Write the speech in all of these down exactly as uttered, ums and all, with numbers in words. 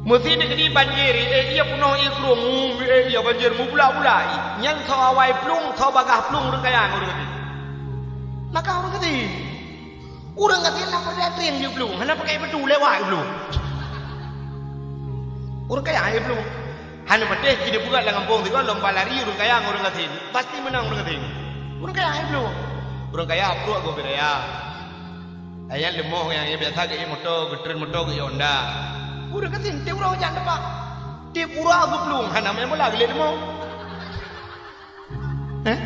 Meusi dikeudi banjir, eh, iya peunoh ié krueng, eh, iya banjir mubula-bula. Nyan soe awai plueng, soe bagaih plueng ureuëng kaya ngon ureuëng gasien. Maka ureuëng gasien, ureuëng gasien na peureulée trieng jiplueng, hana pakai batu lewat jiplueng. Ureuëng kaya jiplueng. Hana patéh keu dipeugah lam gampông sigoe lomba lari ureuëng kaya ngon ureuëng gasien. Pasti meunang ureuëng gasien. Ureuëng kaya jiplueng. Ureuëng kaya pruek gob raya. Ayat leumoh nyang biasa geuié moto, geutreun moto geuié Honda. Ureuëng gasien tiep uroe jak teumpat. Tiep uroe geuplueng, hana main bola geulet leumoh. Eh?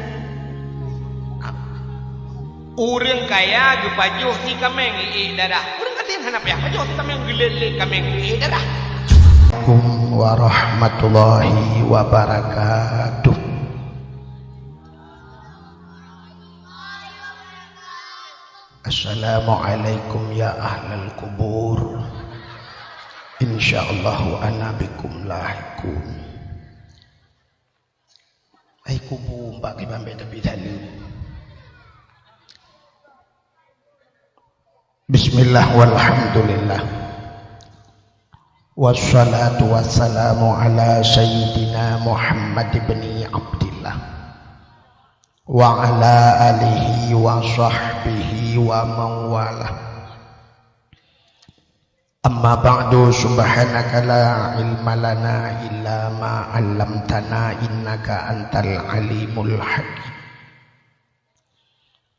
Ureuëng kaya geupajoh si kaméng ié darah. Ureuëng gasien hana payah pajoh si kaméng, geulet lé kaméng ié darah. Assalamualaikum warahmatullahi wabarakatuh. Assalamualaikum ya ahlal kubur. Insyaallahu ana bikum lahiqun. Hai kubu, bak kiban bèk tapi saleuem. Bismillah walhamdulillah. Wassalatu wassalamu ala sayyidina Muhammad ibni Abdillah. Wa ala alihi wa sahbihi wa man walah. Amma ba'du, subhanaka la ilma lana illa ma 'allamtana innaka antal alimul hakim.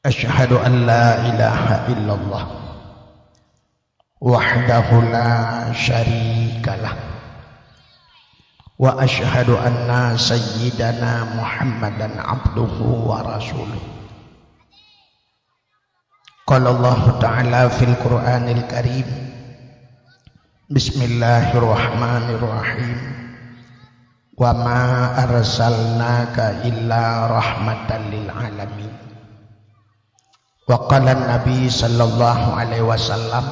Asyhadu an la ilaha illallah wahdahu la syarikalah. Wa asyhadu anna sayyidana Muhammadan abduhu wa rasuluh. Qala Allahu ta'ala fil Qur'anil Karim, bismillahirrahmanirrahim. Wa ma arsalnaka illa rahmatan lil alamin. Wa qala Nabi sallallahu alaihi wasallam,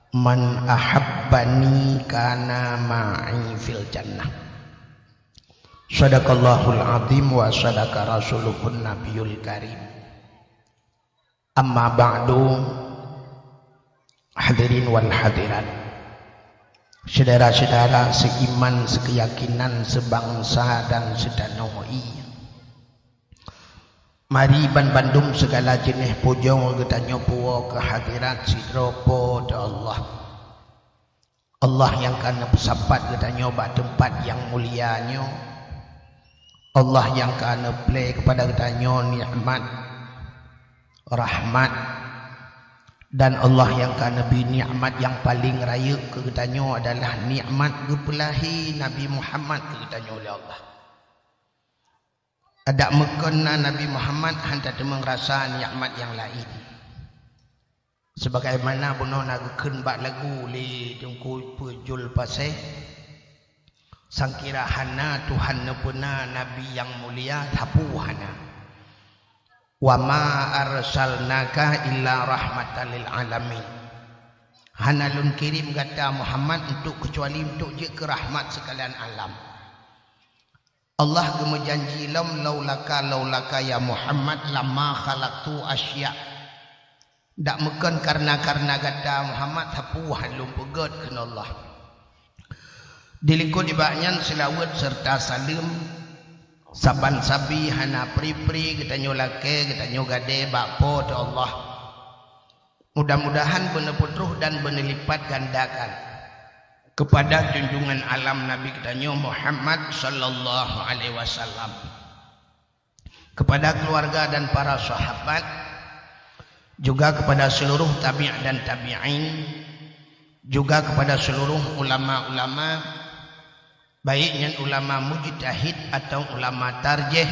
"Man ahabbani kana ma'i fil jannah." Sadaqallahul azim wa sadaqa rasuluhun nabiyul karim. Amma ba'du, hadirin wal hadirat, syedara-syedara seiman, sekeyakinan, sebangsa dan setanoh ie. Mari banbandum segala jeuneh pujoe geutanyoe puwoe keu hadirat sidroe Po teu Allah. Allah nyang ka neupeusapat geutanyoe bak teumpat nyang mulia nyoe. Allah nyang ka neuplé keupada geutanyoe nikmat, rahmat, dan Allah nyang ka neubri nikmat nyang paleng rayeuk keu geutanyoe adalah nikmat geupeulahé Nabi Muhammad keu geutanyoe lé Allah. Adak meukon na Nabi Muhammad hana teumé rasa nikmat nyang laén. Sebagaimana bunoe na geukheun bak lagu lé Teungku Peujul Paséh, "Sangkira hana Tuhan neupeuna Nabi nyang mulia, sapeue hana. Wa ma arsalnaka illa rahmatan lil alamin." Hana lôn kirém gata Muhammad untuk keucuali untuk jeuet keu rahmat sekalian alam. Allah geumeujanji lom, "Laulaka, laulaka ya Muhammad, lama khalaqtu asya." Dak meukon kareuna-kareuna gata Muhammad, sapeue hana lôn peugét kheun Allah. Dilikot nibak nyan seulaweuet seureuta saleuem, saban sabe hana pri-pri geutanyoe lakée, geutanyoe gadée bak Po teu Allah. Mudah-mudahan beuneupeutroh dan beuneulipatgandakan keupada junjungan alam Nabi geutanyoe Muhammad sallallahu alaihi wasallam, keupada keuluwarga dan para sahabat, juga keupada seuluruh tabi' dan tabi'in, juga keupada seuluruh ulama-ulama, baik nyan ulama mujtahid atawa ulama tarjih,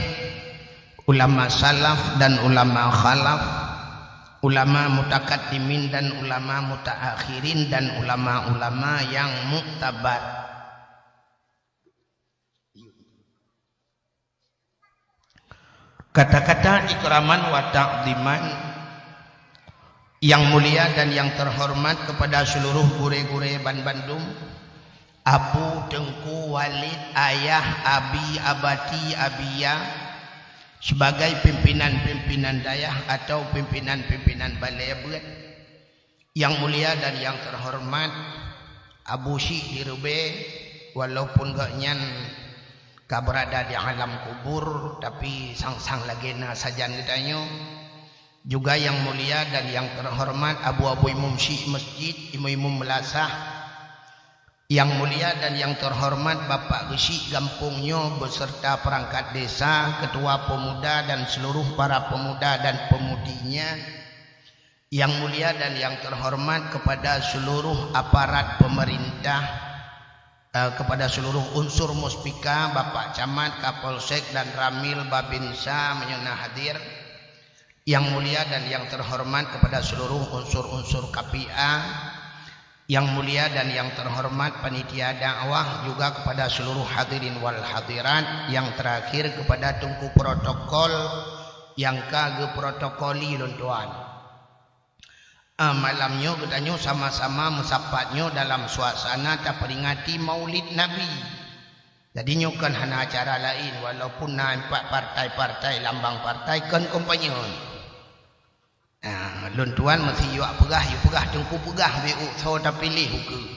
ulama salaf dan ulama khalaf, ulama mutakaddimin dan ulama mutaakhirin, dan ulama-ulama nyang muktabar. Kata-kata ikraman wa ta'ziman yang mulia dan yang terhormat kepada seluruh gurée-gurée banbandum, Abu, Teungku, Walid, Ayah, Abi, Abati, Abiya, sebagai pimpinan-pimpinan dayah atau pimpinan-pimpinan balée beuet, yang mulia dan yang terhormat, Abu Syik di Reubee, walaupun gobnyan ka beurada di alam kubur, tapi sang-sang lagée na sajan geutanyoe. Juga yang mulia dan yang terhormat Abu-abu Imum Syik Masjid, Imum-imum Meulasah, yang mulia dan yang terhormat Bapak Geuchik gampông nyoe beserta perangkat desa, ketua pemuda dan seluruh para pemuda dan pemudinya, yang mulia dan yang terhormat kepada seluruh aparat pemerintah, eh, kepada seluruh unsur Muspika, Bapak Camat, Kapolsek dan Ramil Babinsa meunyoe na hadir, yang mulia dan yang terhormat kepada seluruh unsur-unsur K P A, yang mulia dan yang terhormat panitia dakwah, juga kepada seluruh hadirin wal hadirat, yang terakhir kepada teungku protokol nyang ka geuprotokoli lôn tuan. Ah, malam nyoe geutanyoe sama-sama meusapat nyoe dalam suasana taperingati Maulid Nabi. Jadi nyoe kon hana acara laén, walaupun na empat partai-partai lambang partai kon kompanye. Ah, lôn tuan meusi yuak peugah, yue peugah teungku peugah beu soe tapiléh ukeue.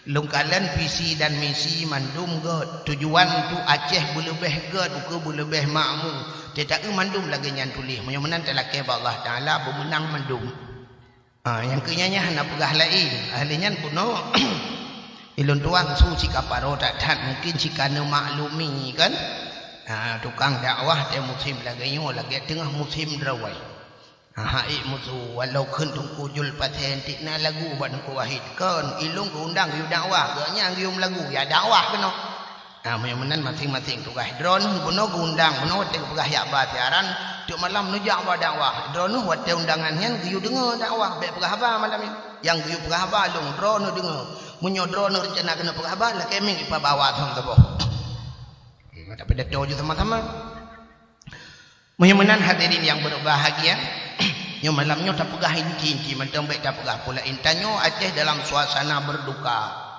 Lôn kalon visi dan misi mandum gét. Tujuan untuk Aceh beuleubeh gét, ukeue beuleubeh makmu. Teuta mandum lagée nyan tuléh. Meunyoe meunan talakée bak Allah Taala beumeunang mandum. Ah, nyang keu nyan hana peugah laén. Ahli nyan bunoe ilôn tuan su sikaparo that-that mungkin sika neumaklumi kan. Ah, tukang dakwah teuh musém lagée nyoe, lagée teungoh musém drawai. Ah, hai musu, walau kheun Teungku Jul Pasé entik na lagu bak Teungku Wahid. Kon, ilôn geuundang geuyue dakwah, gobnyan geuyue meulagu, ya dakwah keunoe. Ah, meunyoe meunan maséng-maséng tugaih. Droeneuh bunoe geuundang, bunoe watée geupeugah jak ba siaran, tiep malam neujak ba dakwah. Droeneuh watée undangan nyan geuyue deungoe dakwah, bék peugah haba malam nyan. Nyang geuyue peugah haba lôn, droeneuh deungoe. Meunyoe droeneuh reuncana keuneuk peugah haba, lakée mieng ipabawa thon saboh. Tapi dato ju sama-sama. Meunyoe meunan hadirin nyang berbahagia, nyoe malam nyoe tapeugah inti-inti mantong, bék tapeugah pula intan nyoe Aceh dalam suasana berduka.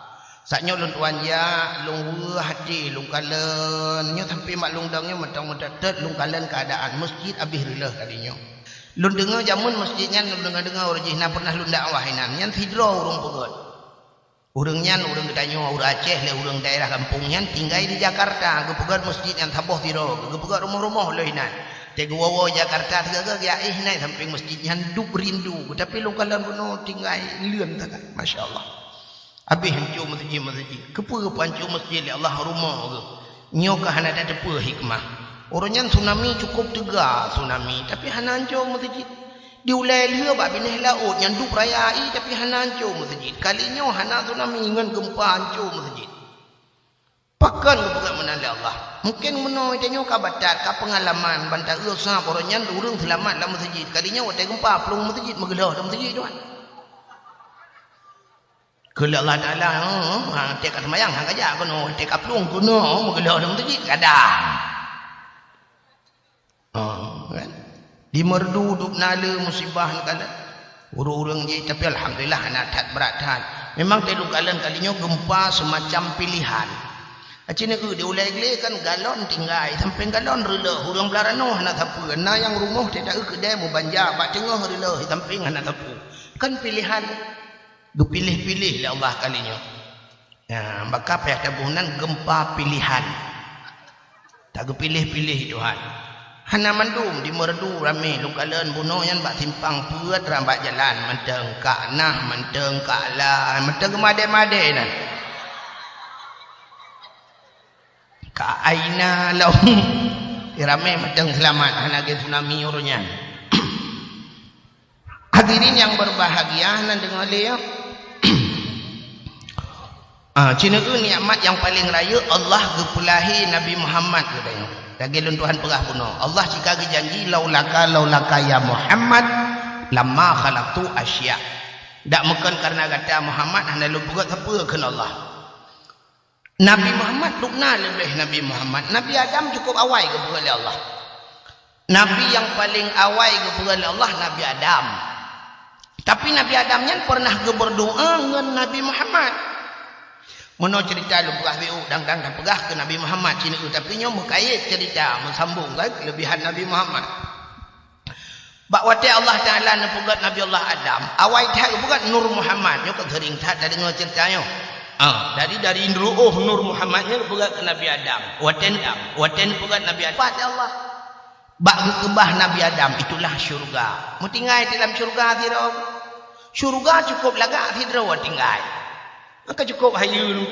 Saat nyoe lôn tuan jak, lôn weueh até, lôn kalon, nyoe sampai mak lôn dong nyoe mantong meutetet, lôn kalon keuadaan masjid abéh reuleueh kali nyoe. Lôn deungoe jameun masjid nyan, lôn deungoe-deungoe ureuëng jih na pernah lôn dakwah inan, nyan sidroe ureuëng peugét. Ureuëng nyan ureuëng geutanyoe, ureuëng Aceh lé ureuëng daerah gampông nyan tinggai di Jakarta, geupeugét masjid nyan saboh sidroe, geupeugét rumoh-rumoh lé inan. Teuh geuwoe-woe Jakarta teuga geuyak éh nai sampéng masjid nyan dub rindu, tapi lôn kalon bunoe tinggai leuen sagai. Masya Allah. Abéh hanco masjid-masjid. Keupeue geupahanco masjid lé Allah rumoh geuh? Nyoe ka hana tateupeue hikmah. Uroe nyan tsunami cukup teuga tsunami, tapi hana hanco masjid. Di ulée lheueh bak binéh laôt nyan dub raya ie, tapi hana hanco masjid. Kali nyoe hana tsunami ngon geumpa hanco masjid. Pakon geupeugah meunan lé Allah? Mungken meunoe tanyoe ka batat, ka peungalaman, ban taeu sab uroe nyan ureuëng seulamat lam masjid. Kali nyoe watée geumpa plueng masjid meugeulhoh lam masjid tuan. Keu lé Allah Taala, ha, teuka seumayang hana kajak keunoe, teuka plueng keunoe meugeulhoh lam masjid kadang. Ha, kan? Di Meureudu dub na le musibah nyan kan. Ureuëng-ureuëng jih, tapi alhamdulillah hana that brat that. Memang teuh lôn kalon kali nyoe geumpa seumacam pilihan. Aci neu di ulée glé kan galon tinggai, sampéng galon reuleueh, ureuëng blah ranoe hana sapeue. Na nyang rumoh teuh taeu keudée meubanja bak teungoh reuleueh, sampéng hana sapeue. Kan pilihan. Geupiléh-piléh lé Allah kali nyoe. Ya, maka payah taboh nan geumpa pilihan. Tageupiléh-piléh Tuhan. Hana mandum di Meureudu ramé lôn kalon bunoe nyan bak simpang peuet ram bak jalan mantong kak nah mantong kak la mantong geumadée-madée nan. Kak Aina lom. Ramé mantong seulamat hana gen tsunami uroe nyan. Hadirin nyang berbahagia, nan deungoe lé, ya. Ah, ci neu nikmat nyang paleng rayeuk Allah geupeulahé Nabi Muhammad geutanyoe. Lagée lôn Tuhan peugah bunoe, Allah cit ka geujanji, "Laulaka, laulaka ya Muhammad, lamma khalaqtu asya." Dak meukon kareuna gata Muhammad hana lôn peugét sapeue kheun Allah. Nabi Muhammad dubna leubeh Nabi Muhammad. Nabi Adam cukup awai geupeugét lé Allah. Nabi nyang paleng awai geupeugét lé Allah Nabi Adam. Tapi Nabi Adam nyan pernah geubeurdoa ngon Nabi Muhammad. Meunoe cerita lôn peugah beu dang-dang tapeugah keu Nabi Muhammad ci neu, tapi nyoe meukayét cerita meusambong kan kelebihan Nabi Muhammad. Bak watée Allah Taala neupeugét Nabi Allah Adam, awai that geupeugét Nur Muhammad, nyoe ka seuring that tadeungoe cerita nyoe. Ah, dari, dari ru'uh Nur Muhammad nyan geupeugah keu Nabi Adam. Watèe, watèe geupeugah Nabi Adam, pat lé Allah. Bak geukeubah Nabi Adam, itulah syurga. Meutinggai di dalam syurga sidroe. Syurga cukôp lagak sidroe tinggai. Maka cukôp hayeue.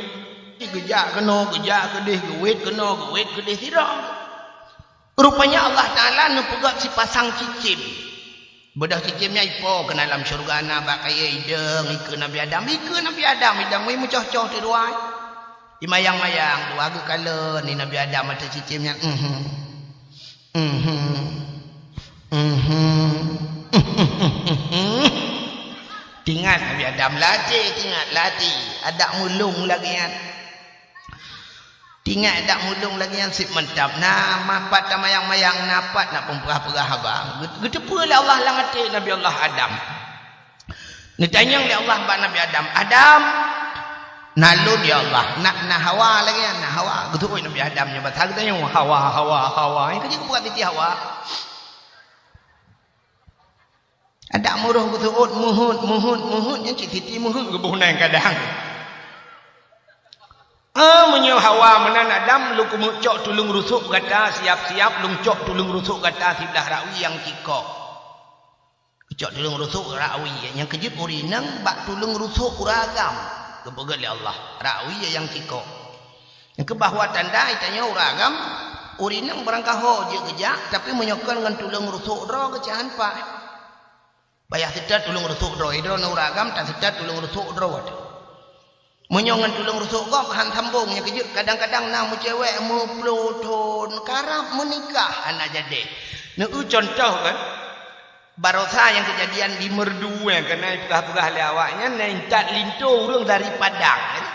Geujak keunoe, geujak keudeh, geuwét keunoe, geuwét keudeh sidroe. Rupanya Allah Taala neupeugöt sipasang cicém. Beudôh cicém nyan ipo keunan lam syeuruga na bak kayèe idong, ikeue Nabi Adam, ikeue Nabi Adam idong, wéh meucoh-coh teuk dua. Imayang-mayang dua geukalon ni Nabi Adam ateueh cicém nyan. Mhm. Mhm. Mhm. Tingat Nabi Adam, latih, tingat, latih. Adak mulông lagèe nyan. Tingat dak mulông lagèe nyan sit mantap. Na, ma pat tamayang-mayang, na pat nak peupeugah-peugah haba. Geut-, geuteupeue lé Allah lam até Nabi Allah Adam. Neutanyong lé Allah bak Nabi Adam, "Adam, na lôn ya Allah, na, na Hawa lagèe nyan, na Hawa." Geuteupeue Nabi Adam nyoe basa geutanyong, "Hawa, Hawa, Hawa." Nyang keujeuet geupeugah Siti Hawa. Adak meuroh geuseuôt, meuheuet, meuheuet, meuheuet, nyan cit Siti meuheuet geuboh nyan kadang. Ah, meunyoe Hawa meunan Adam, lôn keumeuk cok tuleueng rusok gata siap-siap, lôn cok tuleueng rusok gata siblah rawi nyang cikok. Cok tuleueng rusok rawi, nyang keujeuet ureueng inong bak tuleueng rusok ureueng agam. Geupeugöt lé Allah, rawi nyang cikok. Nyang keubah wa tanda geutanyoe ureueng agam, ureueng inong barangkaho jeuet geujak, tapi meunyoe kon ngon tuleueng rusok droe geucaan paih. Payah seutôt tuleueng rusok droe, droeneuh ureueng agam tan seutôt tuleueng rusok droe. Meunyoe ngon tuleueng rusok gob han sambong nyang keujeuet, kadang-kadang na meucewek meuploh thon karab meunikah hana jadi. Neueu contoh kan, barosa nyang keujadian di Meureudu nyang keuneuk peugah-peugah lé awaknyan, na intat linto ureueng dari Padang kan.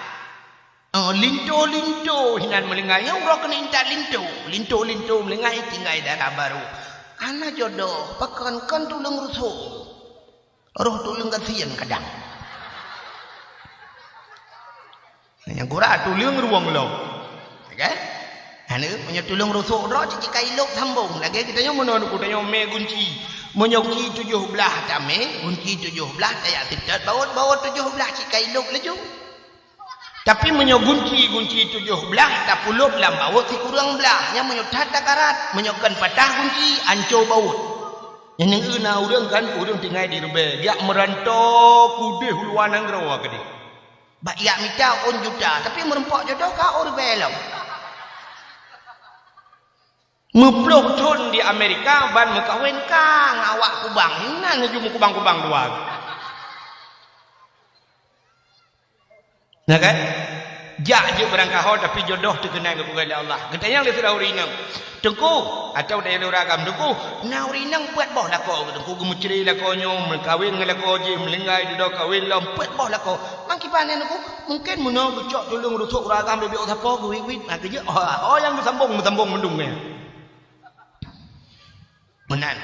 Oh, linto-linto hinan meulinggai. Nyang uroe keuneuk intat linto. Linto-linto meulinggai tinggai dara barô. Hana jodoh, pakon kon tuleueng rusok. Roh tuleueng gasien kadang. Nyang gura tuleueng ruweueng lom. Oke? Hana, meunyoe tuleueng rusok droe cit ka ilop sambong. Lagèe geutanyoe meunoe, geutanyoe mè gunci. Meunyoe gunci tujoh blah tamè, gunci tujoh blah tajak seutôt baôt, baôt tujoh blah cit ka ilop laju. Tapi meunyoe gunci, gunci tujoh blah tapulop lam baôt sikureueng blah, nyan meunyoe that takarat, meunyoe kon patah gunci, anco baôt. Nyan neueu na ureueng kan, ureueng tinggai di rubée, jak meuranto keudeh u luwa nanggroe keudeh. Bak jak mita ôn juta, tapi meureumpok jodoh ka ôn rubée lom. Meuploh thon di Amerika ban meukawen ka ngon awak kubang. Inan laju meukubang-kubang dua. Na kan? Jak jeuet barangkaho tapi jodoh teukeunai geupeugah lé Allah. Geutanyong lé sidroe ureueng inong, "Teungku," atawa geutanyong lé ureueng agam, "Teungku, na ureueng inong peuet boh lakoe, Teungku, geumeucre lakoe nyoe, meukawen ngon lakoe jih, meulinggai dudoe kawen lom, peuet boh lakoe. Mang kiban nyan, Teungku?" Mungken meunoe geucok tuleueng rusok ureueng agam leubeh sapo geuwit-wit, na keujeuet, oh, oh, nyang geusambong, meusambong mandum nyan. Meunan.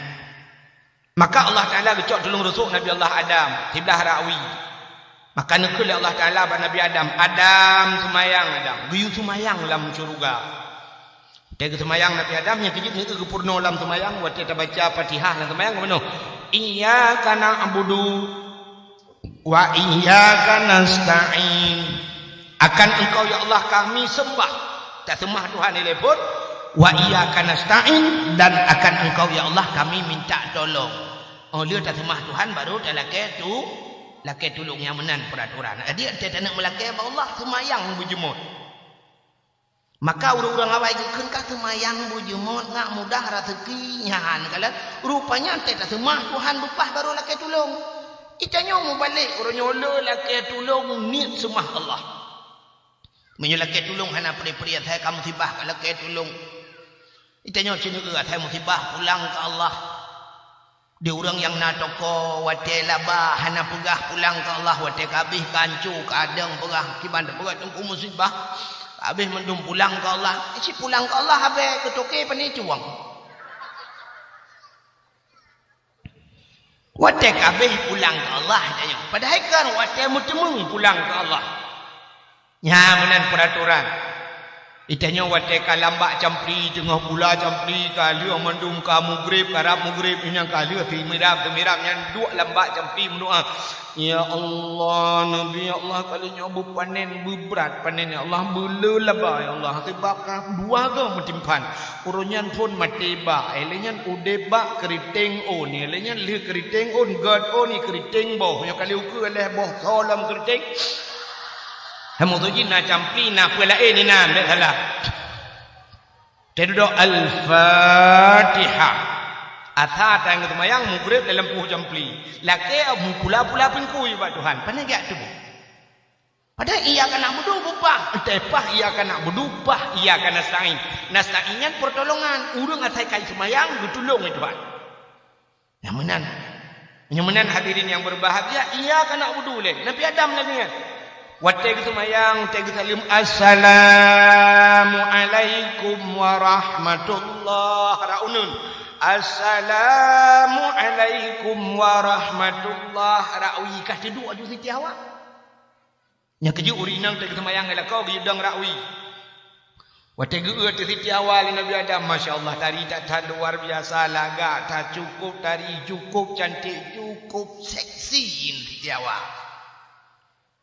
Maka Allah Taala geucok tuleueng rusok Nabi Allah Adam siblah rawi. Maka neukheun lé Allah Taala bak Nabi Adam, "Adam, seumayang Adam." Geuyue seumayang lam syeuruga. Watèe geuseumayang Nabi Adam, nyang keujeuet neukheun geupeurunoe lam seumayang, watèe tabaca Fatihah lam seumayang, geumeunyoe, "Iyyaka na'budu wa iyyaka nasta'in." Akan Engkau, ya Allah, kami sembah. Taseumah Tuhan ilée phon. "Wa iyyaka nasta'in," dan akan Engkau, ya Allah, kami minta tolong. Oh, lheueh taseumah Tuhan, baru talakée tu, lakée tulông nyang meunan peuratoran. Jadi, watée taneuk meulakée bak Allah, seumayang beujeumot. Maka ureuëng-ureuëng awai geukheun ka seumayang beujeumot ngat mudah raseuki nyan kalon. Rupanya teuh taseumah Tuhan beupah barô lakée tulông. Itanyoe mubalek uroe nyoe le lakée tulông niet seumah Allah. Meunyoe lakée tulông hana pri-pri asai ka musibah ka lakée tulông. Itanyoe sineuk asai musibah pulang keu Allah. Di ureuëng nyang na toko, watée laba hana peugah pulang keu Allah, watée ka habéh ka anco, ka adeueng peugah, kiban tapeugah teungku musibah, ka habéh mandum pulang keu Allah. Cit pulang keu Allah habéh keu toke pane cuwang. Watée ka habéh pulang keu Allah, tanyoe. Padahai kan watée meuteumeung pulang keu Allah. Nyan meunan peuratoran. Itanyoe watée ka lam bak campli, teungoh pula campli, ka lheueh mandum ka mugreb, karab mugreb, nyan ka lheueh teumirab, teumirab nyan duek lam bak campli meudoá, "Ya Allah, Nabi, ya Allah, kali nyoe beupanen, beubrat panen, ya Allah, beuleu laba, ya Allah, sebab ka dua goe meutimpan." Uroe nyan phon maté bak, ilée nyan udeb bak keuriteng ôn, ilée nyan lheueh keuriteng ôn, gét ôn, keuriteng boh, nyoe kali ukeue lhée boh soe lom keuriteng. Hai meutuji na campli, na peue laén inan, bék salah. Teududoe Al-Fatihah. Asa tanggeuet seumayang mugreb dalam puih campli. Lakée mupula-pula peungkui bak Tuhan. Pane geujak tuboh. Padahai iyyaka na'budu bupah, entah pah iyyaka na'budu, pah iyyaka nasta'in. Nasta'in nyan pertolongan. Ureuëng asai kai seumayang geutulông lé Tuhan. Nyang meunan. Nyang meunan hadirin yang berbahagia, iyyaka na'budu lé. Nabi Adam lagée nyan. Watée geuseumayang, watée geusaleuem, "Assalamualaikum warahmatullah." Ra'unun. "Assalamualaikum warahmatullah." Ra'ui ka teuduek aju Siti Hawa. Nyang keujeuet ureuëng inong teuk seumayang lakoe geuyue dong ra'ui. Watée geu-eu teuk Siti Hawa lé Nabi Adam, masya Allah, tari that-that luar biasa, lagak that, cukup tari, cukup cantik, cukup seksi Siti Hawa.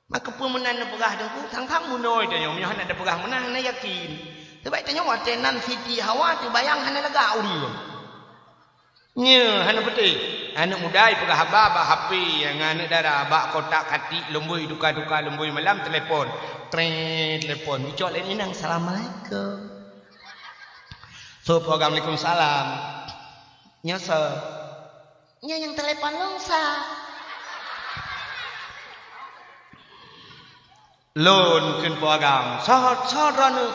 Maka peue meunan neupeugah Teungku, sang-sang meunoe tanyoe, meunyoe hana teupeugah meunan, hana yakin. Sabab tanyoe watée nan Siti Hawa teubayang hana lagak ureuëng. Nyoe hana peutéh. Aneuëk muda jipeugah haba bak H P, ngon aneuëk dara bak kotak katik, lumboi duka-duka, lumboi malam, telepon. Tret, telepon. Geucok lé inong, "Assalamualaikum." "Soe?" "Waalaikumsalam." "Nyoe soe?" "Nyoe nyang telepon lôn sa." "Lôn," kheun Po Agam. "Soe, soe droeneuh?"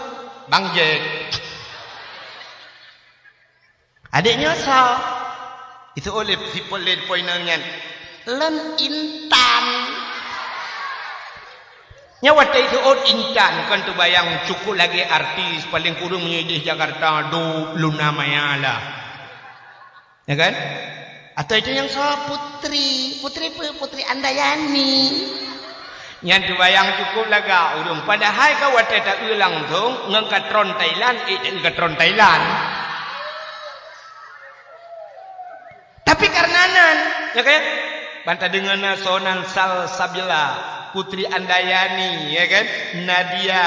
"Bang Jack." "Adék nyoe soe?" Iseuôt lé sipôt lé po inong nyan. "Lôn Intan." Nyoe watée iseuôt Intan, kon teubayang cukup lagée artis, paléng kureueng meunyoe idéh Jakarta, dub, Luna Maya lah. Ya kan? Atau itu nyang soe, Putri. Putri peue? Putri Andayani. Nyan teubayang cukup lagak ureuëng. Padahai ka watée ta-eu langsong ngon katron Thailand, eh, ta-eu katron Thailand. Tapi karena nan, ya kan? Ban tadeungoe na soe nan Salsabila, Putri Andayani, ya kan? Nadia,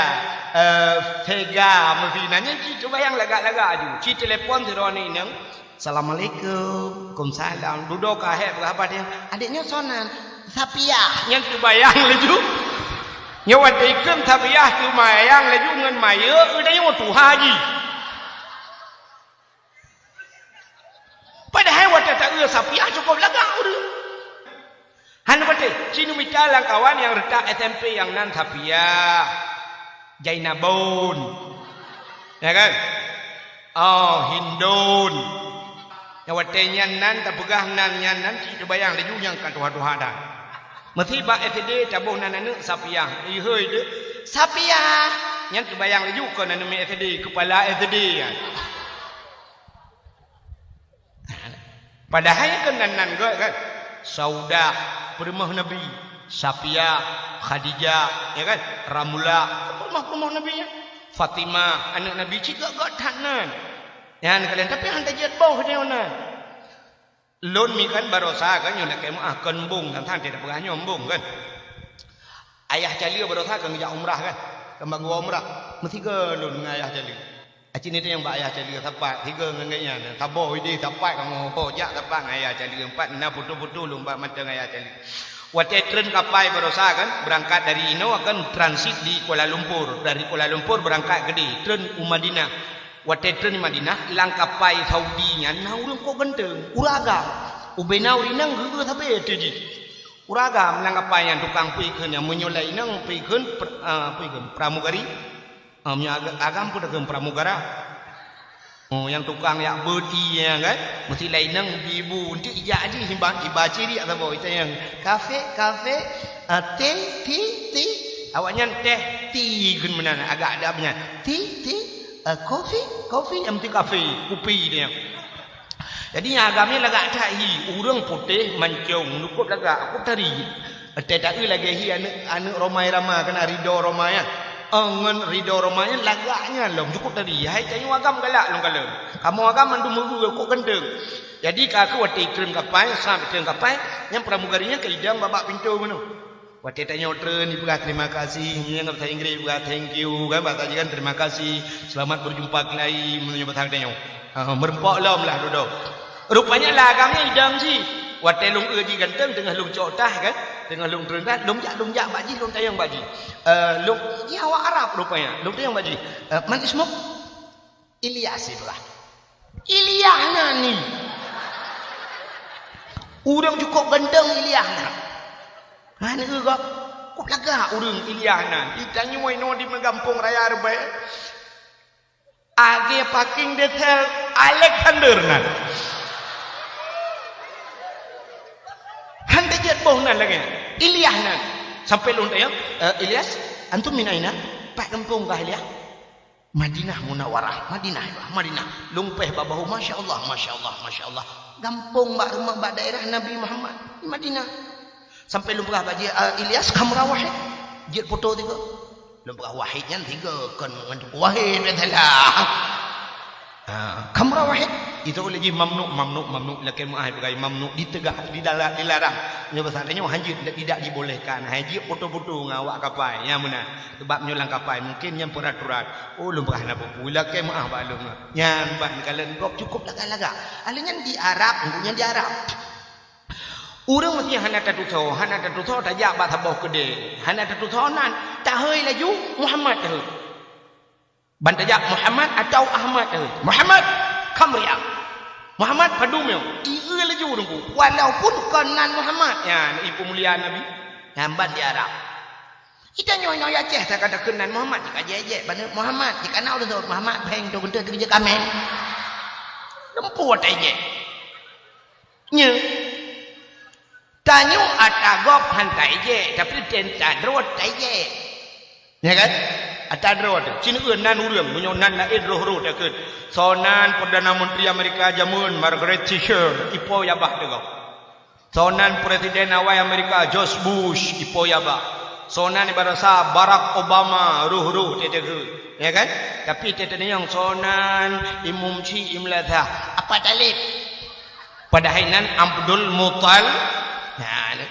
eh, Vega, meusi nan nyan cit teubayang lagak-lagak aju. Cit telepon sidroe aneuk inong, "Assalamualaikum." "Waalaikumsalam." Dudoe ka hék peugah haba teuh, "Adék nyoe soe nan?" "Sapiah." Nyan teubayang laju. Nyoe watée ikheun Sapiah teumayang laju ngon mayeuek, geutanyoe tuha jih. Padahai watée ta-eu Sapiah cukup lagak ureuëng. Hana patéh, ci neumita lam kawan nyang reutak S M P nyang nan Sapiah, Jainabun, ya kan? Oh, Hindun. Nyang watée nyan nan tapeugah nan nyan nan cit teubayang laju nyang ka tuha-tuha that. Meusi bak S D taboh nan aneuëk Sapiah. Ihôi deuh, "Sapiah!" Nyan teubayang laju kon aneuëk S D, keupala S D nyan. Padahai kan nan-nan gét kan. Saudah, peurumoh Nabi. Sapiah, Khadijah, ya kan? Ramlah, peurumoh-peurumoh Nabi nyan. Fatimah, aneuëk Nabi cit gét-gét that nan. Nyan kalian, tapi hana jeuet boh nyoe nan. Lôn mi kan barosa kan nyoe lakée meuah kon embong, sang-sang teupeugah nyoe embong kan. Ayah Caleue barosa kan geujak umrah kan. Kan bak gua umrah. Meusigoe lôn ngon Ayah Caleue. Aci niteueng bak Ayah Caleue sapat, sigoe ngon gobnyan. Saboh idéh sapat kamoe ho jak sapat ngon Ayah Caleue. Empat na foto-foto lôn bak mantong Ayah Caleue. Watée treun kapai barosa kan, berangkat dari inoe akan transit di Kuala Lumpur. Dari Kuala Lumpur berangkat keudéh, treun u Madinah. Watée treun di Madinah, lam kapai Saudi nyan na ureuëng kok ganteng, ureuëng agam. Ubena ureuëng inong geu-eu sabe ateueh jih. Ureuëng agam lam kapai nyan tukang peue kheun nyan, meunyoe lé inong peue kheun, per-, ah, peue kheun, pramugari. Ah, meunyoe aga-, agam peue takheun, pramugara. Oh, nyang tukang yak beuet ié nyan kan, meusi lé inong bi bu, eunteuk ijak jih iba, iba ciriak saboh, itanyong, "Kafe, kafe, ah, teh, ti, ti." Awaknyan teh, ti kheun meunan, agak ada nyan. "Ti, ti, ah, kopi, kopi," nyang penting kafe, kupi dia. Jadi nyang agam nyan lagak that hi, ureuëng putéh mancong, nukop lagak, kop tari. Teh ta-eu lagée hi aneuëk, aneuëk Rhoma Irama, kan Ridho Rhoma nyan. Oh, ngon ridho Roma nyan lagak nyan lom, cukup tadi. Hai tanyoe agam galak lom kalon. Kamoe agam mandum meureu kok ganteng. Jadi ka kheueh watèe treun kapai, sab treun kapai, nyang pramugari nyan ka idong bak-bak pintoe meunoe. Watèe tanyoe treun, ipeugah terima kasih, meunyoe bahasa Inggris ipeugah thank you, kan, bahasa Aceh kan terima kasih, selamat berjumpa kembali, meunyoe bahasa tanyoe. Ha, meureumpok lom lah dudoe. Rupanya lam agam nyan idong jih. Watèe lôn eu jih ganteng, teungoh lôn cok tah kan, teungoh lôn treun tah, lôn jak, lôn jak bak jih, lôn tanyong bak jih. Eh, lôn, jih awak Arab rupanya. Lôn tanyong bak jih. Eh, "Man ismuk?" "Ilyas," ipeugah. "Ilyah nan ni." Ureueng cukup ganteng Ilyah nan. Hana eu gob. Kok lagak ureueng Ilyah nan. Di tanyoe inoe di meugampông raya Reubaih. Akhé paking desel Alexander nan. Han teuh jeuet boh nan lagèe nyan. Ilyas nan. Sampai lôn tanyong, "Eh, Ilyas, antum min aina?" "Pat gampông kah, Ilyas?" "Madinah Munawwarah, Madinah, Madinah." Lôn péh bak bahu, "Masya Allah, masya Allah, masya Allah." Gampông bak rumoh, bak daerah Nabi Muhammad, di Madinah. Sampai lôn peugah bak jih, "Ah, Ilyas, khamrah wahid." Jeuet poto tiga. Lôn peugah wahid nyan tiga, kon ngon Teungku Wahid, biasalah. Ha, khamrah wahid. Itu lé jih mamnu, mamnu, mamnu. Lakèe meu'ah peugah mamnu, diteugah, didala-, dilarang. Nyoe bahasa tanyoe hanjeuet, tidak dibolehkan. Hanjeuet poto-poto ngon awak kapai. Nyan meunan. Sebab nyoe lam kapai, mungkin nyan peraturan. Oh, lôn peugah hana peue-peue. Lakèe meu'ah bak lôn. Nyan ban kalon gob cukup lagak-lagak. Ahli nyan di Arab, nyan di Arab. Ureueng meusé hana tatusoe, hana tatusoe tajak bak saboh keudè. Hana tatusoe nan, tahôi laju Muhammad tahôi. Ban tajak Muhammad atau Ahmad tahôi. Muhammad, kam riah. Muhammad, padum nyoe. Ieu laju Teungku. Walaupun kon nan Muhammad. Nyan, ibu mulia Nabi. Nyan ban di Arab. Kita nyoe-nyoe Aceh, takheun nan Muhammad, jika jejek, bana Muhammad, jika na ureueng Muhammad, bheng tu geunteu keureuja kaméng. Leumpua tajek. Nyoe. Tanyoe ata gob han taijek, tapi teuntadroe taijek. Ya kan? Ata droe teuh. Cit nyoe nan ureueng, meunyoe nan laén roh-roh takheun. Soe nan Perdana Menteri Amerika jameun, Margaret Thatcher, ipo yabah teuh gob. Soe nan Presiden awai Amerika, George Bush, ipo yabah. Soe nan ibarosa Barack Obama, roh-roh teuh takheun. Ya kan? Tapi teuntadroe soe nan Imum Syi, Imum Lazah. Apa Talib? Padahai nan Abdul Muttal-, nah, ni.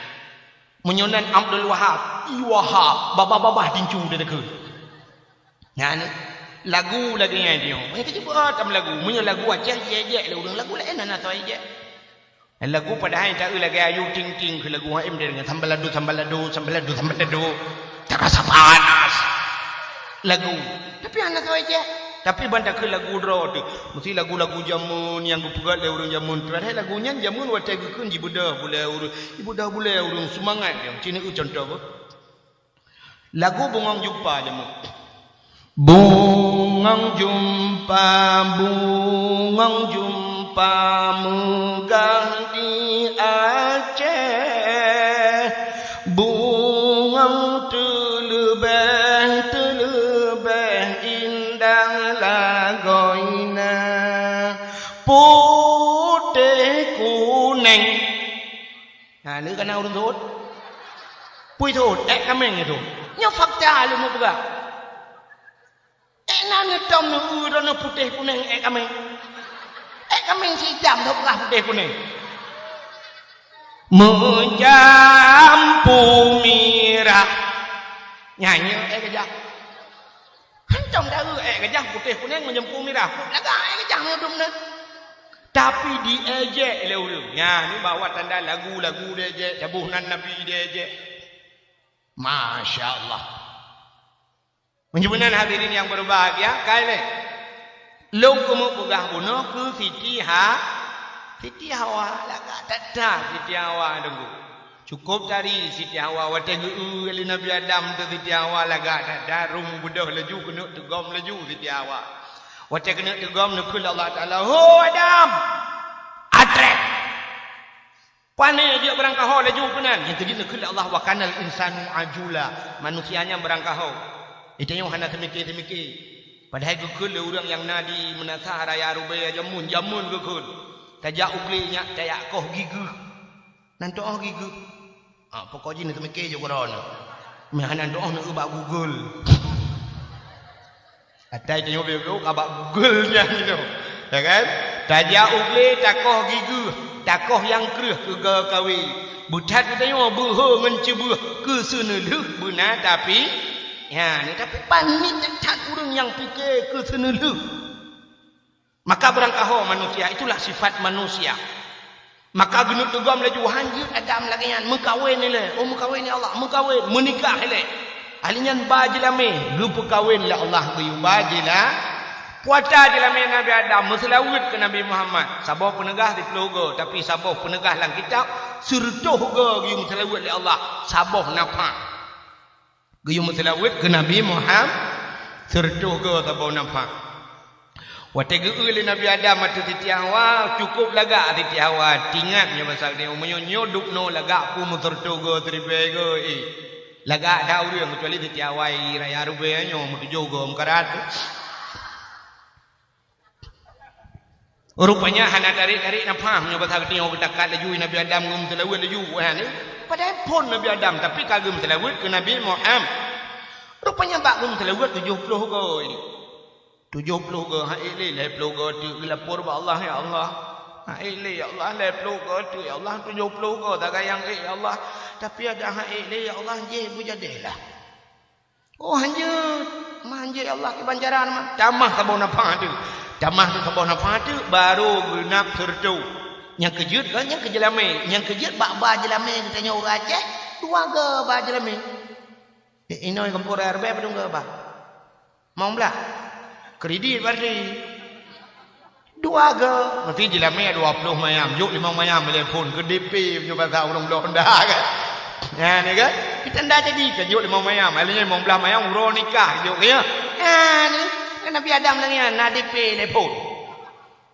Meunyoe nan Abdul Wahab, i Wahab, babah-babah tincu dia takheun. Nah, ni. Lagu lagèe nyan nyoe. Meunyoe teuh jeuet tam lagu, meunyoe lagu Aceh jejek lé ureueng, lagu laén hana soe jejek. Lagu padahai ta eu lagèe Ayu Ting Ting keu lagu H M deungon sambalado, sambalado, sambalado, sambalado. Terasa panas. Lagu. Tapi hana soe jejek. Tapi ban takheun lagu droe teuh. Meusti lagu-lagu jameun nyang geupeugöt lé ureueng jameun. Padahai lagu nyan jameun watèe geukheun jibeudôh bulèe ureueng. Jibeudôh bulèe ureueng seumangat nyan. Cit nyoe contoh beuh. Lagu Bungöng Jeumpa jameun. Bungöng jeumpa, bungöng jeumpa meugah di Aceh. Bungöng teuleubèh, teuleubèh indah lagoina putéh kunéng. Ha, nyoe ka na ureueng seuôt. Peue seuôt, èk kaméng nyoe seuôt. Nyoe fakta lôn peugah. Èk na neutom, neu-eu droeneuh putéh kunéng èk kaméng. Èk kaméng si itam, seuôt peugah putéh kunéng. Meujampu mirah. Nyan nyoe èk keujah. Hantom ta eu èk keujah putéh kunéng meujampu mirah. Lagak èk keujah meudum na. Tapi diejek lé ureueng. Nyan, nyoe bahwa tanda lagu-lagu diejek, cabeuh nan Nabi diejek. Masya Allah. Meunyoe meunan hadirin nyang berbahagia, kai lé. Lôn keumeung peugah bunoe keu Siti Ha-, Siti Hawa, lagak that-that Siti Hawa teungku. Cukôp tari Siti Hawa, watèe geu-eu lé Nabi Adam teuh Siti Hawa lagak that-that, rhung beudôh laju keuneuk teugom laju Siti Hawa. Watèe keuneuk teugom neukheun lé Allah Taala, "Ho Adam! Atrek!" Pane jeuet beurangkaho laju keunan, nyang teujeuet neukheun lé Allah, "Wa kanal insanu ajula." Manusia nyan beurangkaho. Geutanyoe hana teumike-teumike. Padahai geukheun lé ureueng nyang na di meunasah raya Rubaya jameun, jameun geukheun. Tajak u glé nyak, tajak koh gigeuh. Nan teu'oh gigeuh. Ah, pokok jih neuteumike jih keudroe nyoe. Meuhana teu'oh neu bak Google. Katai tanyoe beu-beu ka bak Google nyan nyoe. Ya kan? Tajak u glé takoh gigeue, takoh nyang kreueh keu geukawen. Beuthat geutanyoe beuhe ngon ceubeueh keu seuneulheueh beuna tapi, ya, ni tapi panik that ureuëng nyang pike keu seuneulheueh. Maka beurangkaho manusia, itulah sifat manusia. Maka geuneuk teugom laju, "Han jeuet Adam lagée nyan, meukawen ilée, oh meukawen ya Allah, meukawen, meunikah ilée." Ahli nyan ba jeulamé, geupeukawen lé Allah geuyue ba jeulamé. Puata jeulamé Nabi Adam meuseulaweuet keu Nabi Muhammad, saboh peuneugah siploh goe, tapi saboh peuneugah lam kitab sireutôh goe geuyue meuseulaweuet lé Allah, saboh nafah. Geuyue meuseulaweuet keu Nabi Muhammad, sireutôh goe saboh nafah. Watée geu-eu lé Nabi Adam ateueh Siti Hawa, cukôp lagak Siti Hawa, tingat nyoe basa geutanyoe, meunyoe nyoe dubnoe lagak peue meuseureutoh goe, siribée goe, eh. Lagak that ureuëng, keucuali Siti Hawa raya rubée nyoe meutujoh goe meukarat. Rupanya hana tarék-tarék nafah nyoe basa geutanyoe geutakat laju Nabi Adam ngon meuseulaweuet laju, wah ni. Padahai phon Nabi Adam, tapi ka geumeuseulaweuet keu Nabi Muhammad. Rupanya bak geumeuseulaweuet tujoh ploh goe. Tujoh ploh goe, han ék lé lhée ploh goe teuk geulapor bak Allah, "Ya Allah, han ék lé ya Allah, lhée ploh goe teuk ya Allah, tujoh ploh goe sagai nyang ék ya Allah. Tapi adak han ék lé ya Allah, jih beujadéh lah." "Oh, han jeuet, ma han jeuet ya Allah, kiban cara ma." Tamah saboh nafah teuk. Tamah teuk saboh nafah teuk, barô geunab sireutôh. Nyang keu jeuet kan, nyang keu jeulamé. Nyang keu jeuet bak ba jeulamé geutanyoe ureuëng Aceh, dua goe ba jeulamé. Eh, inoe gampông raya ribée padum goe ba? Limong blah. Kredit berarti. Dua goe. Meusti jeulamé dua ploh mayam, jok limong mayam telepon keu D P nyoe basa ureuëng bloe honda kan. Nah, ni kan? Kita ndak jadi ka jok limong mayam, akhirnya limong blah mayam uroe nikah jok ya. Nah, ni kan Nabi Adam lagi na D P telepon.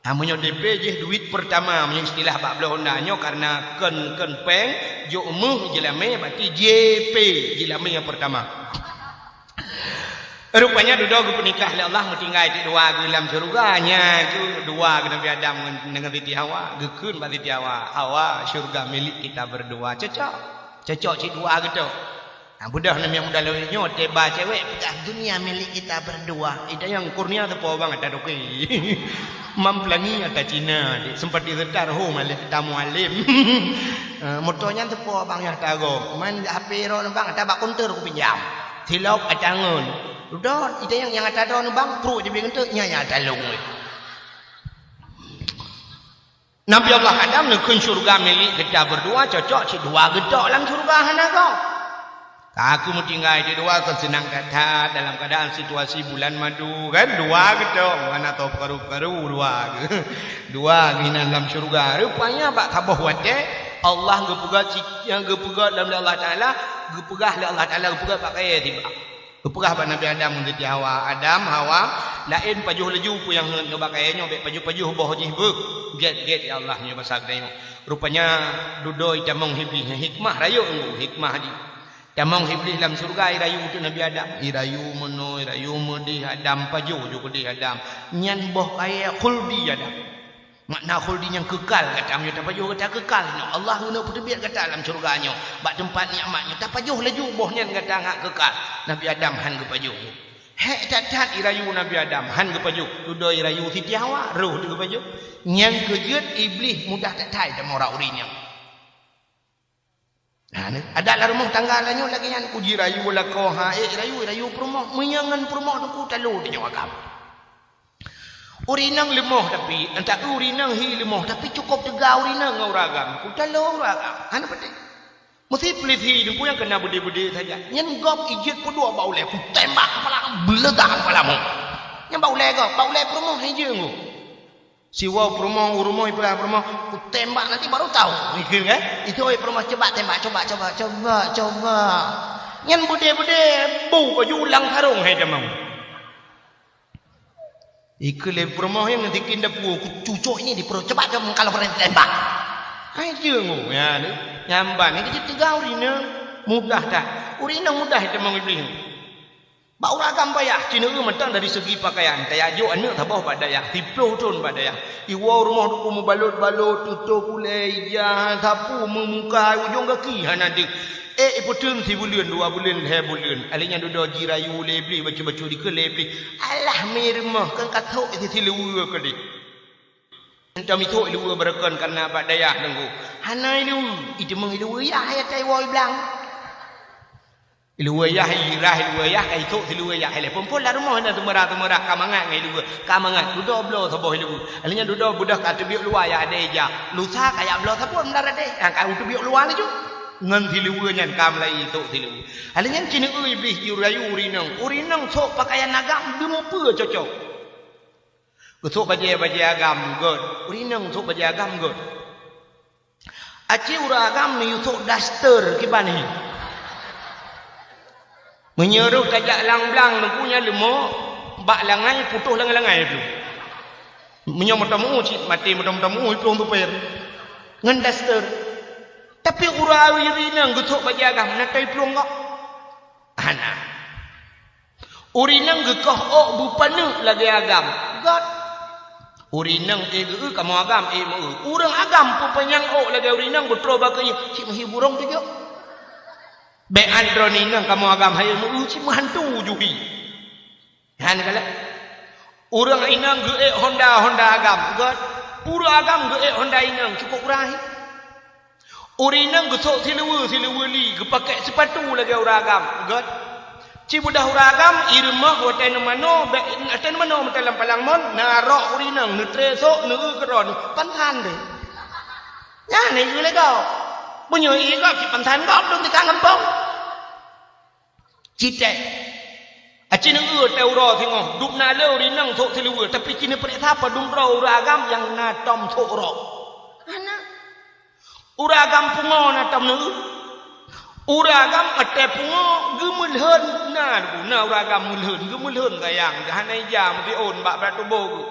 Ha, meunyoe D P jih duit pertama, meunyoe istilah bak bloe honda nyoe karena kon, kon péng, jok meuh jeulamé, berarti J P, jeulamé nyang pertama. Rupanya dudoe geupeunikah lé Allah, meutinggai teuk dua geuh lam syeuruga, nyan keuh dua geuh Nabi Adam ngon, ngon Siti Hawa, geukheun bak Siti Hawa, "Hawa, syeuruga milik kita berdua." Cocok. Cocok cit dua geuh tu. Ha, beudôh namiet muda lawét nyoe, tiba cewek peugah, "Dunia milik kita berdua." Ita nyang kurnia teupo bang ata toke. Mam pelangi ata Cina, dek. Sempati setar ho maleh tamu alim. Eh, moto nyan teupo bang nyang tago. Man H P ro bang ata bak konter ku pinjam. Silop ata ngon. Dudoe, ita nyang, nyang ata droe bang, pruet jibi ngenteuk, nya nyang ata long. Nabi Allah Adam neukheun syeuruga milik geuta berdua, cocok cit dua geutok lam syeuruga hana gob. Ka aku meutinggai cit dua kon seunang that-that dalam keadaan situasi bulan madu kan, dua geutok, hana tao peukaru-peukaru dua geuh. Dua geuh inan lam syeuruga. Rupanya bak saboh watée Allah geupeugah ci-, nyang geupeugah lam Allah Taala, geupeugah lé Allah Taala, geupeugah bak kayée tibak. Geupeugah bak Nabi Adam ngon Siti Hawa, "Adam, Hawa, laén pajoh laju peue nyang heuet nibak kayée nyoe, bék pajoh-pajoh boh jih beuh. Gét-gét ya Allah nyoe basa geutanyoe." Rupanya dudoe itamong Iblih, hikmah rayeuk nyoe, hikmah jih. Tamong Iblih lam syeuruga, irayu teuk Nabi Adam. Irayu meunoe, irayu meudeh, Adam pajoh ju keudeh Adam. Nyan boh kayée khuldi Adam. Makna khuldi nyang keukai gata meunyoe tapajoh gata keukai nyoe. Allah geuneuk peuteubiet gata lam syeuruga nyoe. Bak teumpat nikmat nyoe tapajoh laju boh nyan gata ngat keukai. Nabi Adam han geupajoh. Hék that-that irayu Nabi Adam han geupajoh. Dudoe irayu Siti Hawa, roh teuh geupajoh. Nyang keu jeuet Iblih mudah that-that tamong rot ureuëng nyan. Ha, ni, adat lam rumoh tangga tanyoe lagée nyan, uji rayu lakoe, ha, ék rayu, rayu peurumoh, meunyoe ngon peurumoh teungku talo tanyoe agam. Ureuëng inong leumoh tapi, entah ureuëng inong hi leumoh tapi cukôp teuga ureuëng inong ngon ureuëng agam, ku talo ureuëng agam. Hana peudeh. Meusi peulisi teungku nyang keuna beudé-beudé saja. Nyan gob ijeuet peuduek bak ulée, ku tembak kepala, beuleugah kepala mu. Nyan bak ulée gob, bak ulée peurumoh ijeuet ngu. Siwoe peurumoh, u rumoh, ipeugah peurumoh, "Kutembak nanti baru tahu." Ikeu kan? Itu oi peurumoh, "Coba tembak, coba, coba, coba, coba." Nyan beudé-beudé bu baju ulang sarong hai tamong. Ikeu lé peurumoh nyang dikin dapu, "Kucucok ini di perut. Coba kamu kalau berani tembak." Hai jeuet ngu, ya ni. Nyamban ni keuci teuga ureuëng inong. Mudah that. Ureuëng inong mudah tamong Iblih. Bak ureueng agam payah, ci neueu mantong dari segi pakaian. Tajak jok aneuk saboh bak dayah, siplôh thon bak dayah. Iwoe rumoh teungku meubalot-balot, tutoe kulée, ija, sapu, meumuka, ujong gaki hana deuh. Ék ipeuteun sibuleuen, dua buleuen, lhée buleuen. Alèh nyan dudoe jirayu lé Iblih, bacut-bacut dikeue lé Iblih. Alah, mi rumoh, kon ka thok si siluweue keudeh. Mantong ithok iluweue barokon kareuna bak dayah teungku. Hana iluweue, iteumèe iluweue yah, yah tai woe blang. Iluweue yah, irah iluweue yah, ka ithok siluweue yah. Ilèe phon-phon lam rumoh na seumeurah-seumeurah, ka mangat ngon iluweue, ka mangat. Dudoe bloe saboh iluweue. Alèh nyan dudoe beudôh ka teubiet luwa yah adèe ija. Lusa ka jak bloe saboh meudarat deh, nyang ka teubiet luwa laju. Ngon siluweue nyan ka meulai ithok siluweue. Alèh nyan ci neueu Iblih jirayu ureueng inong. Ureueng inong sok pakaian agam deumeupeue cocok. Geusok bajèe-bajèe agam göt. Ureueng inong sok bajèe agam göt. Aci ureueng agam neuyue sok daster kiban hi. Meunyoe rôh tajak lam blang teungku nyan leumo, bak langai putôh langai-langai tu. Meunyoe meutameu cit maté, meutameu-tameu plueng tuper. Ngon daster. Tapi ureueng inong geusok bajèe agam na tai plueng gob. Hana. Ureueng inong geukoh ôk beupaneuk lagèe agam. Göt. Ureueng inong ék geu-eu kamoe agam ék meu-eu. Ureueng agam peupanyang ôk lagèe ureueng inong beutroe bak keuieng, cit meuhi burông tujok. Bèk an droeneuh inong kamoe agam hai meu-eu, cit meuhantu juhi. Nyan kalon. Ureueng inong geuék honda, honda agam. Göt. Ureueng agam geuék honda inong, cukôp urai. Ureueng inong geusok siluweue, siluweue li, geupakèk sipatu lagèe ureueng agam. Göt. Ci beudôh ureueng agam, i rumoh watèe neumanoe, bèk watèe neumanoe meutaleueng palang mon, na rok ureueng inong neutré sok, neueu keudroe, pansan deh. Nyan ieu lé gob. Meunyoe ié gob, cit pansan gob lôn teuka gampông. Citée. Aci neueu tée uroe singoh, dum na le ureueng inong sok siluweue, tapi ci neupareksa padum droe ureueng agam nyang na tom sok rok. Hana. Ureueng agam pungoe na tom neueu. Ureueng agam watée pungoe geumeulheun na, na ureueng agam meulheun, geumeulheun sayang, hana ija meusiôn bak brat tuboh geuh.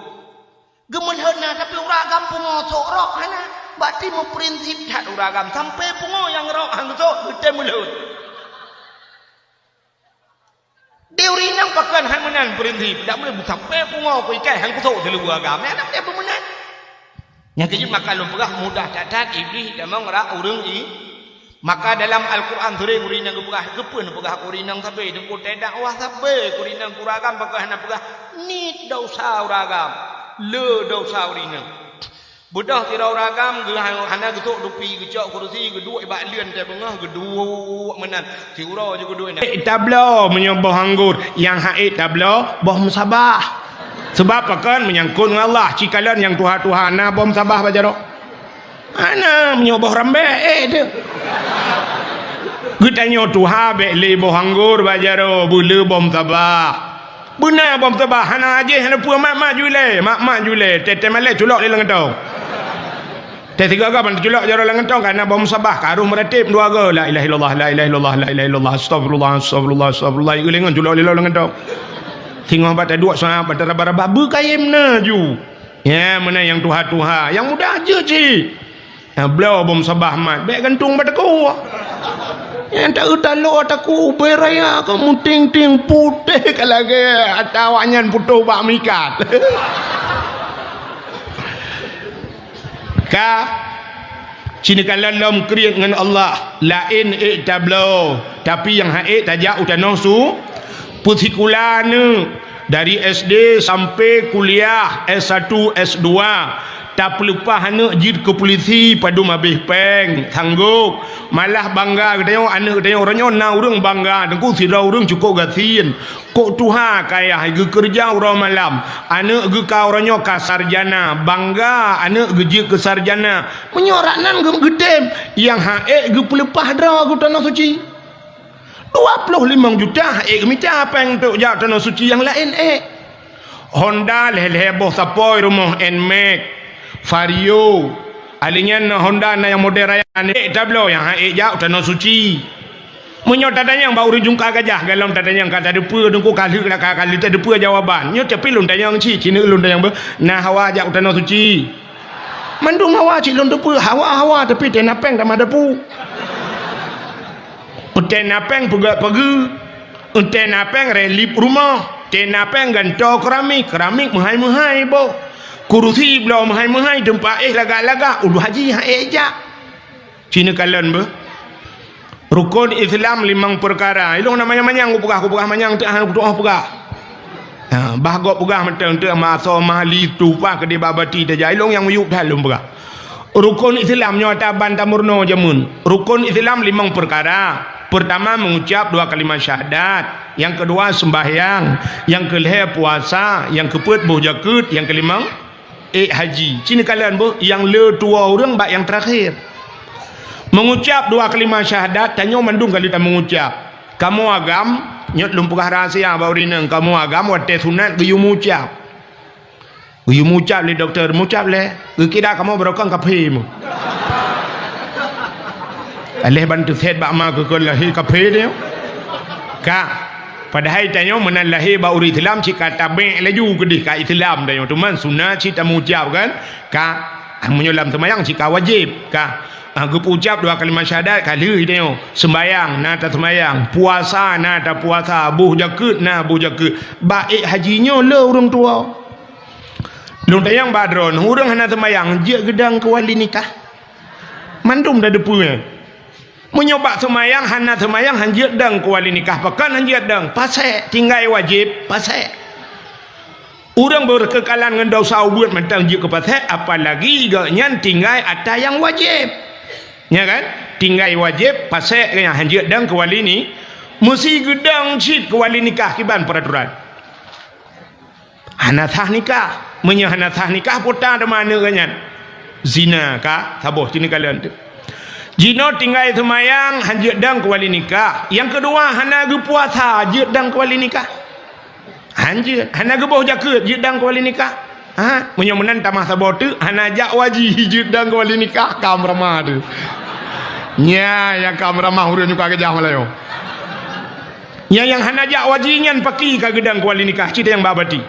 Geumeulheun na, tapi ureueng agam pungoe sok rok hana. Bak ti meuprinsip that ureueng agam, sampoe pungoe nyang rok han geusok, geutem meulheun. Di ureueng inong pakon hai meunan prinsip, dak boleh sampoe pungoe ku ikai han geusok siluweue agam. Nyan dak boleh meunan. Nyang keujeuet maka lôn peugah mudah that-that Iblih tamong rak ureueng i Maka dalam Al-Quran sering ureueng inong geupeugah, keupeue neupeugah keu ureueng inong sabe, teungku teudakwah sabe keu ureueng inong, keu ureueng agam pakon hana peugah, niet desya ureueng agam, le desya ureueng inong. Beudôh sidroe ureueng agam geu-, hana geusok dupi, geucok kurusi, geuduek bak leuen teuh beungoh, geuduek meunan, siuroe jih geuduek na. Ék tabloe meunyoe boh anggô, nyang han ék tabloe boh meusabah. Sabab pakon, meunyangkot ngon Allah, ci kalon nyang tuha-tuha na boh meusabah bak jaroe. Hana, meunyoe boh rambek, ék teuh. Geutanyoe tuha bèk lé boh anggô bak jaroe, beule boh meusabah. Beuna boh meusabah, hana ajéh, hana peue, mat-mat ju ilèe, mat-mat ju ilèe. Teuh-teuh malèe culok lé lam gantông. Teuh sigoe-goe ban teuculok jaroe lam gantông, ka na boh meusabah, ka rôh meuratéb dua goe, la ilaha illallah, la ilaha illallah, la ilaha illallah, astagfirullah, astagfirullah, astagfirullah. Ieu lé ngon culok lé lam gantông. Singoh bak taduek saát, bak taraba-raba, beukayém na ju. Nyan meunan nyang tuha-tuha, nyang muda jeuet cit. Nyang bloe boh meusabah mat, bèk gantung bak takue. Nyang taeu taloe takue ubé raya ka meuting-ting putéh ka lagèe ata awaknyan putôh bak meuikat. Ka, ci neukalon lom kriet ngon Allah, laén ék tabloe, tapi nyang han ék tajak u tanoh su-, peusikula aneuk. Dari S D sampai kuliah S satu, S dua, tapeuleupah aneuk jeuet keu pulisi padum habéh péng, sanggôp. Malah bangga geutanyoe, aneuk geutanyoe uroe nyoe na ureueng bangga, teungku sidroe ureueng cukôp gasien. Kok tuha kayah geukeureuja uroe malam, aneuk geuh ka uroe nyoe ka sarjana, bangga aneuk geuh jeuet keu sarjana. Meunyoe rak nan geu-, geutem, nyang han ék geupeuleupah droe keu tanoh suci. Dua ploh limong juta han ék geumita péng untuk jak tanoh suci, nyang laén ék. Honda lhèe-lhèe boh sapôi rumoh, Nmax, Vario. Alèh nyan Honda na nyang model raya, han ék tabloe nyang han ék jak tanoh suci. Meunyoe tatanyong bak ureueng jungka gajah, golom tatanyong ka tateupeue, teungku ka lheueh ka, ka lheueh tateupeue jawaban. Nyoe tapi lôn tanyong cit, ci neueu lôn tanyong beuh, na hawa jak u tanoh suci? Mandum hawa cit lôn teupeue, hawa-hawa tapi teuh na péng tamah dapu. Teuh na péng peugöt pageue. Eunteuk na péng reh lip rumoh, eunteuk na péng gantoe keramik, keramik meuhai-meuhai boh. Kurusi bloe meuhai-meuhai, teumpat éh lagak-lagak, udeb haji han ék jak. Ci neukalon beuh. Rukon Islam limong peukara. Ilong na manyang-manyang kupeugah, kupeugah manyang teuk han kutu'oh peugah. Ha, bah gob peugah mantong teuk maso mahli tupa keudeh babati teujak. Ilong nyang miyueb that lôn peugah. Rukon Islam nyoe taban tameurunoe jameun. Rukon Islam limong peukara. Peurtama, mengucap dua kalimat syahadat. Nyang keudua, sembahyang. Nyang keulhèe, puasa. Nyang keupeuet, boh jakeuet. Nyang keulimong, ék haji. Ci neukalon beuh, nyang le tuwoe ureuëng bak nyang teurakhé. Mengucap dua kalimat syahadat, tanyoe mandum ka lheueh tameungucap. Kamoe agam, nyoe lôn peugah rahsia bak ureuëng inong, kamoe agam watée sunat geuyue mucap. Geuyue mucap lé dokto, mucap lé. Geukira kamoe barokon kaphé mu. Aléh ban teusét bak ma keu kon lahé kaphé nyoe. Ka. Padahai tanyoe meunan lahé bak ureuëng Islam cit ka tabek laju keudeh ka Islam tanyoe. Teuma sunat cit tamucap kan. Ka. Ah, meunyoe lam seumayang cit ka wajéb. Ka. Ah, geupeucap dua kalimat syahadat ka lheueh tanyoe. Seumayang na taseumayang, puasa na tapuasa, boh jakeuet na boh jakeuet. Bak ék haji nyoe le ureuëng tuwoe. Lôn tanyong bak droeneuh, ureuëng hana seumayang jeuet geudong keu wali nikah? Mandum tateupeue nyan. Meunyoe bak seumayang hana seumayang, han jeuet dong keu wali nikah, pakon han jeuet dong? Pasék, tinggai wajéb, pasék. Ureuëng beukeukalan ngon desya ubeut mantong jeuet keu pasék, apalagi gobnyan tinggai atra nyang wajéb. Nya kan? Tinggai wajéb, pasék gobnyan han jeuet dong keu wali ni, meusi geudong cit keu wali nikah kiban peuraturan. Hana sah nikah. Meunyoe hana sah nikah, peue ta teuma aneuëk geuh nyan? Zina ka saboh ci neukalon teuk. Jinoe tinggai seumayang, han jeuet dong keu wali nikah. Nyang keudua, hana geupuasa, jeuet dong keu wali nikah? Han jeuet. Hana geuboh jakeuet, jeuet dong keu wali nikah? Ha, meunyoe meunan tamah saboh teuk, hana jak waji, jeuet dong keu wali nikah, ka meuramah teuk. Nya nyang ka meuramah ureuëng nyang ka geujak meulayeue. Nyang, nyang hana jak waji nyan paki ka geudong keu wali nikah, cit nyang bak bati.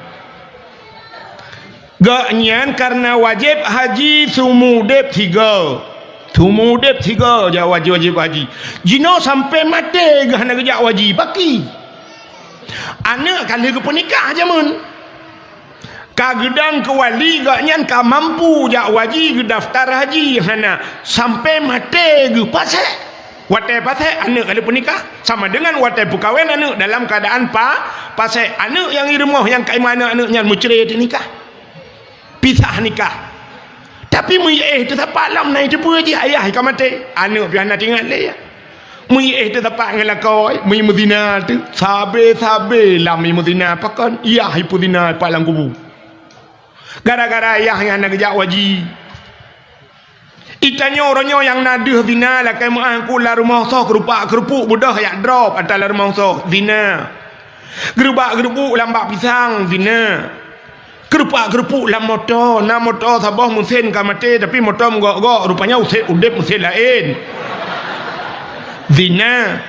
Gobnyan kareuna wajéb haji seumeu udeb sigoe. Seumeu udeb sigoe jak wajéb-wajéb haji. Jinoe sampoe maté geuh hana geujak waji, paki. Aneuëk ka lheueh geupeunikah jameun. Ka geudong keu wali, gobnyan ka mampu jak waji geudaftar haji, hana, sampoe maté geuh pasék. Watée pasék aneuëk ka lheueh peunikah, sama deungon watée peukawen aneuëk dalam keuadaan pa, pasék. Aneuëk nyang i rumoh nyang ka iman aneuëk nyan meucre teunikah. Pisah nikah. Tapi meuiéh teusapat lom na iteupeue jih ayah ka maté, aneuëk pih hana teuingat lé. Meuiéh teusapat ngon lakoe, meuiéh meuzina teuk, sabe-sabe lam ié meuzina, pakon yah ipeuzina pat lam kubu. Gara-gara yah nyan hana geujak waji. Itanyoe uroe nyoe nyang na deuh zina, lakée meuáh ku lam rumoh soe keurupak-keurupuk beudôh jak drob atra lam rumoh soe, zina. Geurubak-geurubuk lam bak pisang, zina. Keurupak-keurupuk lam moto, na moto saboh meusén ka maté, tapi moto meugok-gok, rupanya usé-, udeb meusén laén. Zina.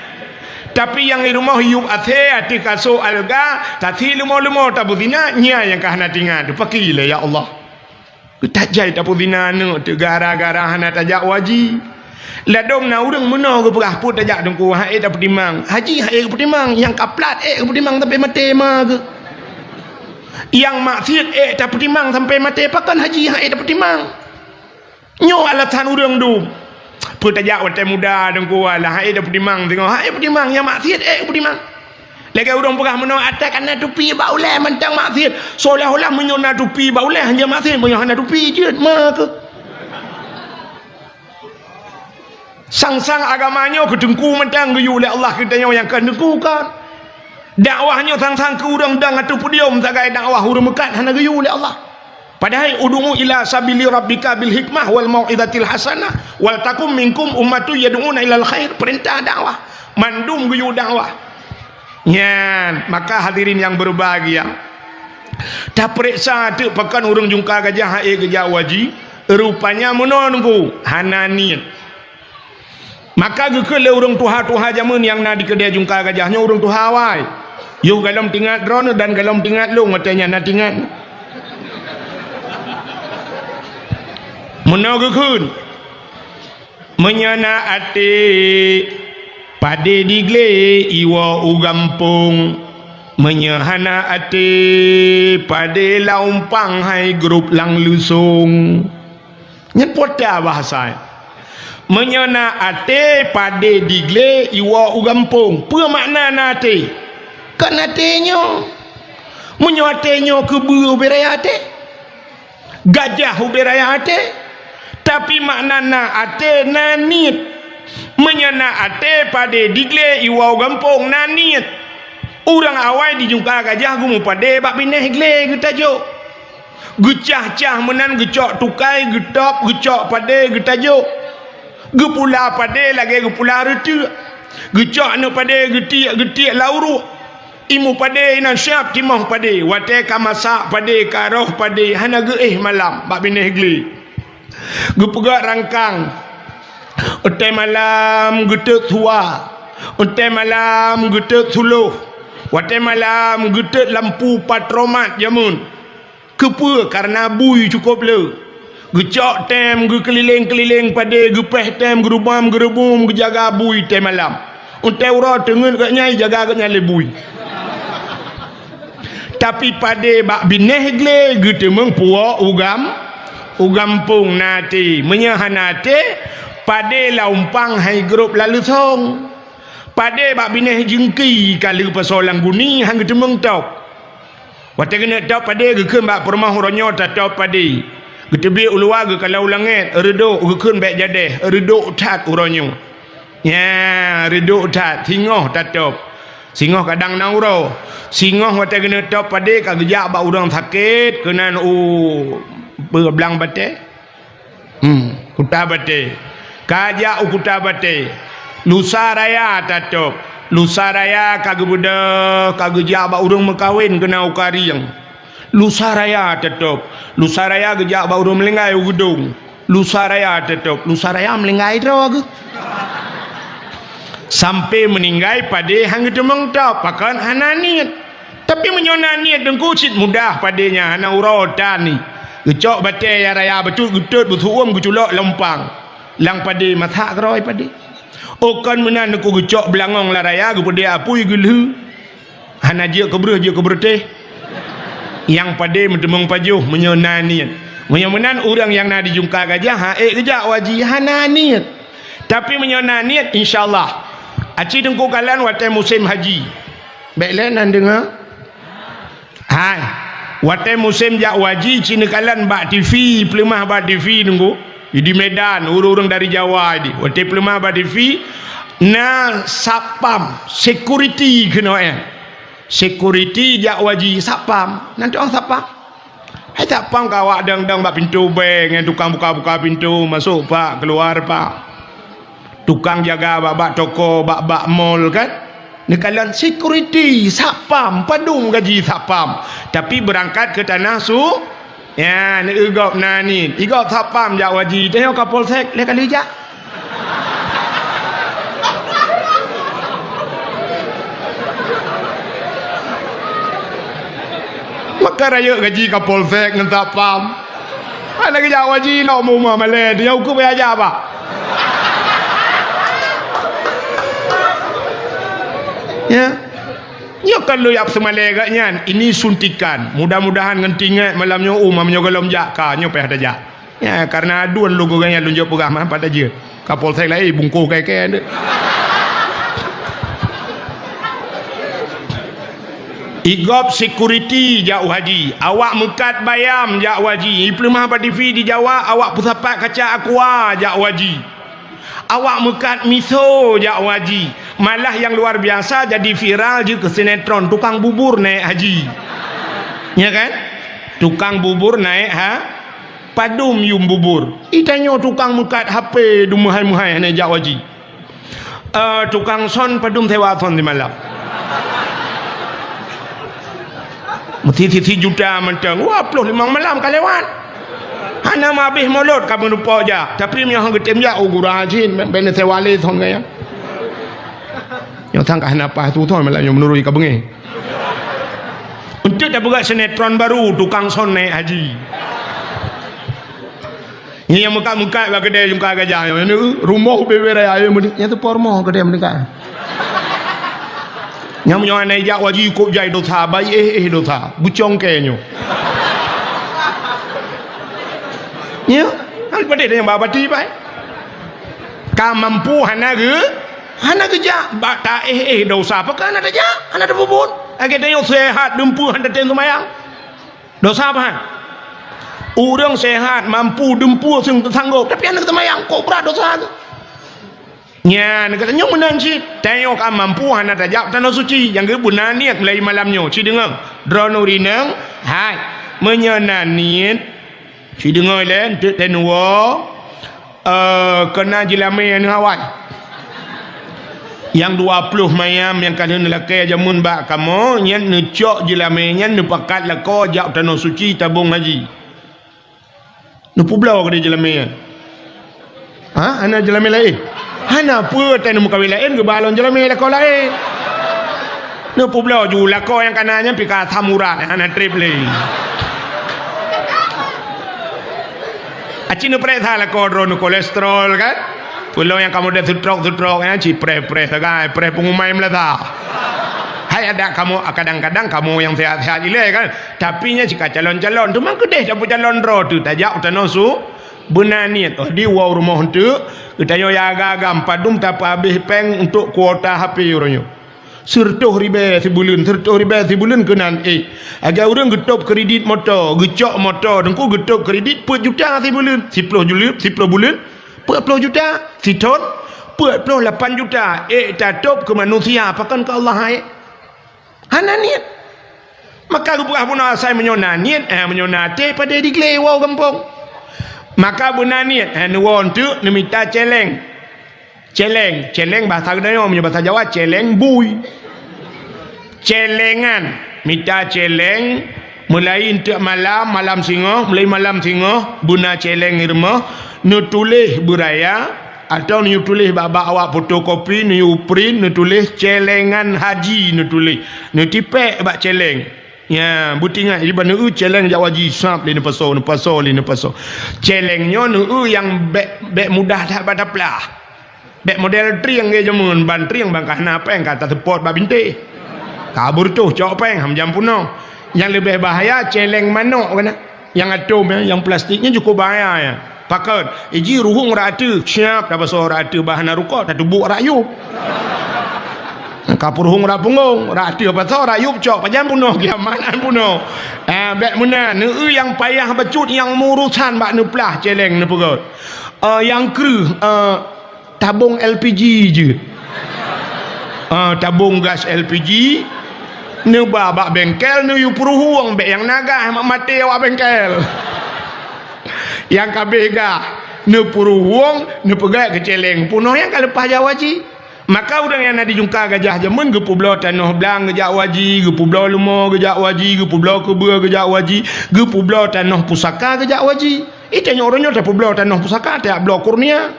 Tapi nyang i rumoh yueb asée ateueh kasô alga, tasi leumo-leumo tabeuzina, nyan nyang ka hana teuingat, teupaki lé, ya Allah. Tajai tapeuzina aneuëk teuh gara-gara hana tajak waji. Ladôm na ureuëng meunoe geupeugah, peue tajak teungku, han ék tapeutimang. Haji han ék geupeutimang, nyang ka plat ék geupeutimang sampai maté ma geuh. Nyang maksiet ék tapeutimang sampai maté, pakon haji han ék tapeutimang. Nyoe alasan ureuëng dum. Peue tajak watée muda teungku, alah han ék tapeutimang singoh, han ék peutimang, nyang maksiet ék geupeutimang. Lagée ureuëng peugah meunoe, atra ka na tupi bak ulée mantong maksiet. Seolah-olah meunyoe na tupi bak ulée, hanjeuet maksiet, meunyoe hana tupi jeuet, ma keuh. Sang-sang agama nyoe keu teungku mantong geuyue lé Allah, keu tanyoe nyang kon teungku kon. Dakwah nyoe sang-sang keu ureuëng dang ateueh podium sagai dakwah, ureuëng meukat hana geuyue lé Allah. Padahai, "Ud'u ila sabili rabbika bil hikmah wal mau'izatil hasanah, wal takum minkum ummatun yad'una ilal khair." Peurintah dakwah, mandum geuyue dakwah. Nyan, maka hadirin yang berbahagia, tapeuriksa teuk pakon ureuëng jungka gajah han ék geujak waji, rupanya meunoe teungku, hana niet. Maka geukheun lé ureuëng tuha-tuha jameun nyang na di keudée jungka gajah nyoe, ureuëng tuha awai. Yoh golom teuingat droeneuh dan golom teuingat lôn, watée nyan na teuingat. Meunoe geukheun, meunyoe na até Padé diglé iwoe u gampông, meunyoe hana até, padé lam umpang hai grôp lam leusông. Nyan peue bahasa. Meunyoe na até, padé diglé iwoe u gampông. Peue makna na até? Kon até nyoe. Meunyoe até nyoe keubeue ubé raya até. Gajah ubé raya até, tapi makna na até na niet. Meunyoe na até padé diglé iwoe u gampông na niet. Ureuëng awai di jungka gajah geumeupadé bak binéh glé geutajok. Geucah-cah meunan geucok tukai, geutôb, geucok padé geutajok. Geupula padé lagée geupula reuteuek. Geucok aneuk padé geutiek-geutiek lam uruek. Imu padé inan siab timoh padé, watée ka masak padé, ka roh padé, hana geuéh malam bak binéh glé. Geupeugah rangkang, untée malam geutot suwa, untée malam geutot suloh, watée malam geutot lampu patromat jameun. Keupeue? Kareuna bui cukôp le. Geucok tem geukeulileng-keulileng padé, geupéh tem geurubam-geurubum geujaga bui tem malam. Untée uroe teungeut gobnyan, jaga gobnyan lé bui. Tapi padé bak binéh glé geuteumeung puwoe u gam-, u gampông na até. Meunyoe hana até, padé lam umpang hai grôp lam leusông. Padé bak binéh jeungki ka lheueh pasoe lam guni han geuteumeung tôb. Watée geuneuk tôb padé geukheun bak peurumoh uroe nyoe tatôb padé. Geuteubiet u luwa geukalon u langét, reudok geukheun bék jadéh, reudok that uroe nyoe. Nya, reudok that, singoh tatôb. Singoh kadang na uroe. Singoh watée geuneuk tôb padé ka geujak bak ureuëng sakét keunan u blang batée. Hmm, Kuta Batée. Ka jak u Kuta Batée. Lusa raya tatôb. Lusa raya ka geubeudôh, ka geujak bak ureuëng meukawen keunan u Karieng. Lusa raya tatôb. Lusa raya geujak bak ureuëng meuninggai u Geudong. Lusa raya tatôb. Lusa raya meuninggai droe geuh. Sampai meuninggai padé han geuteumeung tôb, pakon hana niet. Tapi meunyoe na niet teungku cit mudah padé nyan, hana uroe tan ni. Geucok batée nyang raya bacut geutot beusu'uem geuculok lam umpang. Lam padé masak keudroe padé. Oh kon meunan teungku geucok beulangong lam raya geupeudeh apui geulheueh. Hana jeuet keu breueh, jeuet keu beureuteh. Nyang padé meuteumeung pajoh meunyoe na niet. Meunyoe meunan ureuëng nyang na di jungka gajah ha ék geujak u haji hana niet. Tapi meunyoe na niet insya Allah. Aci teungku kalon watée musém haji. Bék lé nan deungoe. Hai, watée musém jak u haji ci neukalon bak TV, peuleumah bak TV teungku. Di Medan, ureuëng-ureuëng dari Jawa di. Watée peuleumah bak TV, na satpam, security keunoe. Security jak u haji satpam. Nan tuan satpam. Hai satpam ka awak dang-dang bak pintoe bank, ngon tukang buka-buka pintoe, masôk pak, keuluar pak. Tukang jaga bak-bak toko, bak-bak mall kan. Neukalon security, satpam, padum gaji satpam. Tapi beurangkat keu tanah su-, ya, neu-eu gob na niet. Igob satpam jak u haji, tanyoe Kapolsek lhée kali jak. Maka rayeuk gaji Kapolsek ngon satpam. Hana geujak u haji lom u ma malée, tanyoe ukeue payah jak bah. Ya. Nyoe kon lôn jak seumalée gobnyan, ini suntikan. Mudah-mudahan ngon tinggai malam nyoe u ma meunyoe gohlom jak ka, nyoe payah tajak. Ya, kareuna aduen lôn keu gobnyan lôn jok peugah mah pat tajeuet. Kapolsek laén bungkôh kée-kée deuek. Igob security jak u haji, awak meukat bayam jak u haji, ipeuleumah bak TV di Jawa, awak peusapat kaca aqua jak u haji. Awak meukat miso jak u haji. Malah nyang luar biasa jadi viral jeuet keu sinetron tukang bubur naék haji. Ya kan? Tukang bubur naék ha-, padum yum bubur. Itanyoe tukang meukat HP dum meuhai-meuhai hana jak u haji. Eh, tukang son padum sewa son simalam. Meusti sisi juta mantong. Wah, ploh limong malam ka lewat. Hana meuhabéh mulot ka meurumpok jak. Tapi meunyoe han geutem jak, oh, gura jin, ben, ben sewa lé son gaya. Nyoe sang ka hana paih tu son malam nyoe meunurui ka beungéh. Untuk dah peugah sinetron baru, tukang son naék haji. Nyan nyang meukat-meukat bak keudè jungka gajah nyoe, nyan rumoh bubé raya, nyan teupo rumoh keudè meuninggai. Nyang meunyoe hana jak haji kok jai dosa, bai éh-éh dosa, beucongkée nyoe. Nyoe, kan padeh nyang ba bati bai. Ka mampu hana geu, hana geujak, bak ta éh-éh dosa, pakon hana tajak, hana tapeubuet. Lagée tanyoe seuhat dumpeue hana tatem seumayang. Dosa bah. Ureuëng seuhat mampu dumpeue seuang-, sanggop, tapi hana seumayang, kok brat dosa tu. Nyan, geutanyoe meunan cit, tanyoe ka mampu hana tajak tanoh suci, nyang geubeuna niet mulai malam nyoe, ci deungoe, droeneuh rineueng, hai, meunyoe na niet, ci deungoe lé, eunteuk tanyoe, eh, keunan jeulamé neuh awai. Nyang dua ploh mayam nyang ka lheueh neulakée jameun bak kamoe, nyan neucok jeulamé nyan neupakat lakoe jak tanoh suci tabong haji. Neupeubloe keudeh jeulamé nyan. Ha? Hana jeulamé laén? Hana peue, watée neumeukawen laén geuba lom jeulamé lakoe laén. Neupeubloe ju lakoe nyang kana nyan pih ka asam urat, hana treb lé. Aci neupareksa lakoe droeneuh kolesterol kan? Peulom nyang kamoe deuh seutrok-seutrok nyan ci preh-preh sagai, preh peungumai meulasa. Hai adak kamoe, kadang-kadang kamoe nyang sehat-sehat ilée kan? Tapi nyan cit ka calon-calon, teuma keudeh tapeucalon droe teuh tajak u tanoh su-, beuna niet. Oh, di woe u rumoh eunteuk, geutanyoe ya agam-agam padum tapeuhabéh péng untuk kuota H P uroe nyoe. Seureutôh ribée sibuleuen, seureutôh ribée sibuleuen keunan éh. Lagée ureuëng geutôb kredit moto, geucok moto, teungku geutôb kredit peuet juta sibuleuen, siploh juleuen, siploh buleuen, peuet ploh juta, sithon, peuet ploh lapan juta, ék tatôb keu manusia, pakon keu Allah hai? Hana niet. Maka geupeugah bunoe asai meunyoe na niet, eh, meunyoe na até padé diglé woe gampông. Maka beuna niet, eh, neuwoe eunteuk neumita céléng. Céléng, céléng bahasa geutanyoe, meunyoe bahasa Jawa céléng bui. Céléngan, mita céléng, mulai eunteuk malam, malam singoh, mulai malam singoh, beuna céléng i rumoh, neutuléh beuraya, Atawa neuyue tuléh bak-bak awak fotokopi, neuyue print, neutuléh céléngan haji neutuléh. Neutipék bak céléng. Nya, beutingat, jiban neueu céléng jak haji, sab lé neupasoe, neupasoe lé neupasoe. Céléng nyoe neueu nyang bék, bék mudah that bak taplah. Bék model trieng lagée jameun, ban trieng ban ka hana péng ka taseupôt bak bintéh. Ka beureutoh cok péng, ham jam peunoh. Nyang leubeh bahaya, céléng manok keunan. Nyang atôm, eh, nyang plastik nyan cukôp bahaya, ya. Pakon? Iji ruhueng rata, siap tapasoe rata bah na rukok, tatubuk rak yup. Ka peuruhueng rak punggong, rata pasoe rak yup cok, pajan peunoh kiamat an peunoh. Ah, bék meunan, neueu nyang payah bacut nyang meurusan bak neuplah céléng neupeugöt. Ah, nyang kreueh, ah, Tabong L P G jeuet. Ah, tabong gas L P G, neuba bak bengkel, neuyue peuruhueng, bék nyang na gas mak maté awak bengkel. Nyang ka abéh gas, neupeuruhueng, neupeugöt keu céléng, peunoh nyang ka leupah jak haji. Maka ureuëng nyang na di Jungka Gajah jameun geupeubloe tanoh blang geujak haji, geupeubloe leumo geujak haji, geupeubloe keubeue geujak haji, geupeubloe tanoh pusaka geujak haji. Ih, tanyoe uroe nyoe tapeubloe tanoh pusaka, tajak bloe kurnia.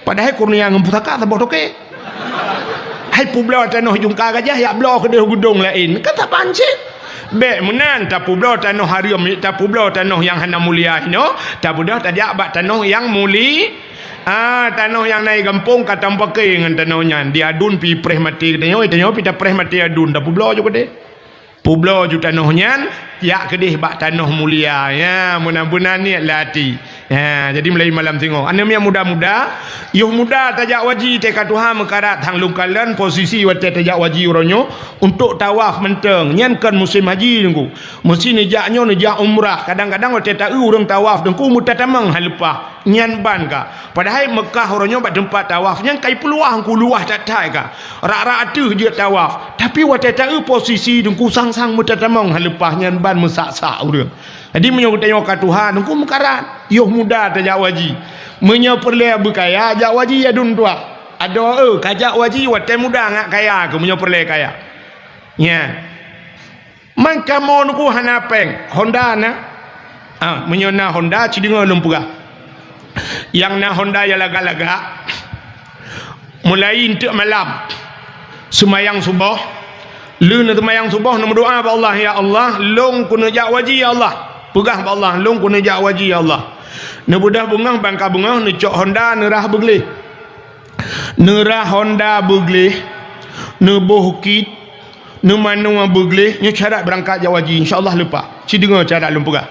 Padahai kurnia ngon pusaka saboh toke. Hai peubloe tanoh Jungka Gajah, jak bloe keudeh geudong laén. Kan saban cit. Bék meunan, tapeubloe tanoh hareuem, tapeubloe tanoh nyang hana mulia inoe, tabeudôh tajak bak tanoh nyang muli-, ah, tanoh nyang na i gampông ka tameupakè ngon tanoh nyan. Di aduen pih preh maté geutanyoe, tanyoe pih tapreh maté aduen, tapeubloe ju keudeh. Peubloe ju tanoh nyan, jak keudeh bak tanoh mulia. Ya, meunan-meunan niet lé até. Ya, jadi mulai malam singoh. Aneuk miet muda-muda, yoh muda tajak haji, teuka tuha meukarat, hang lôn kalon posisi watée tajak haji uroe nyoe, untuk tawaf mantong. Nyan kon musim haji, Teungku. Meusi neujak nyoe, neujak umrah. Kadang-kadang watée taeu ureuëng tawaf, Teungku, meutatamong han leupah. Nyan ban ka. Padahai Meukah uroe nyoe bak teumpat tawaf nyan ka ipeuluwah Teungku, luwah that-that ka. Rak-rak ateueh jeuet tawaf. Tapi watée taeu posisi Teungku, sang-sang meutatamong han leupah, nyan ban meusak-sak ureuëng. Jadi meunyoe geutanyoe ka tuha Teungku meukarat, yoh muda tajak haji. Meunyoe peureulée beukaya, jak haji aduen tuha. Adoe, eh, kajak haji watée muda ngat kaya keuh meunyoe peureulée kaya. Nyan. Man kamoe Teungku hana péng, Honda na? Ah, meunyoe na Honda, ci deungoe lôn peugah. Nyang na Honda nyang lagak-lagak, mulai eunteuk malam, seumayang suboh, lheueh neuseumayang suboh, neumeudoá bak Allah, "Ya Allah, lôn keuneuk jak haji, ya Allah." Peugah bak Allah, "Lôn keuneuk jak haji, ya Allah." Neubeudôh beungoh, ban ka beungoh, neucok Honda, neurah beugleh. Neurah Honda beugleh, neuboh kit, Neumanoe beugleh, nyoe syarat beurangkat jak haji, insya Allah leupah. Ci deungoe syarat lôn peugah.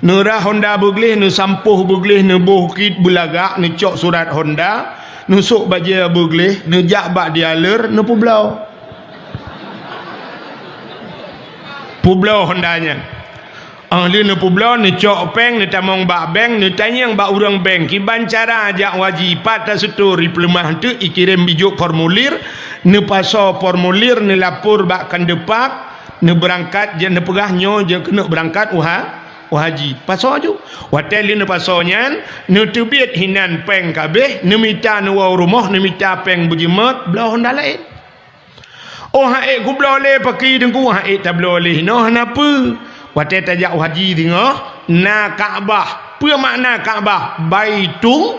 Neurah honda beugleh, neusampôh beugleh, neuboh kit beulagak, neucok surat honda, neusok bajée beugleh, neujak bak dealer, neupeubloe. Peubloe honda nyan. Óh lheueh neupeubloe, neucok péng, neutamong bak bank, neutanyong bak ureuëng bank, kiban cara jak haji, pat taseutôt, ipeuleumah teuk, ikirém ijok formulir, neupasoe formulir, neulapor bak Kandepak, neubeurangkat, jak neupeugah nyoe jeuet keuneuk beurangkat u ha-, u haji. Pasoe ju. Watée lheueh neupasoe nyan, neuteubiet hinan péng ka abéh, neumita neuwoe u rumoh, neumita péng beujeumeut, bloe honda laén. Oh, han ék kubloe lé paki Teungku, han ék tabloe lé hinoe hana peue. Watée tajak u haji singoh, na Ka'bah. Peue makna Ka'bah? Baitu-,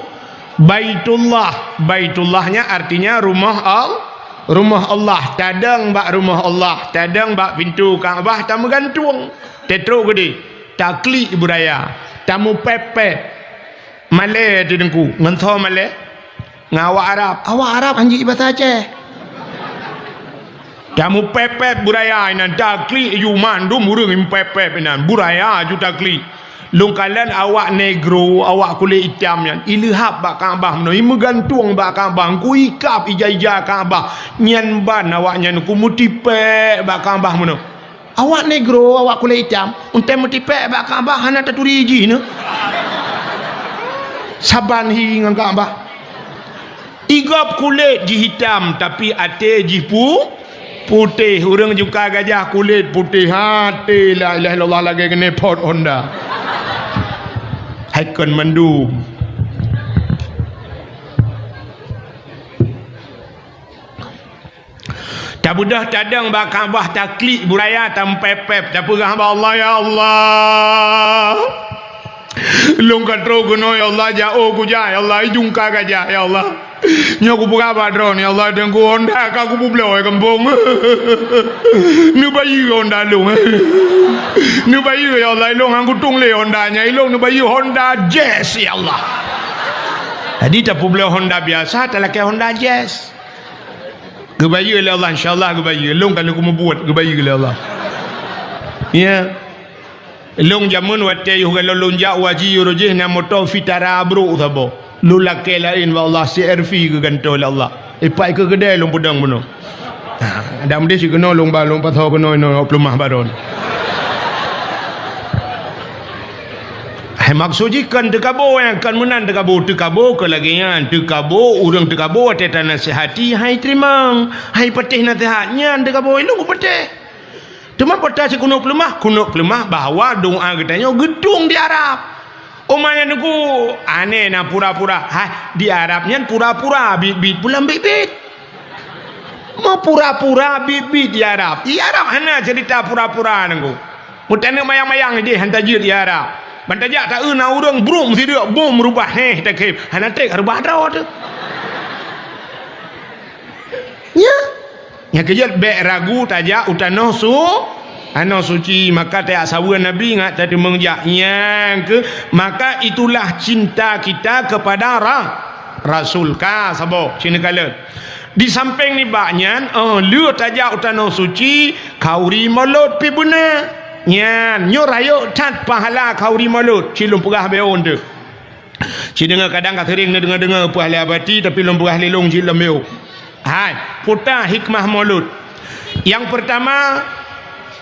Baitullah. Baitullah nyan artinya rumoh Al-, rumoh Allah. Tadong bak rumoh Allah, tadong bak pintoe Ka'bah tameugantueng. Teutrok keudeh, taklik beuraya, tameupép-pép. Malée di Teungku, ngon soe malée? Ngon awak Arab. Awak Arab han jeuet basa Aceh. Tameupép-pép beuraya inan, taklik ju mandum ureuëng meupép-pép inan. Beuraya ju taklik. Lôn kalon awak negro, awak kulét itam nyan, ileuhab bak Ka'bah meunoe, imeugantueng bak Ka'bah, Teungku, ikab ija-ija Ka'bah. Nyan ban awak nyan Teungku meutipék bak Ka'bah meunoe. Awak negro, awak kulét itam, untée meutipék bak Ka'bah hana taturi jih nyoe. Saban hi ngon Ka'bah. Igob kulét jih itam, tapi até jih pu-, putéh. Ureuëng jungka gajah kulét putéh, até la ilaha illallah lagée keuneuk pot honda. Hai kon mandum. Tabeudôh tadong bak Ka'bah, taklik beuraya, tameupép-pép, tapeugah bak Allah, "Ya Allah, lôn ka trok keunoe, ya Allah, jak oh kujak, ya Allah, ijungka gajah, ya Allah. Nyoe kupeugah bak droeneuh, ya Allah, Teungku, honda ka kupeubloe gampông. Neubayeue honda lôn. Neubayeue, ya Allah, ilôn han kutueng lé honda nyan, ilôn neubayeue honda Jazz, ya Allah." Jadi tapeubloe honda biasa, talakée honda Jazz. Geubayeue lé Allah, insya Allah geubayeue. Lôn ka lheueh kumeubuet, geubayeue lé Allah. Ya. Lôn jameun watée yoh galom lôn jak u haji, uroe jih na moto Vitara brôk saboh. Lôn lakée laén bak Allah, C R V geugantoe lé Allah. Ipak ikeue keudée lôn peudong bunoe. Ha, dan meudeh cit keunoe lôn ba lôn pasoe keunoe inoe peuleumah baron. Hai maksud jih kon teukabo, nyang kon meunan teukabo, teukabo keu lagée nyan, teukabo ureuëng teukabo watée tanasihati hai teurimong, hai patéh naseuhat nyan teukabo, ilôn kupatéh. Teuma peue ta sikunoe peuleumah, kunoe peuleumah bahwa doá geutanyoe geutueng di Arab. Umat nyan Teungku, aneh na pura-pura. Hai, di Arab nyan pura-pura, biet-biet pulang biet-biet. Meupura-pura biet-biet di Arab. Di Arab hana cerita pura-pura Teungku. Meutaneuek mayang-mayang ideh han tajeuet di Arab. Ban tajak taeu na ureuëng brôk meusideuek bom reubah héh takhém. Hana treb reubah droe teuh. Nya. Nyang keujeuet bék ragu tajak u tanoh su-, tanoh suci, maka tajak saweue Nabi ngat tateumeung jak. Nyang keu, maka itulah cinta kita kepada ra-, Rasul. Ka saboh, sinoe kalon. Di sampéng nibak nyan, oh, lheueh tajak u tanoh suci, khauri molot pih beuna. Nyan, nyoe rayeuk that pahala khauri molot, ci lôn peugah béon teuh. Ci deungoe kadang ka sering neudeungoe-deungoe peue ahli abati, tapi lôn peugah lé lôn cit lom yôh. Hai, peue ta hikmah molot. Nyang peurtama,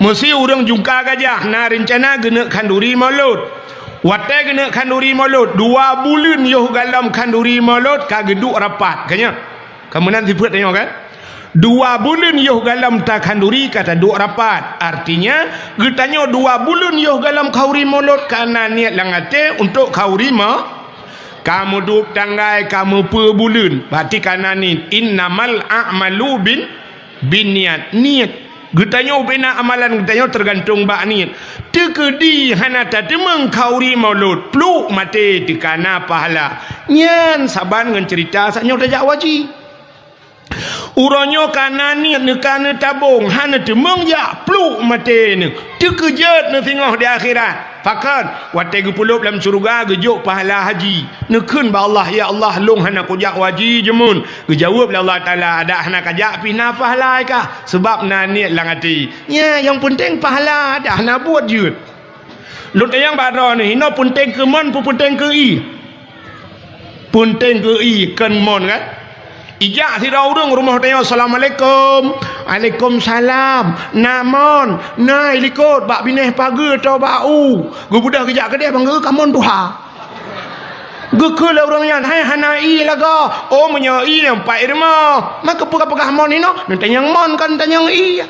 meusé ureuëng jungka gajah na reuncana geuneuk khanduri molot. Watée geuneuk khanduri molot, dua buleuen yoh galom khanduri molot ka geuduek rapat, ka nyan. Ka meunan sifeuet tanyoe kan? Dua buleuen yoh galom takhanduri ka taduek rapat. Artinya, geutanyoe dua buleuen yoh galom khauri molot ka na niet lam até untuk khauri mo-, ka meuduek tanggai, ka meupeue buleuen. Berarti ka na niet. Innamal a'malu bin, bin niat. Niet. Geutanyoe bina amalan geutanyoe teugantung bak niet. Teukeudi hana tateumeung khauri molot, pluek maté teuka na pahala. Nyan saban ngon cerita saat nyoe tajak haji. Uroe nyoe ka na niet neuh, ka neutabong, hana teumeung jak, pluk maté neuh. Teukeujot neuh singoh di akhirat. Pakon? Watée geupeulop lam syeuruga geujok pahala haji. Neukheun bak Allah, "Ya Allah, lôn hana kujak haji jeumun." Geujaweueb lé Allah Taala, "Adak hana kajak pih na pahala kah, seubab na niet lam até." Nya, nyang peunteng pahala, adak hana buet jeuet. Lôn tanyong bak droeneuh, inoe peunteng keu mon, peu peunteng keu ié? Peunteng keu ié, kon mon kan? Ijak sidroe ureuëng rumoh tanyoe, "Assalamualaikum." "Waalaikumsalam." "Na mon?" "Na, i likot, bak binéh pageue atau bak u." Geubeudôh geujak keudeh, bang geuh ka mon tuha. Geukheun lé ureuëng nyan, "Hai, hana ié lagoe." "Oh, meunyoe ié, nyang pat i rumoh." "Maka peugah-peugah mon inoe?" "Neutanyong mon, kon neutanyong ié."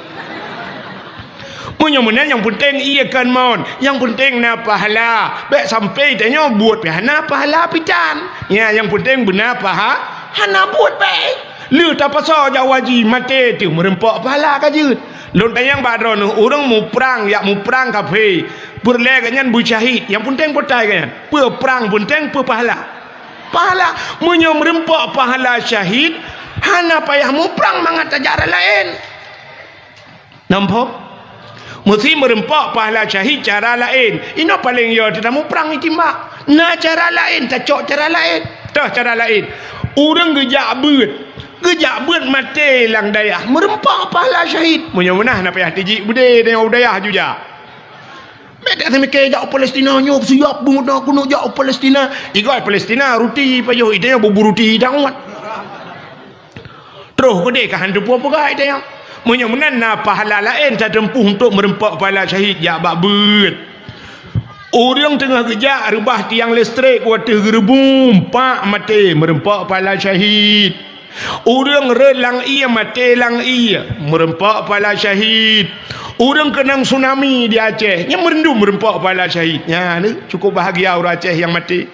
Meunyoe meunan nyang peunteng ié kon mon, nyang peunteng na pahala. Bék sampai tanyoe buet pih hana pahala pih tan. Nya nyang peunteng beuna paha, hana buet bék. Lheueh tapasoe jak haji maté teuh meureumpok pahala ka jeuet. Lôn tanyong bak droeneuh ureuëng muprang jak muprang kafé, peureulée gobnyan beusyahid, nyang peunteng peue tai gobnyan? Peue prang peunteng, peue pahala? Pahala. Meunyoe meureumpok pahala syahid, hana payah muprang mangat tajak rot laén. Namphom? Meusi meureumpok pahala syahid cara laén. Inoe paleng yo teuh tamuprang itimbak. Na cara laén, tacok cara laén. Toh cara laén. Ureuëng geujak beuet. Geujak beuet maté lam dayah. Meureumpok pahala syahid. Meunyoe meunan hana payah tijik beudé dan u dayah ju jak. Bék that seumiké jak u Palestina nyoe, siap beungoh keunoe jak u Palestina. Igoe Palestina, ruti pajoh, ite nyoe bubu ruti dang umat. Troh keudeh ka han teupeue peugah ite nyoe. Meunyoe meunan na pahala laén tateumpôh untuk meureumpok pahala syahid jak bak beuet. Ureuëng teungoh geujak reubah tiang listrik wateuh geureubum, pak maté meureumpok pahala syahid. Ureuëng rhot lam ié maté lam ié, meureumpok pahala syahid. Ureuëng keunong tsunami di Aceh, nyan meureumpok pahala syahid. Nyan, cukôp bahagia ureuëng Aceh nyang maté.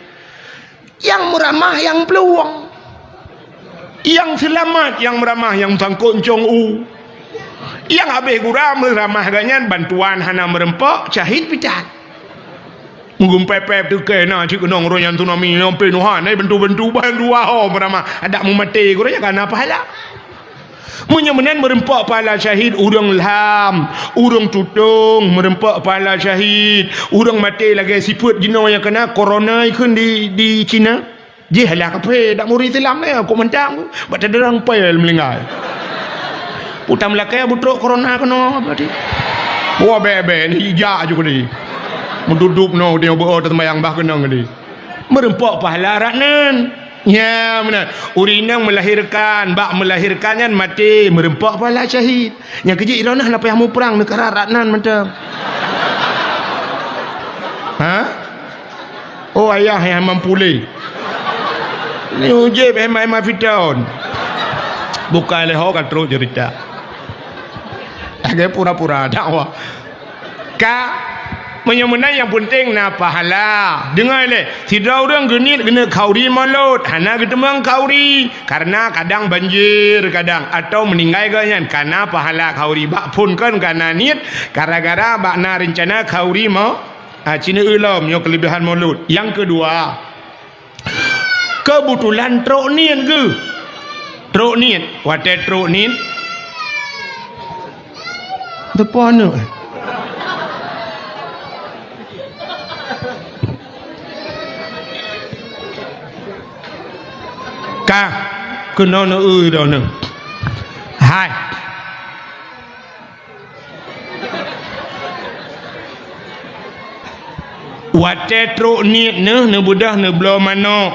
Nyang meuramah nyang peuluwang. Nyang seulamat nyang meuramah nyang sangkot ncong u. Nyang habéh gura meuramah gobnyan bantuan hana meureumpok, syahid pih tan. Meugumpée-pée teuke na cit keunong uroe nyan tsunami nyang peunoh na bantu-bantu bantuan ho meuramah. Adak meumaté gura nyan ka na pahala. Meunyoe meunan meureumpok pahala syahid ureuëng lham, ureuëng tutong meureumpok pahala syahid, ureuëng maté lagée sifeuet jinoe nyang keuna korona ikheun di, di Cina. Jih lah kaphé dak muri Islam nyan kok mantang bak teudeurang pai meulinggai. Utang meulakée butrok korona keunoe berarti. Wah bek-bek ni ijak aju kali. Meududuk no dia beu teumayang bah keunong kali. Meureumpok pahala rot nan. Nya meunan. Ureuëng inong meulahirkan, bak meulahirkan nyan maté, meureumpok pahala syahid. Nyang keujeuet droeneuh hana payah muprang, neukarat rot nan mantong. Ha? Oh ayah nyang mampu lé. Ni ujeb hema-hema fiton. Bukai lé ho ka trok cerita. Lagée pura-pura dakwah. Ka, meunyoe meunan nyang peunteng na pahala. Deungoe lé, sidroe ureuëng geuniet geuneuk khauri mulod, hana geuteumeung khauri, kareuna kadang banjir, kadang atau meuninggai gobnyan, ka na pahala khauri bak phon kon ka na niet, gara-gara bak na reuncana khauri mo-, ha, cit neu lom nyoe keuleubehan mulod. Nyang keudua, Keubetulan trok niet geuh. Trok niet, watée trok niet, teupeue aneuk. Ka keunoe neu-eu droeneuh. Hai. Watée trok niet neuh neubeudôh neubloe manök,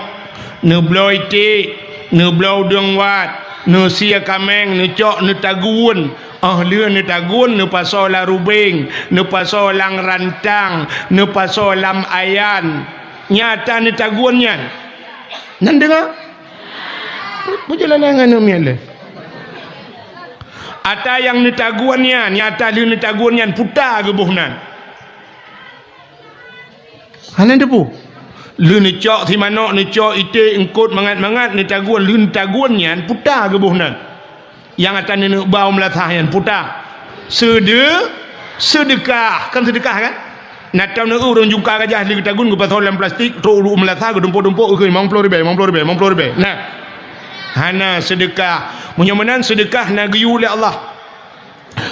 neubloe iték, neubloe udeueng wat, neusie kaméng, neucok neutagun, óh lheueh neutagun neupasoe lam rubeng, neupasoe lam rantang, neupasoe lam ayan. Nyata neutagun nyan. Nan deungoe? Peue jeuet lagée ngon aneuk miet lé? Ata nyang neutagun nyan, nyata lheueh neutagun nyan puta geuboh nan. Hana teupeue. Lheueh neucok simanök, neucok iték, eungkot mangat-mangat neutagun, lheueh neutagun nyan puta geuboh nan. Nyang ata neuneuk ba u meulasah nyan puta. Seude-, seudeukah, kan seudeukah kan? Na tom neu ureuëng jungka gajah lheueh geutagun geupasoe lam plastik, trok u meulasah geutumpôk-tumpôk, geukheun limong ploh ribée, limong ploh ribée, limong ploh ribée. Nah. Hana seudeukah. Meunyoe meunan seudeukah na geuyue lé Allah.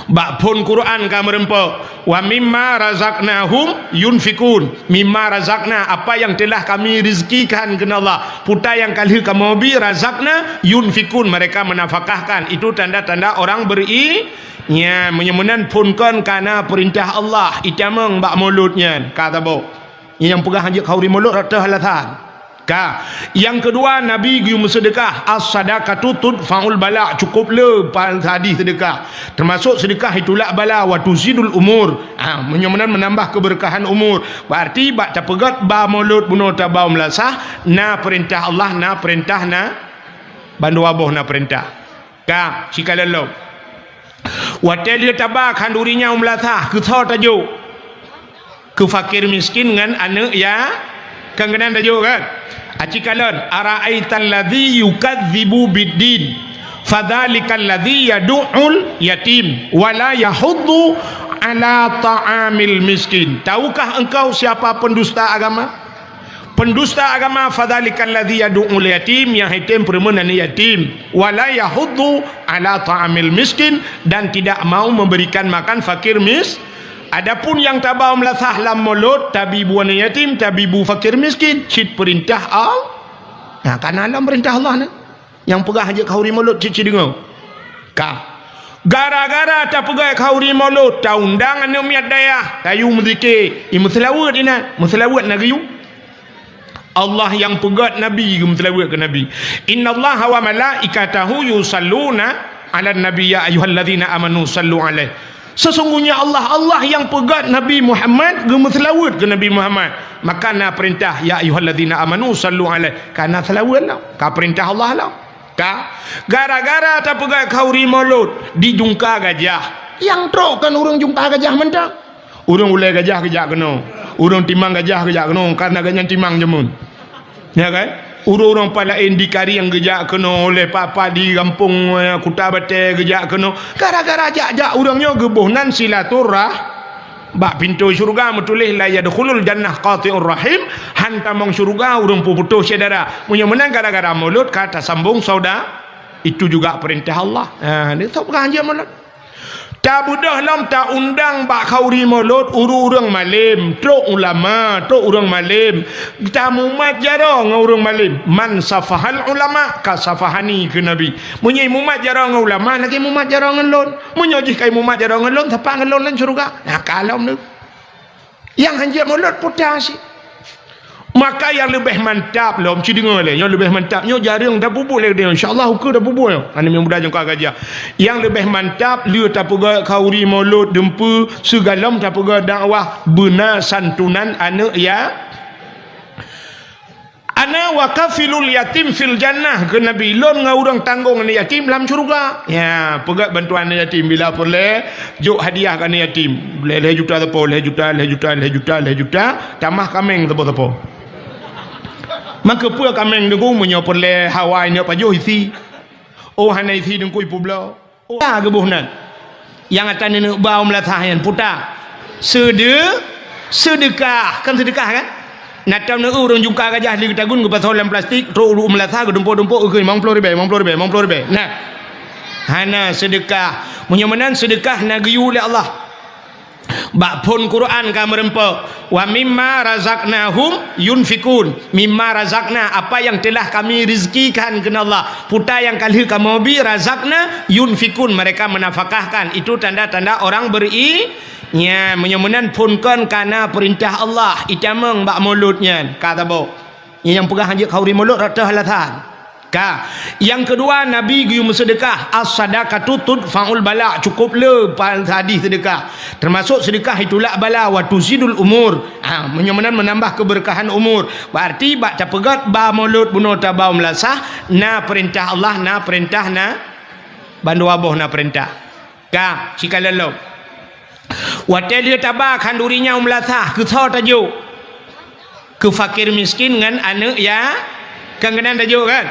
Bak phon Quran ka meureumpok, "Wa mimma razaqnahum yunfikun." Mimma razaqna, apa yang telah Kami rezekikan, kheun Allah. Peue nyang ka lheueh kamoe bi, razaqna, yunfikun, mereka menafkahkan. Itu tanda-tanda orang beri-, nya, meunyoe meunan phon kon ka na peurintah Allah, itamong bak mulod nyan, ka saboh. Nyang peugah hanjeuet khauri mulod rot teuh alasan. Ka. Nyang keudua, Nabi geuyue meuseudeukah, "As-sadaqatu tudfa'ul bala," cukup le pa-, hadih seudeukah. Teumasok seudeukah itulak bala, "wa tuzidul umur." Ha, meunyoe meunan meunambah keubeureukahan umur. Berarti bak tapeugöt ba mulod bunoe taba u meulasah, na peurintah Allah, na peurintah na, bandua boh na peurintah. Ka, sikalon lom. Watèe lheueh taba khanduri nyan u meulasah, keu soe tajok? Keu fakir miskin ngon aneuk ya-, kan keunan tajok kan? Aci kalon, "Ara'aital ladzi yukadzibu biddin, fadzalikal ladzi yadu'ul yatim, wa la yahuddu ala ta'amil miskin." Tahukah engkau siapa pendusta agama? Pendusta agama, "Fadzalikal ladzi yadu'ul yatim," nyang hai tem peureumeun aneuk yatim, "wa la yahuddu ala ta'amil miskin," dan tidak mau memberikan makan fakir mis-, adapun nyang taba u meulasah lam mulod, tabi bu aneuk yatim, tabi bu fakir miskin, cit peurintah Allah. Nah, kana lam peurintah Allah ni. Nyang peugah hanjeuet khauri mulod cit-cit deungoe. Ka. Gara-gara tapeugah khauri mulod, taundang aneuk miet dayah, tayue meuzikir, i meuseulaweuet inan, meuseulaweuet na geuyue. Allah nyang peugöt Nabi geumeuseulaweuet keu Nabi. "Innallaha wa malaikatahu yusalluna 'alan nabi, ya ayyuhalladzina amanu sallu 'alaihi." Sesungguhnya Allah, Allah nyang peugöt Nabi Muhammad geumeuseulaweuet keu Nabi Muhammad. Maka na peurintah, "Ya ayyuhalladzina amanu sallu 'alaihi." Ka na seulaweuet lom, ka peurintah Allah lom. Ka, gara-gara tapeugah khauri mulod di Jungka Gajah. Nyang trok kan ureueng Jungka Gajah mantong. Ureueng ulèe gajah geujak keunoe. Ureueng timang gajah geujak keunoe, karena gobnyan timang jameun. Ya kan? Ureueng-ureueng pat laén di Karieng geujak keunoe, ulèe pat-pat di gampông, eh, Kuta Batèe geujak keunoe. Gara-gara jak-jak ureueng nyoe geuboh nan silaturah-, bak pintoe syeuruga meutuléh, "La yadkhulul jannah qati'ur rahim," han tamong syeuruga ureueng peuputôh syedara. Meunyoe meunan gara-gara mulod ka tasambong sauda, itu juga peurintah Allah. Ha, ni sok peugah hanjeuet mulod. Tabeudôh lom taundang bak khauri mulod ureueng-ureueng malém, trok ulama, trok ureueng malém. Tamumat jaroe ngon ureueng malém. "Man safahal ulama ka safahani," kheun Nabi. Meunyoe mumat jaroe ngon ulama, lagèe mumat jaroe ngon lôn. Meunyoe jih ka mumat jaroe ngon lôn, sapat ngon lôn lam syeuruga. Nah, ka lom nyoe. Nyang hanjeuet mulod puta cit. Maka nyang leubeh mantap lom, ci deungoe lé, nyang leubeh mantap nyoe jareueng tapubuet lé geutanyoe. Insya Allah ukeue tapubuet nyoe. Aneuk muda nyang ka gajah. Nyang leubeh mantap lheueh tapeugah khauri mulod, dumpeue, sigohlom tapeugah dakwah, beuna santunan aneuk ya-, "Ana wa kafilul yatim fil jannah," kheun Nabi, "Lôn ngon ureueng tanggong aneuk yatim lam syeuruga." Ya, peugah bantuan aneuk yatim bila peureulèe, jok hadiah keu aneuk yatim. Lhèe, lhèe juta sapo, lhèe juta, lhèe juta, lhèe juta, lhèe juta, tamah kaméng sapo-sapo. Maka peue kaméng deungon meunyoe peureulèe hawa inong pajoh isi. Oh, hana isi deungkui publoe. Oh, ka geuboh nan. Nyang ata neuneuk ba u meulasah nyan puta. Seude-, seudeukah, kan seudeukah kan? Na tam neueu ureueng Jungka Gajah lheueh geutagun geupasoe lam plastik, trok u meulasah geudumpok-dumpok, geukheun limong ploh ribèe, limong ploh ribèe, limong ploh ribèe. Nah. Hana seudeukah. Meunyoe meunan seudeukah na geuyue lé Allah. Bak phon Quran ka meureumpok, "Wa mimma razaqnahum yunfikun." Mimma razaqna, apa yang telah Kami rezekikan, kheun Allah. Puta nyang ka lheueh kamoe bi, razaqna, yunfikun, mereka menafkahkan. Itu tanda-tanda orang beri-, nya, meunyoe meunan phon kon ka na peurintah Allah, itamong bak mulod nyan, ka saboh. Nyang peugah hanjeuet khauri mulod rot teuh alasan. Ka. Nyang keudua, Nabi geuyue meuseudeukah, "As-sadaqatu tudfa'ul bala." Cukup le pa-, hadih seudeukah. Teumasok seudeukah itulak bala, "Wa tuzidul umur." Ha, meunyoe meunan meunambah keubeureukahan umur. Berarti bak tapeugöt ba mulod bunoe taba u meulasah, na peurintah Allah, na peurintah na, bandua boh na peurintah. Ka, sikalon lom. Watèe lheueh taba khanduri nyan u meulasah, keu soe tajok? Keu fakir miskin ngon aneuk ya-, kan keunan tajok kan?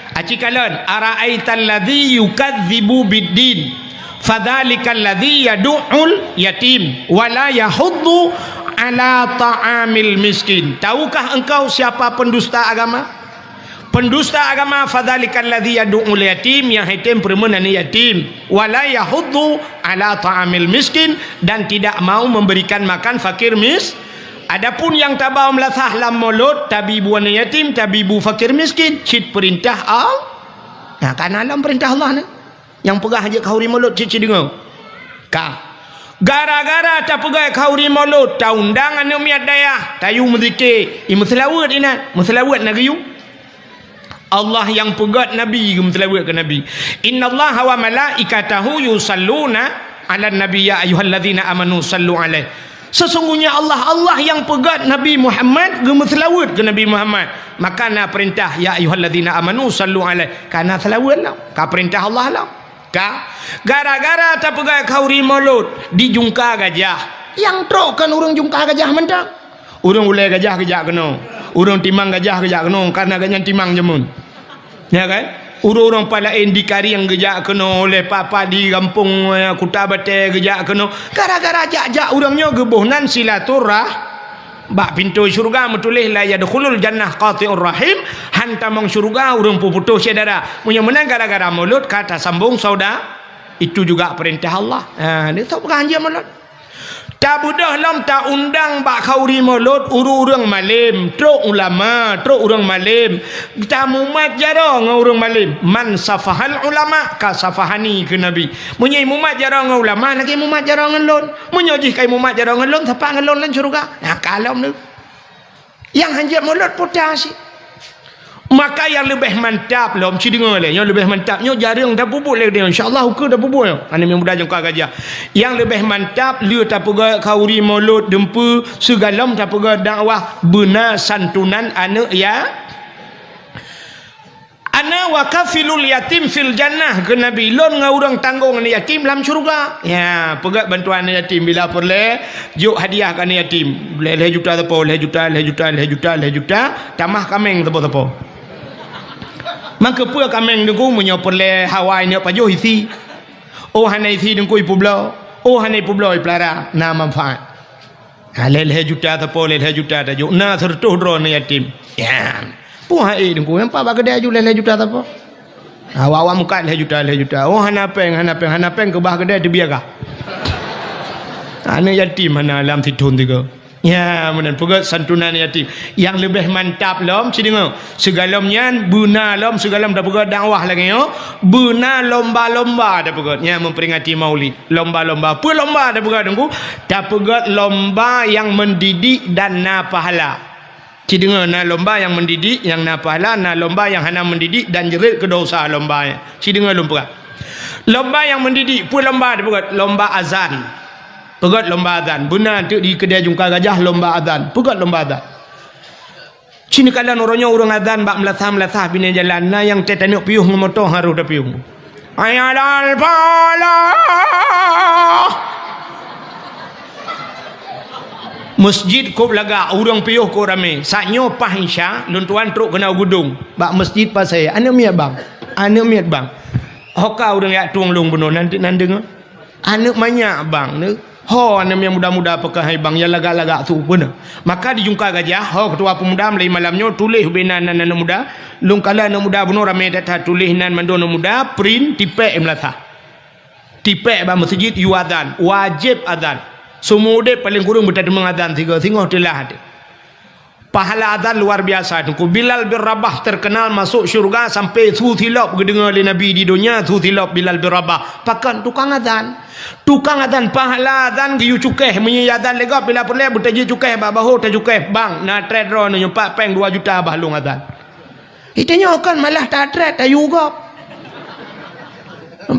Aci kalon, "Ara'aital ladzi yukadzibu biddin, fadzalikal ladzi yadu'ul yatim, wa la yahuddu ala ta'amil miskin." Tahukah engkau siapa pendusta agama? Pendusta agama, fadzalikal ladzi yadu'ul yatim, nyang hai tem peureumeun aneuk yatim, wala yahuddu ala ta'amil miskin, dan tidak mau memberikan makan fakir mis-, adapun nyang tabau meulasah lam mulod, tabi bu aneuk yatim, tabi bu fakir miskin, cit peurintah Allah. Nah, kana lam peurintah Allah ni. Nyang peugah jeuet khauri mulod cit-cit deungoe. Ka. Gara-gara tapeugah khauri mulod, taundang aneuk miet dayah, tayue meuzikir, i meuseulaweuet inan, meuseulaweuet na geuyue. Allah nyang peugét Nabi geumeuseulaweuet keu Nabi. "Innallaha wa malaikatahu yusalluna 'alan nabi, ya ayyuhalladzina amanu sallu 'alaihi." Sesungguhnya Allah, Allah nyang peugét Nabi Muhammad geumeuseulaweuet keu Nabi Muhammad. Maka na peurintah, "Ya ayyuhalladzina amanu sallu 'alaihi." Ka na seulaweuet lom, ka peurintah Allah lom. Ka, gara-gara tapeugah khauri mulod di Jungka Gajah. Nyang trok kon ureuëng Jungka Gajah mantong. Ureuëng ulée gajah geujak keunoe. Ureuëng timang gajah geujak keunoe, karena gobnyan timang jameun. Ya kan? Ureuëng-ureuëng pat laén di Karieng geujak keunoe, ulée pat-pat di gampông, eh, Kuta Batée geujak keunoe. Gara-gara jak-jak ureuëng nyoe geuboh nan silaturah-, bak pintoe syeuruga meutuléh, "La yadkhulul jannah qati'ur rahim", han tamong syeuruga ureuëng peuputôh syedara. Meunyoe meunan gara-gara mulod ka tasambong sauda, itu juga peurintah Allah. Ha, ni sok peugah hanjeuet mulod. Tabeudôh lom taundang bak khauri mulod ureuëng-ureuëng malém, trok ulama, trok ureuëng malém. Tamumat jaroe ngon ureuëng malém. "Man safahal ulama ka safahani," kheun Nabi. Meunyoe mumat jaroe ngon ulama, lagée mumat jaroe ngon lôn. Meunyoe jih ka mumat jaroe ngon lôn, sapat ngon lôn lam syeuruga. Nah, ka lom nyoe. Nyang hanjeuet mulod puta cit. Maka nyang leubeh mantap lom, ci deungoe lé, nyang leubeh mantap nyoe jareueng tapeubuet lé, insya Allah ukeue tapeubuet nyoe. Aneuk muda Jungka Gajah. Nyang leubeh mantap lé tapeugét khauri mulod deumpeue, sigohlom tapeugét dakwah, beuna santunan aneuk ya-, "Ana wa kafilul yatim fil jannah," kheun Nabi, "Lôn ngon ureuëng tanggong aneuk yatim lam syeuruga." Ya, peugét bantuan aneuk yatim bila peureulée, jok hadiah keu aneuk yatim. Lhée-lhée juta sapo, lhée juta, lhée juta, lhée juta, lhée juta, tamah kaméng sapo-sapo. Maka peue kaméng Teungku, meunyoe peureulée hawa aneuk pajoh isi. Oh hana isi Teungku ipeubloe, oh hana ipeubloe ipeulara, na manfaat. Ha, lhée-lhée juta sapo, lhée-lhée juta tajok. Na seureutôh droe aneuk yatim. Ya. Peue hai Teungku, nyang pat bak keudée aju lhée-lhée juta sapo. Ha, awak-awak meukat lhée juta, lhée juta. Oh, hana péng, hana péng, hana péng keubah keudée teubiaya. Aneuk yatim hana lam sithon tiga. Ya, meunan peugét santunan yatim. Nyang leubeh mantap lom, ci deungoe. Sigohlom nyan, beuna lom, sigohlom tapeugét dakwah lagée nyoe, beuna lomba-lomba tapeugét, nyang memperingati Maulid. Lomba-lomba. Peue lomba tapeugét Teungku? Tapeugét lomba nyang mendidik dan na pahala. Ci deungoe, na lomba nyang mendidik, nyang na pahala, na lomba nyang hana mendidik dan jeuet keu dosa lomba nyan. Ci deungoe lôn peugah. Lomba nyang mendidik, peue lomba tapeugét? Lomba azan. Peugét lomba azan. Beuna teuk di keudée Jungka Gajah lomba azan. Peugét lomba azan. Ci neukalon uroe nyoe ureuëng azan bak meulasah-meulasah binéh jalan, na nyang teuh taneuk piôh ngon moto harôh tapiôh. Hayya 'alal falah. Masjid kôb lagak, ureuëng piôh kôb ramé. Saat nyoe paih Isya, lôn tuan trok keunoe u Geudong. Bak masjid pasai, aneuk miet bang. Aneuk miet bang. Ho ka ureuëng jak tueng lôn bunoe, nan, nan deungoe. Aneuk manyak bang nyoe. Ho aneuk nyang muda-muda peukeuhai bang nyang lagak-lagak su beuna. Maka di Jungka Gajah, ho keutua peumuda mulai malam nyoe tuléh ubé nan, nan aneuk muda. Lôn kalon aneuk muda bunoe ramé that-that tuléh nan mandum aneuk muda, print, tipék meulasah. Tipék bak meuseujid yue azan, wajéb azan. Seumeu udeb paleng kureueng beutateumeung azan sigoe, singoh teulah até. Pahala azan luar biasa Teungku. Bilal bin Rabah terkenal masuk syurga sampai su silop geudeungoe lé Nabi di donya, su silop Bilal bin Rabah. Pakon? Tukang azan. Tukang azan, pahala azan geuyue cukéh. Meunyoe azan lé gob bila peureulée beutajih cukéh bak bahô tacukéh, bang, na trép droeneuh nyoe pat péng dua juta bah lôn azan. Di tanyoe kon malah tatrép tayue gob.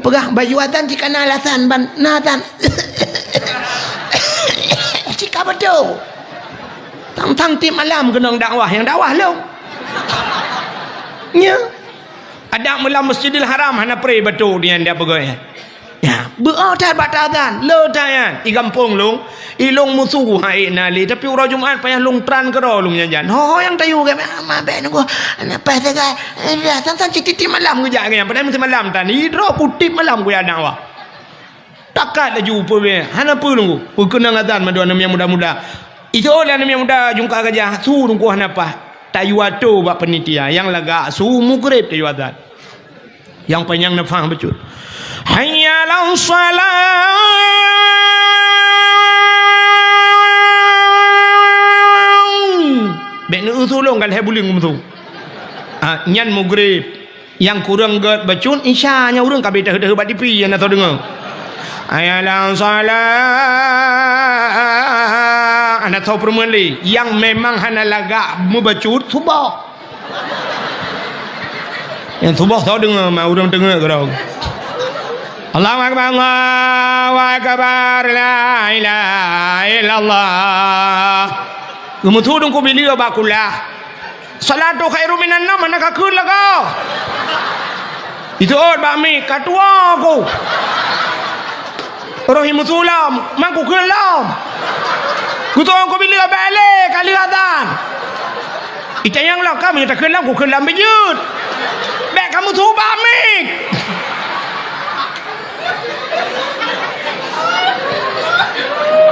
Peugah bak yue azan cit kana alasan ban na azan. Cit ka beutôi. Tang-tang tiep malam keunong dakwah, nyang dakwah lôn. Nya. Adak meulam Masjidil Haram hana pré batuk nyan dak peugah nyan. Ya, beuo that bak taazan, le that nyan. I gampông lôn, i lôn musu hai na lé, tapi uroe Jumat payah lôn tran keudroe lôn nyan jan. Ho, ho nyang tayue gét, ma bèk nunggu. Hana paih sagai. Eh, dah, san-san cit tiep malam geujak nyan. Padahai meusimalam tan. I droe putih malam geujak dakwah. Takat laju peue bèk. Hana peue lôn. Peukeunong azan mandum aneuk miet muda-muda. Itu lé aneuk miet muda Jungka Gajah, su lôn hana paih. Tayue atô bak panitia, nyang lagak su mugreb tayue azan. Nyang panyang neufah bacut. Hayya 'alas shalah. Bèk neueu tulông ka lhèe buleuen geumeusu. Ah, nyan mugreb. Nyang kureueng gèt bacut, isya nyang ureueng ka bèk teuheu-teuheu bak tipi, hana soe deungö. Hayya 'alas shalah, hana soe peurumeuen lé. Nyang memang hana lagak meubacut, suboh. Nyang suboh soe deungö, ma ureueng deungö keudroe. Allahu akbar, Allahu akbar, la ilaha illallah. Geumeusu Teungku Billy bak kulah. Salatu khairum minan naum, hana ka kheun lagoe. Iteuôt bak mi, ka tuwoe ku. Roh imeusu lom, man kukheun lom. Kuteuôt ku bileuh bèk lé ka lheueh azan. Itanyong lom, ka meunyoe takheun lom, kukheun lom beujeuet. Bèk kamoe su bak mi.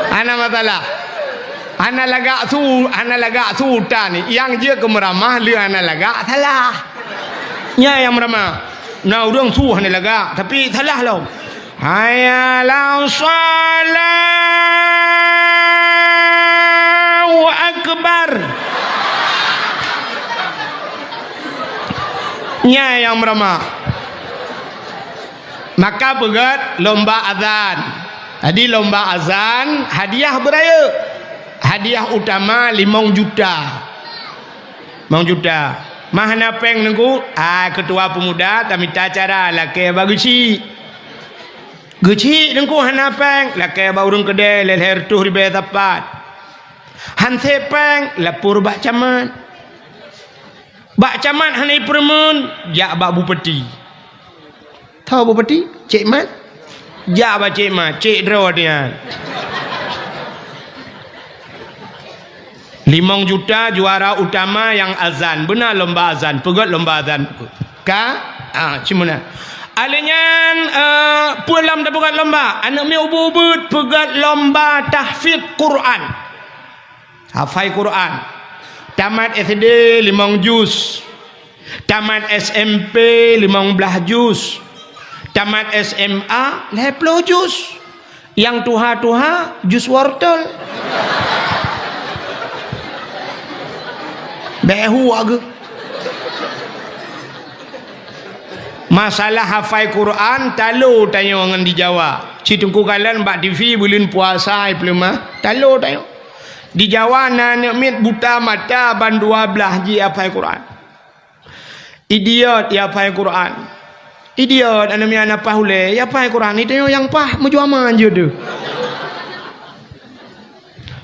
Hana masalah. Hana lagak su, hana lagak su tan. Nyang jeuet keu meuramah lé hana lagak salah. Nyan nyang meuramah. Na ureueng su hana lagak, tapi salah lom. Hayya 'alas shalah, Allahu akbar. Nyan nyang meuramah. Maka peugèt lomba azan. Jadi lomba azan hadiah beurayeuk. Hadiah utama limong juta. Limong juta. Ma hana pèng Teungku? Ah, keutua peumuda tamita cara lakèe bak geuchik. Geuchik Teungku hana pèng, lakèe bak ureueng keudè lhèe-lhèe reutôh ribèe sapat. Han sép pèng, lapor bak camat. Bak camat hana jipeurumeuen, jak bak bupati. Tho bupati, Cék Mat? Jak bak Cék Mat, cék droe nyan. Limong juta juara utama nyang azan. Beuna lomba azan, peugèt lomba azan. Ka? Ah, cit meunan. Alèh nyan, eh, peue lom tapeugèt lomba? Aneuk miet ubit-ubit peugèt lomba tahfidz Quran. Hafai Quran. Tamat S D limong juz. Tamat S M P limong blaih juz. Tamat S M A lhèe ploh juz. Nyang tuha-tuha juz wortel. Bèk hu ageu. Masalah hafai Quran, talo tanyoe ngon di Jawa. Cit Teungku kalon bak T V buleuen puasa ai peuleumah, talo tanyoe. Di Jawa na aneuk miet buta mata ban dua blaih jih hafai Quran. Idiot, ya hafai Quran. Idiot, aneuk miet hana paih ulèe, ya hafai Quran. Itanyoe nyang paih meujeuet ma jeuet deuh.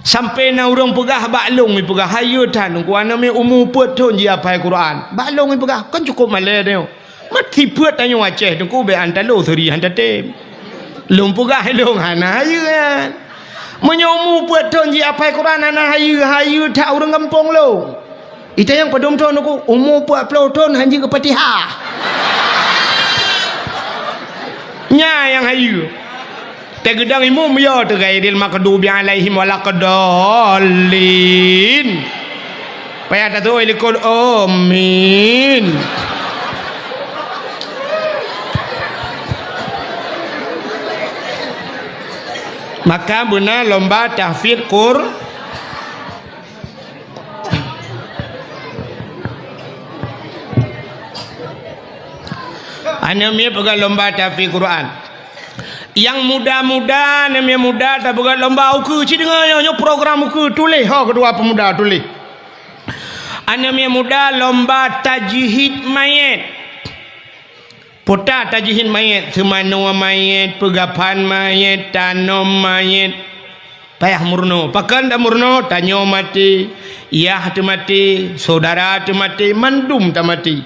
Sampoe na ureueng peugah bak lôn, ipeugah, "Hayeue that, Teungku, aneuk miet umu peuet thon jih hafai Quran." Bak lôn ipeugah, "Kon cukôp malèe tanyoe. Mat sipeuet tanyoe Aceh, Teungku, bèk an talo seuri han tatem." Lôn peugah lôn hana hayeue nyan. Meunyoe umu peuet thon jih hafai Quran hana hayeue, hayeue that ureueng gampông lôn. Itanyong padum thon Teungku, umu peuet ploh thon han jeuet keu Fatihah. Nyan nyang hayeue. Teugeudong imum yo teuh ghairil maghdubi alaihim waladdallin. Payah tatu'oh likot amin. Maka beuna lomba tahfidz Qur-, Aneuk miet peugah lomba tahfidz Quran. Nyang muda-muda, aneuk miet muda tapeugah lomba ukeue. Ci deungoe nyoe, nyoe program ukeue, tuléh ho keudua peumuda tuléh. Aneuk miet muda lomba tajhid manyét. Pota tajhid manyét, seumanoe manyét, peugaphan manyét, tanom manyét. Payah meurunoe. Pakon tameurunoe? Tanyoe maté, yah teumaté, syedara teumaté, mandum tamaté.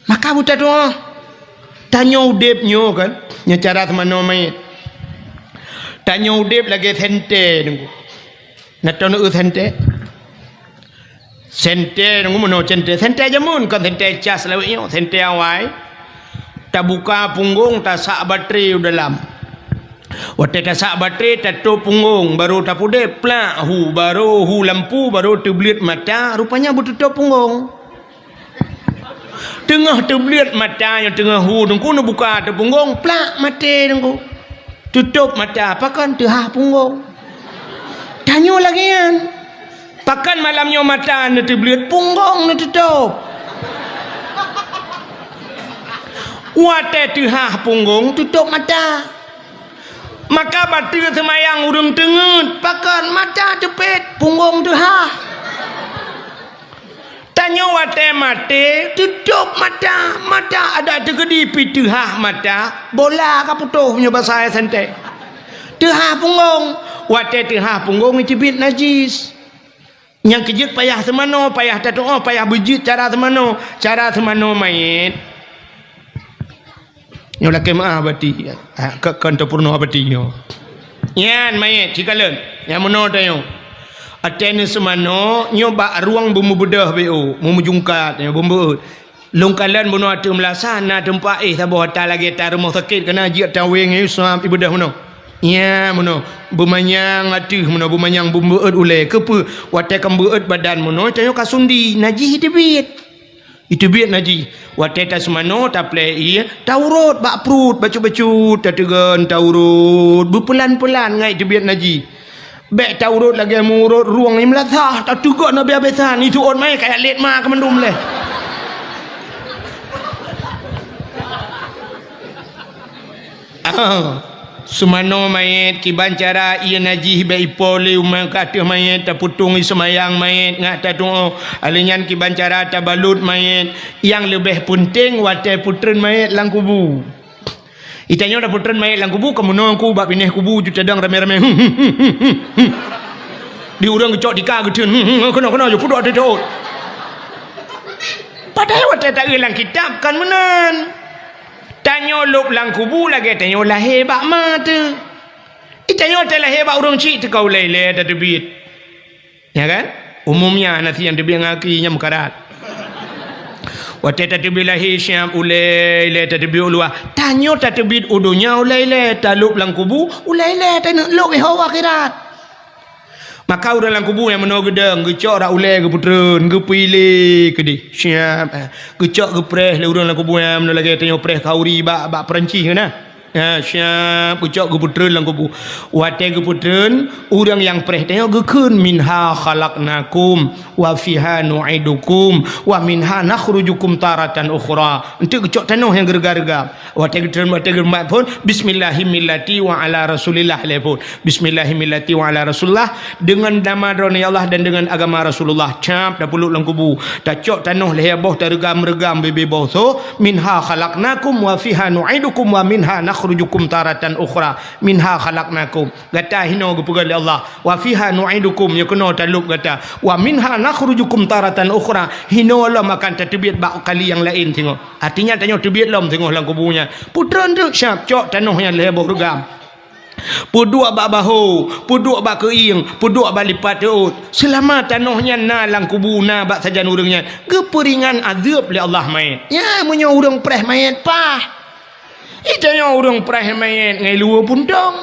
Maka beutatu'oh, tanyoe udeb nyoe kan, nyoe cara seumanoe manyét. Tanyoe udeb lagèe sentée Teungku. Na tanoh eu sentée? Sentée Teungku, meunoe sentée. Sentée jameun, kon sentée cas lawét nyoe, sentée awai. Tabuka punggong, tasak batré u dalam. Watée tasak batré, tatôb punggong, barô tapudeb, plak hu, barô hu lampu, barô teubleuet mata, rupanya beututôb punggong. Teungoh teubleuet mata nyoe, teungoh hu teungku, neubuka ateueh punggong, plak maté teungku. Tutôb mata, pakon teuhah punggong. Tanyoe lagée nyan. Pakon malam nyoe mata neuteubleuet, punggong neututôb. Watée teuhah punggong, tutôb mata. Maka bateue seumayang ureuëng teungeut, pakon mata teupet, punggong teuhah. Tanyoe watée maté, tutôb mata, mata adak teukeudi pih teuhah mata, bola ka putôh meunyoe basa S N T. Teuhah punggong, watée teuhah punggong iteubiet najis. Nyang keujeuet payah seumanoe, payah tatuoh, payah beujeuet cara seumanoe. Cara seumanoe manyét. Nyoe lakée meuáh bati, ha, keu, keu tapeurunoe bati nyoe. Nyan manyét cikalon, nyang meunoe tanyoe. Watée neuseumanoe, nyoe bak rueng beumeubeudôh B O, meumujungkat, nyoe beumeubeut. Lôn kalon bunoe ateueh meulasah na teumpat éh saboh ata lagée ata rumoh sakét, keunan jeuet taweng, eh, suab ibeudôh meunoe. Nya meunoe, beumanyang ateueh meunoe, beumanyang beumeuet ulée. Keupeue? Watée ka meuet badan meunoe, tanyoe ka sundi, najih iteubiet. Iteubiet najih. Watée taseumanoe, taplée ié, taurot bak pruet, bacut-bacut, tateugon, taurot, beupeulan-peulan ngai iteubiet najih. Bék taurot lagée meuurot rueng nyang meulasah, tateugon habéh-habésan, ituôt manyét kayak lét ma keumandum lé. Ah, seumanoe manyét, kiban cara ié najih bék ipo lé umat ka ateueh manyét, tapeutong ié seumayang manyét, ngat tatuoh. Alèh nyan kiban cara tabalot manyét. Nyang leubeh peunteng watée peutreun manyét lam kubu. Itanyoe tapeutreun manyét lam kubu, ka meunoe ku bak binéh kubu ju tadong ramé-ramé. Di ureuëng geucok tika geuteun, keunoe-keunoe ju pudok teutôt. Padahai watée taeu lam kitab kan meunan. Tanyoe lôb lam kubu lagée tanyoe lahé bak ma teuh. Itanyoe watée lahé bak ureuëng chik teuka ulée-ulée tateubiet. Ya kan? Umumnya hana si nyang teubiet ngon aki nyang meukarat. Watée tateubiet lahé siab ulée-ulée tateubiet u luwa. Tanyoe tateubiet u donya ulée-ulée, talôb lam kubu ulée-ulée, taneuk lôb u akhirat. Maka ureuëng lam kubu nyang meunoe geudong, geucok rak ulée geupeutreun, geupeulé keudeh. Siab, eh, geucok geupreh lé ureuëng lam kubu nyang meunoe lagée tanyoe preh khauri bak, bak Perancis keunan. Ha, siab geucok geupeutreun lam kubu. Watée geupeutreun, ureuëng nyang preh tanyoe geukheun, "Minha khalaqnakum, wa fiha nu'idukum, wa minha nakhrujukum taratan ukhra." Enteuk geucok tanoh nyang geureuga-reuga. Watée geutreun, watée geumat phon, "Bismillahimillati wa ala Rasulillah," lé phon. "Bismillahimillati wa ala Rasulillah," deungon nama droeneuh ya Allah dan deungon agama Rasulullah. Cap, tapeulôb lam kubu. Tacok tanoh lhée boh, tareugam-reugam bibée boh so, "Minha khalaqnakum wa fiha nu'idukum wa minha nakhrujukum taratan ukhra." "Minha khalaqnakum." Gata hinoe geupeugét lé Allah. "Wa fiha nu'idukum," nyoe keunoe talôb gata. "Wa minha nakhrujukum taratan ukhra." Hinoe lom akan tateubiet bak kali nyang laén singoh. Artinya tanyoe teubiet lom singoh lam kubu nyan. Peutreun teuk siab, cok tanoh nyan lhée boh reugam. Peuduek bak bahô, peuduek bak keuieng, peuduek bak lipat reuôt. Seulama tanoh nyan na lam kubu, na bak sajan ureuëng nyan, geupeuringan azeub lé Allah manyét. Nyan meunyoe ureuëng preh manyét paih. Itanyoe ureuëng preh manyét ngon luweue puntông.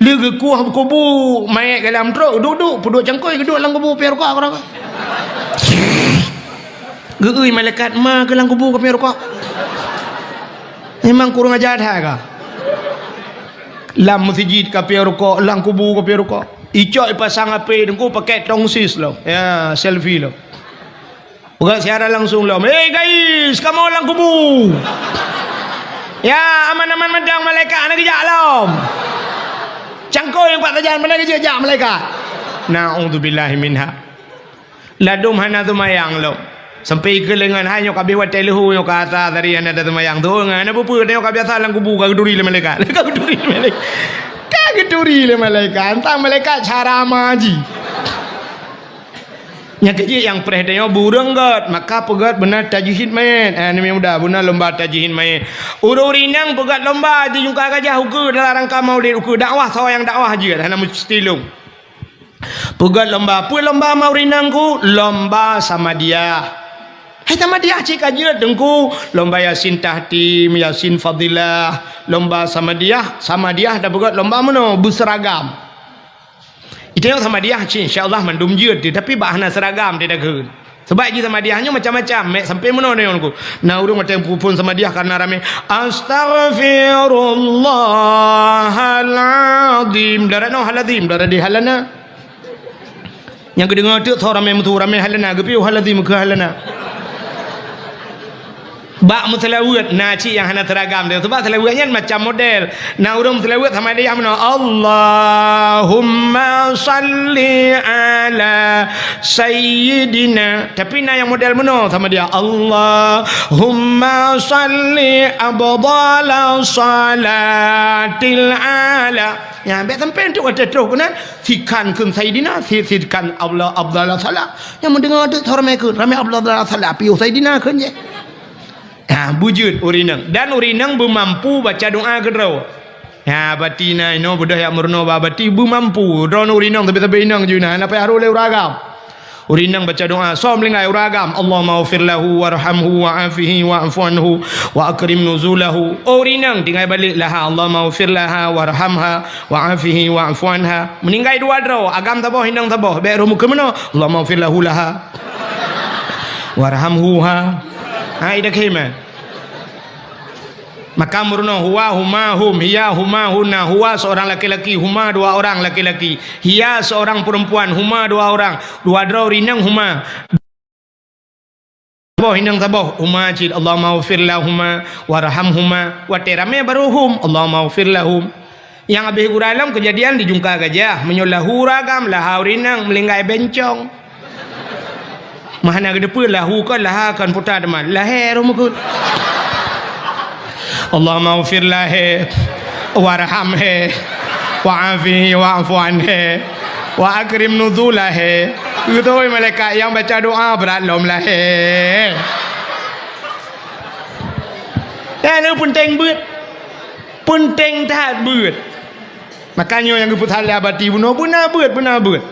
Lé geukueh kubu manyét galam trok, duek-duek, peuduek cangkôi, geuduek lam kubu, piep rukok, rukok. Geuui malaikat ma keu lam kubu ka piep rukok. Memang kurang ajar that ka. Lam meuseujid ka piep rukok, lam kubu ka piep rukok. Icok ipasang H P teungku pakai tongsis lom. Ya, selfie lom. Peugah siaran langsung lom, "Hei guys, kamoe lam kubu. Ya, aman-aman mantong, malaikat hana geujak lom. Cangkôi nyang pat sajan, mana geujak malaikat?" Naudzubillahi minha. Ladôm hana seumayang lom. Sampai keu leungan hai nyoe ka abéh watée leuhô nyoe ka asa tadi hana taseumayang. Tuh, hana peue-peue, nyoe ka biasa lam kubu ka geuturi lé malaikat. Ka geuturi lé malaikat. Ka geuturi lé malaikat. Entang malaikat cara maji. Nyang keujeuet nyang preh tanyoe beu ureuëng gét, maka peugét beuna tajhid manyét. Eh, aneuk muda, beuna lomba tajhid manyét. Ureuëng-ureuëng inong peugét lomba jijungka gajah ukeue dalam rangka maulid ukeue dakwah, soe nyang dakwah jeuet, hana meusti lôn. Peugét lomba, peue lomba ma ureuëng inong ku? Lomba Samadiyah. Hai Samadiyah cit ka jeuet Teungku, lomba Yasin Tahtim, Yasin Fadilah, lomba Samadiyah, Samadiyah tapeugét lomba meunoe, beuseuragam. Itanyong Samadiyah cit, insya Allah mandum jeuet, tapi bak hana seuragam teuh takheun. Sebab jih Samadiyah nyoe macam-macam, mek sampai meunoe nyoe Teungku. Na ureuëng watée peuphon Samadiyah karena ramé, "Astaghfirullahalazim." Darat noe halazim, darat di halana. Nyang geudeungoe teuk tho ramé meutu, ramé halana, geupiôh halazim keu halana. Bak meuseulaweuet na cit nyang hana seuragam teuh. Sebab seulaweuet nyan macam model. Na ureuëng meuseulaweuet Samadiyah meunoe, "Allahumma salli ala sayyidina." Tapi na nyang model meunoe Samadiyah, "Allahumma salli abdala salatil ala." Nyan, bék sampai untuk watée troh keunan, sikan kheun Saidina, si-, sikan Abdullah, Abdullah Salah. Nyang meudeungoe teuk tho ramé kheun, ramé Abdullah Salah, piôh Saidina kheun jeh. Ha, beujeuet ureuëng inong. Dan ureuëng inong beumampu baca doa keudroe. Ha, bati na inoe beudôh jak meurunoe bak bati beumampu. Droeneuh ureuëng inong, tapi-tapi inong jih na, hana payah rôh lé ureuëng agam. Ureuëng inong baca doa, soe meuninggai ureuëng agam, "Allahummaghfir lahu warhamhu wa'afihi wa'fu anhu wa akrim nuzulahu." Oh, ureuëng inong tinggai balék laha, "Allahummaghfir laha warhamha wa'afihi wa'fu anha." Meuninggai dua droe, agam saboh, inong saboh, bék rôh meukeumeunoe, "Allahummaghfir lahu laha warhamhuha." Ha, ida khema. Maka meurunoe huwa, huma, hum, hiya, huma, hunna, huwa seorang laki-laki, huma dua orang laki-laki, hiya seorang perempuan, huma dua orang, dua droe ureuëng inong huma. Boh inong saboh, huma cit, "Allahummaghfir lahuma warhamhuma." Watée ramé baru hum, "Allahummaghfir lahum." Nyang habéh gura lom keujadian di Jungka Gajah, meunyoe lahu ureuëng agam, laha ureuëng inong, meuninggai bencong. Meuhana geuteupeue lahu kon laha kon puta teuma. Lahé roh meukeue. Allahummaghfir lahé, warhamhé, wa'afihi wa'fu anhé, wa akrim nuzulahé. Beutôi malaikat nyang baca doa brat lom lahé. Dan peunteng beuet. Peunteng that beuet. Makanya nyang geupeusalah bati bunoe beuna beuet, beuna beuet.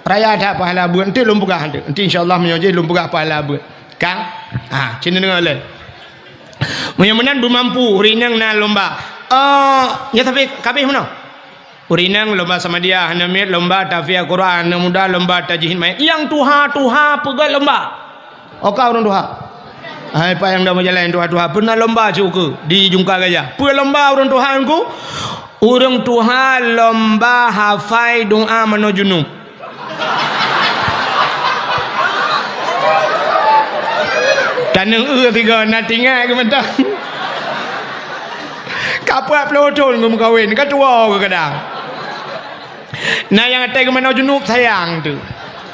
Raya that pahala beuet, enteuk lôn peugah enteuk. Enteuk insya Allah meunyoe jih lôn peugah pahala beuet. Kang? Ha, cina deungoe lé. Meunyoe meunan beumampu, ureuëng inong na lomba. Oh, nyoe tapi kabeh meunoe. Ureuëng inong lomba Samadiyah, hana miet lomba tahfiz Quran, hana muda lomba tajwid mayat. Nyang tuha-tuha peugah lomba. Oka ureuëng tuha. Hai, pak nyang dah meujalan tuha-tuha, pernah lomba cuku di Jungka Gajah. Peue lomba ureuëng tuha ngku? Ureuëng tuha lomba hafai doa manoe junub. Taneueng eu tiga na tinggai keu mantong. Ka peuet ploh thon geumeukawen, ka tuwoe geuh kadang. Na nyang até geumanoe junub sayang teuh.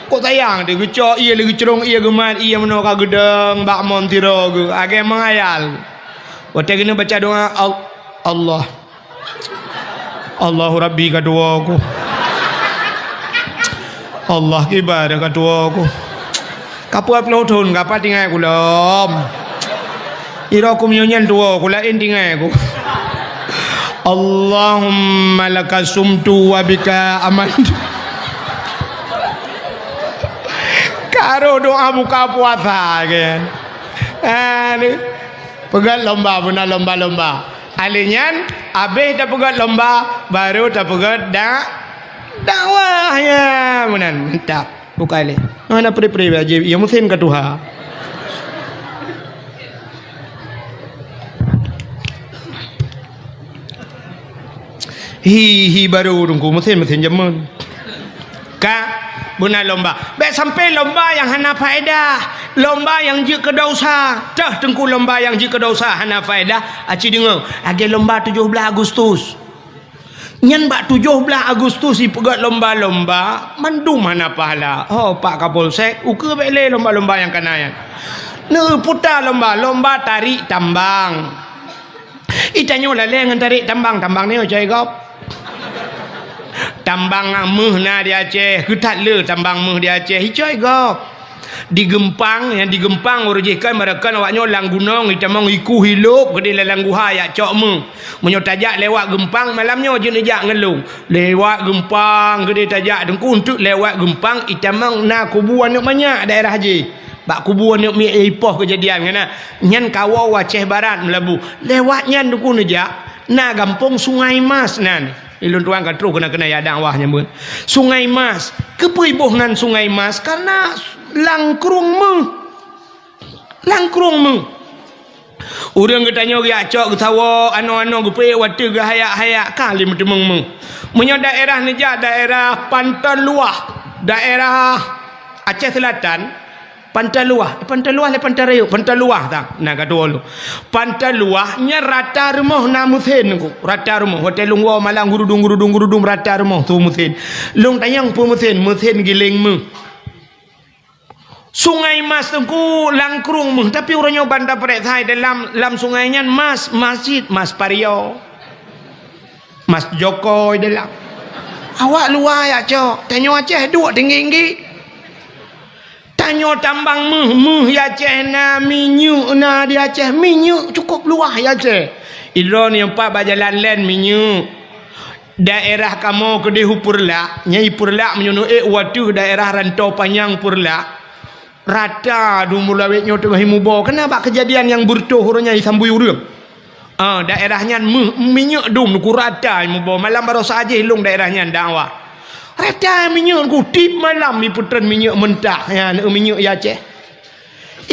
Kok sayang teuh, geucok ié lé geucrong ié geumat ié meunoe ka geudong bak mon tiro geuh, agée meungayal. Watée geuneuk baca doa, Al-, Allah. Allahu Rabbi ka tuwoe ku. Allah kibar ka tuwoe ku. Ka peuet ploh thon ka pat tinggai ku lom. Iro ku meunyoe nyan tuwoe ku laén tinggai ku. Allahumma laka sumtu wa bika amantu. Ka rôh doa buka puasa kan. Aduh. Peugét lomba, beuna lomba-lomba. Alèh nyan, abéh tapeugét lomba, baru tapeugét da-, dakwah. Ya, meunan. Mantap. Bukai lé. Hana pri-pri bak jih, ya meusén ka tuha. Hi, hi baru Teungku, meusén-meusén jameun. Ka, beuna lomba. Bèk sampai lomba nyang hana faedah, lomba nyang jeuet keu dosa. Teuh Teungku lomba nyang jeuet keu dosa hana faedah, aci deungoe, lagèe lomba tujoh blaih Agustus. Nyan bak tujoh blaih Agustus jipeugét lomba-lomba, mandum hana pahala. Ho, Pak Kapolsek, ukeue bèk lé lomba-lomba nyang kana nyan. Neuputa lomba, lomba tarék tambang. Itanyoe lalé ngon tarék tambang, tambang nyoe coe gob. Tambang meuh na di Aceh, keuthat le tambang meuh di Aceh, icoe gob. Di Geumpang, nyang di Geumpang uroe jih kan, meurakan awaknyoe lam gunong, itamong iku ilop, keudéh lam guha yak cok meuh. Meunyoe tajak lewat Geumpang, malam nyoe jeuet neujak ngon lôn. Lewat Geumpang, keudéh tajak Teungku, untuk lewat Geumpang, itamong na kubu aneuk manyak daerah jih. Bak kubu aneuk miet ipoh keujadian keunan. Nyan kawoe u Aceh Barat Meulaboh. Lewat nyan Teungku neujak, na gampông Sungai Mas nan. Ilôn tuan ka troh keunan-keunan ya dakwah nyan beuet. Sungai Mas. Keupeue iboh nan Sungai Mas? Karena langkrueng méuh. Langkrueng méuh. Ureuëng geutanyoe geujak cok geusawoe anoe-anoe geupeuék watée geuhayak-hayak ka lé meuteumeung méuh. Meunyoe daerah neujak daerah Panton Luwah, daerah Aceh Selatan, Panton Luwah, eh, Panton Luwah lé Panton Rayeuk, Panton Luwah tang. Nah, ka tuwoe lôn. Panton Luwah nyan rata rumoh na meusén ku, rata rumoh. Watée lôn woe malam gurudung, gurudung, gurudung rata rumoh su meusén. Lôn tanyong peue meusén, meusén giléng méuh. Sungai Mas Teungku langkrueng méuh, tapi uroe nyoe ban tapeurek sai dalam, lam sungai nyan mas, masjid, mas Pario, mas Jokoi dalam. Awak luwa ya cok, tanyoe Aceh duek tinggi-tinggi. Tanyoe tambang méuh, méuh ya Aceh na, minyeuk na di Aceh, minyeuk cukup luwah ya Aceh. Idroe ni empat bak jalan len minyeuk. Daerah kamoe keudeh u Peureulak, nyang i Peureulak meunyoe neuék u ateueh daerah Rantau Panyang Peureulak, rata dum lawét nyoe teungoh imuboh. Keunan bak keujadian nyang beureutoh uroe nyan isambui ureuëng. Ah, daerah nyan meuh, minyeuk dum ku rata imuboh. Malam baroesa jih lôn daerah nyan dakwah. Rata minyeuk ku tiep malam ipeutreun minyeuk mentah, nyan minyeuk ya Aceh.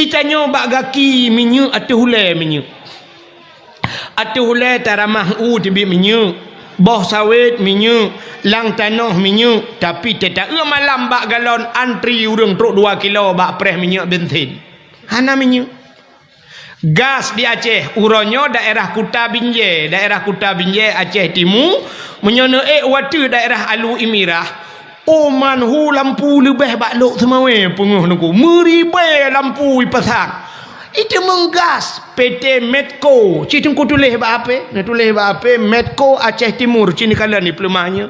Itanyoe bak gaki minyeuk, ateueh ulée minyeuk. Ateueh ulée taramah u teubiet minyeuk, boh sawét minyeuk, lam tanoh minyeuk, tapi teuta-eu malam bak galon antri ureuëng trok dua kilo bak preh minyeuk bensin. Hana minyeuk. Gas di Aceh, uroe nyoe daerah Kuta Binjai, daerah Kuta Binjai Aceh Timu, meunyoe neuék u ateueh daerah Alu Imirah, oh, man hu lampu leubeh bak Lhokseumawe peungeuh Teungku. Meuribée lampu ipasang. Iteumeung gas P T Medco. Ci Teungku tuléh bak H P. Neutuléh bak H P Medco Aceh Timur. Ci neukalon di peuleumah nyoe.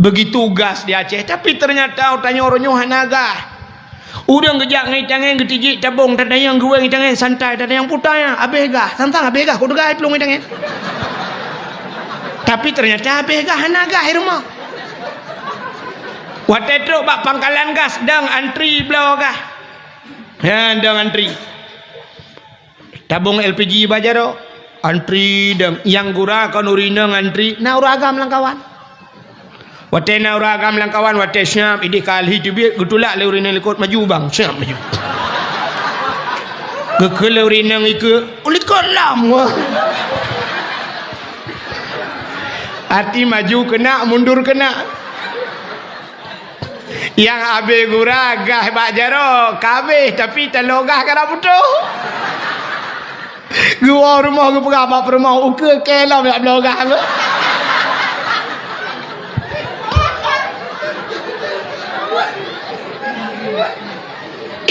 Begitu gas di Aceh. Tapi ternyata tanyoe uroe nyoe hana gas. Ureuëng geujak ngon itangen geutijik tabong tatanyong geuwéng itangen santai tatanyong putai nyan. Abéh gas. Sang-sang abéh gas. Kok teuga plueng itangen. Tapi ternyata abéh gas hana gas di rumoh. Watée trok bak pangkalan gas dang antri bloe gas. Nyan dang antri. Tabong L P G bak jaroe, antri dang. Nyang gura kon ureuëng inong antri, na ureuëng agam lam kawan. Watée na ureuëng agam lam kawan, watée siap idéh kali teubiet geutulak lé ureuëng inong likot maju bang, siap maju. Geukheun lé ureuëng inong ikeue, likot lam. Arti maju keunak, mundur keunak. Nyang abéh gura gas bak jaroe, ka abéh, tapi taloe gas ka na putôh. Geuwoe rumoh geupeugah bak peurumoh, ukeue kée lom jak bloe gas.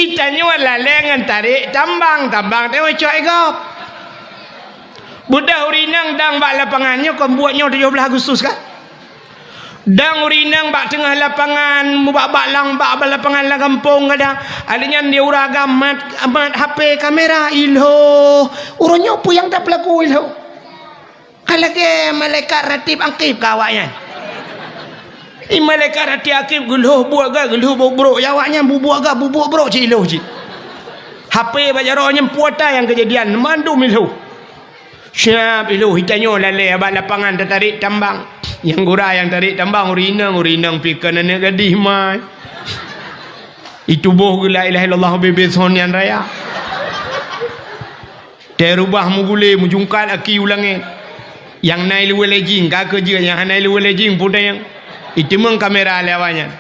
Itanyoe lalée ngon tarek tambang, tambang teuh cok i gob. Beudôh ureuëng inong dang bak lapangan nyoe kon buet nyoe tujoh blaih Agustus kan? Dang ureuëng inong bak teungoh lapangan, mubak-bak lam bak, bak lapangan lam gampông kadang. Alèh nyan di ureuëng agam mat, mat H P kamera ilho. Uroe nyoe peue nyang tapeulaku ilho? Ka lagée malaikat ratib angkib ka awaknyan. I malaikat ratib angkib geulhoh buet gak, geulhoh buet brok. Ya awaknyan bubuet gak, bubuet brok cit ilho cit. H P bak jaroe nyan puata nyang keujadian, mandum ilho. Siap ilho, itanyoe lalée bak lapangan tatarek tambang. Nyang gura nyang tarek tambang ureuëng inong, ureuëng inong pih kon aneuëk gadih mai. Ituboh geu la ilaha illallah bebe son nyan raya. Teurubah mugule mujungkat aki u langét. Nyang na iluwa lejing ka keujeuet, nyang hana iluwa lejing peue tanyong. Iteumeung kamera lé awaknyan.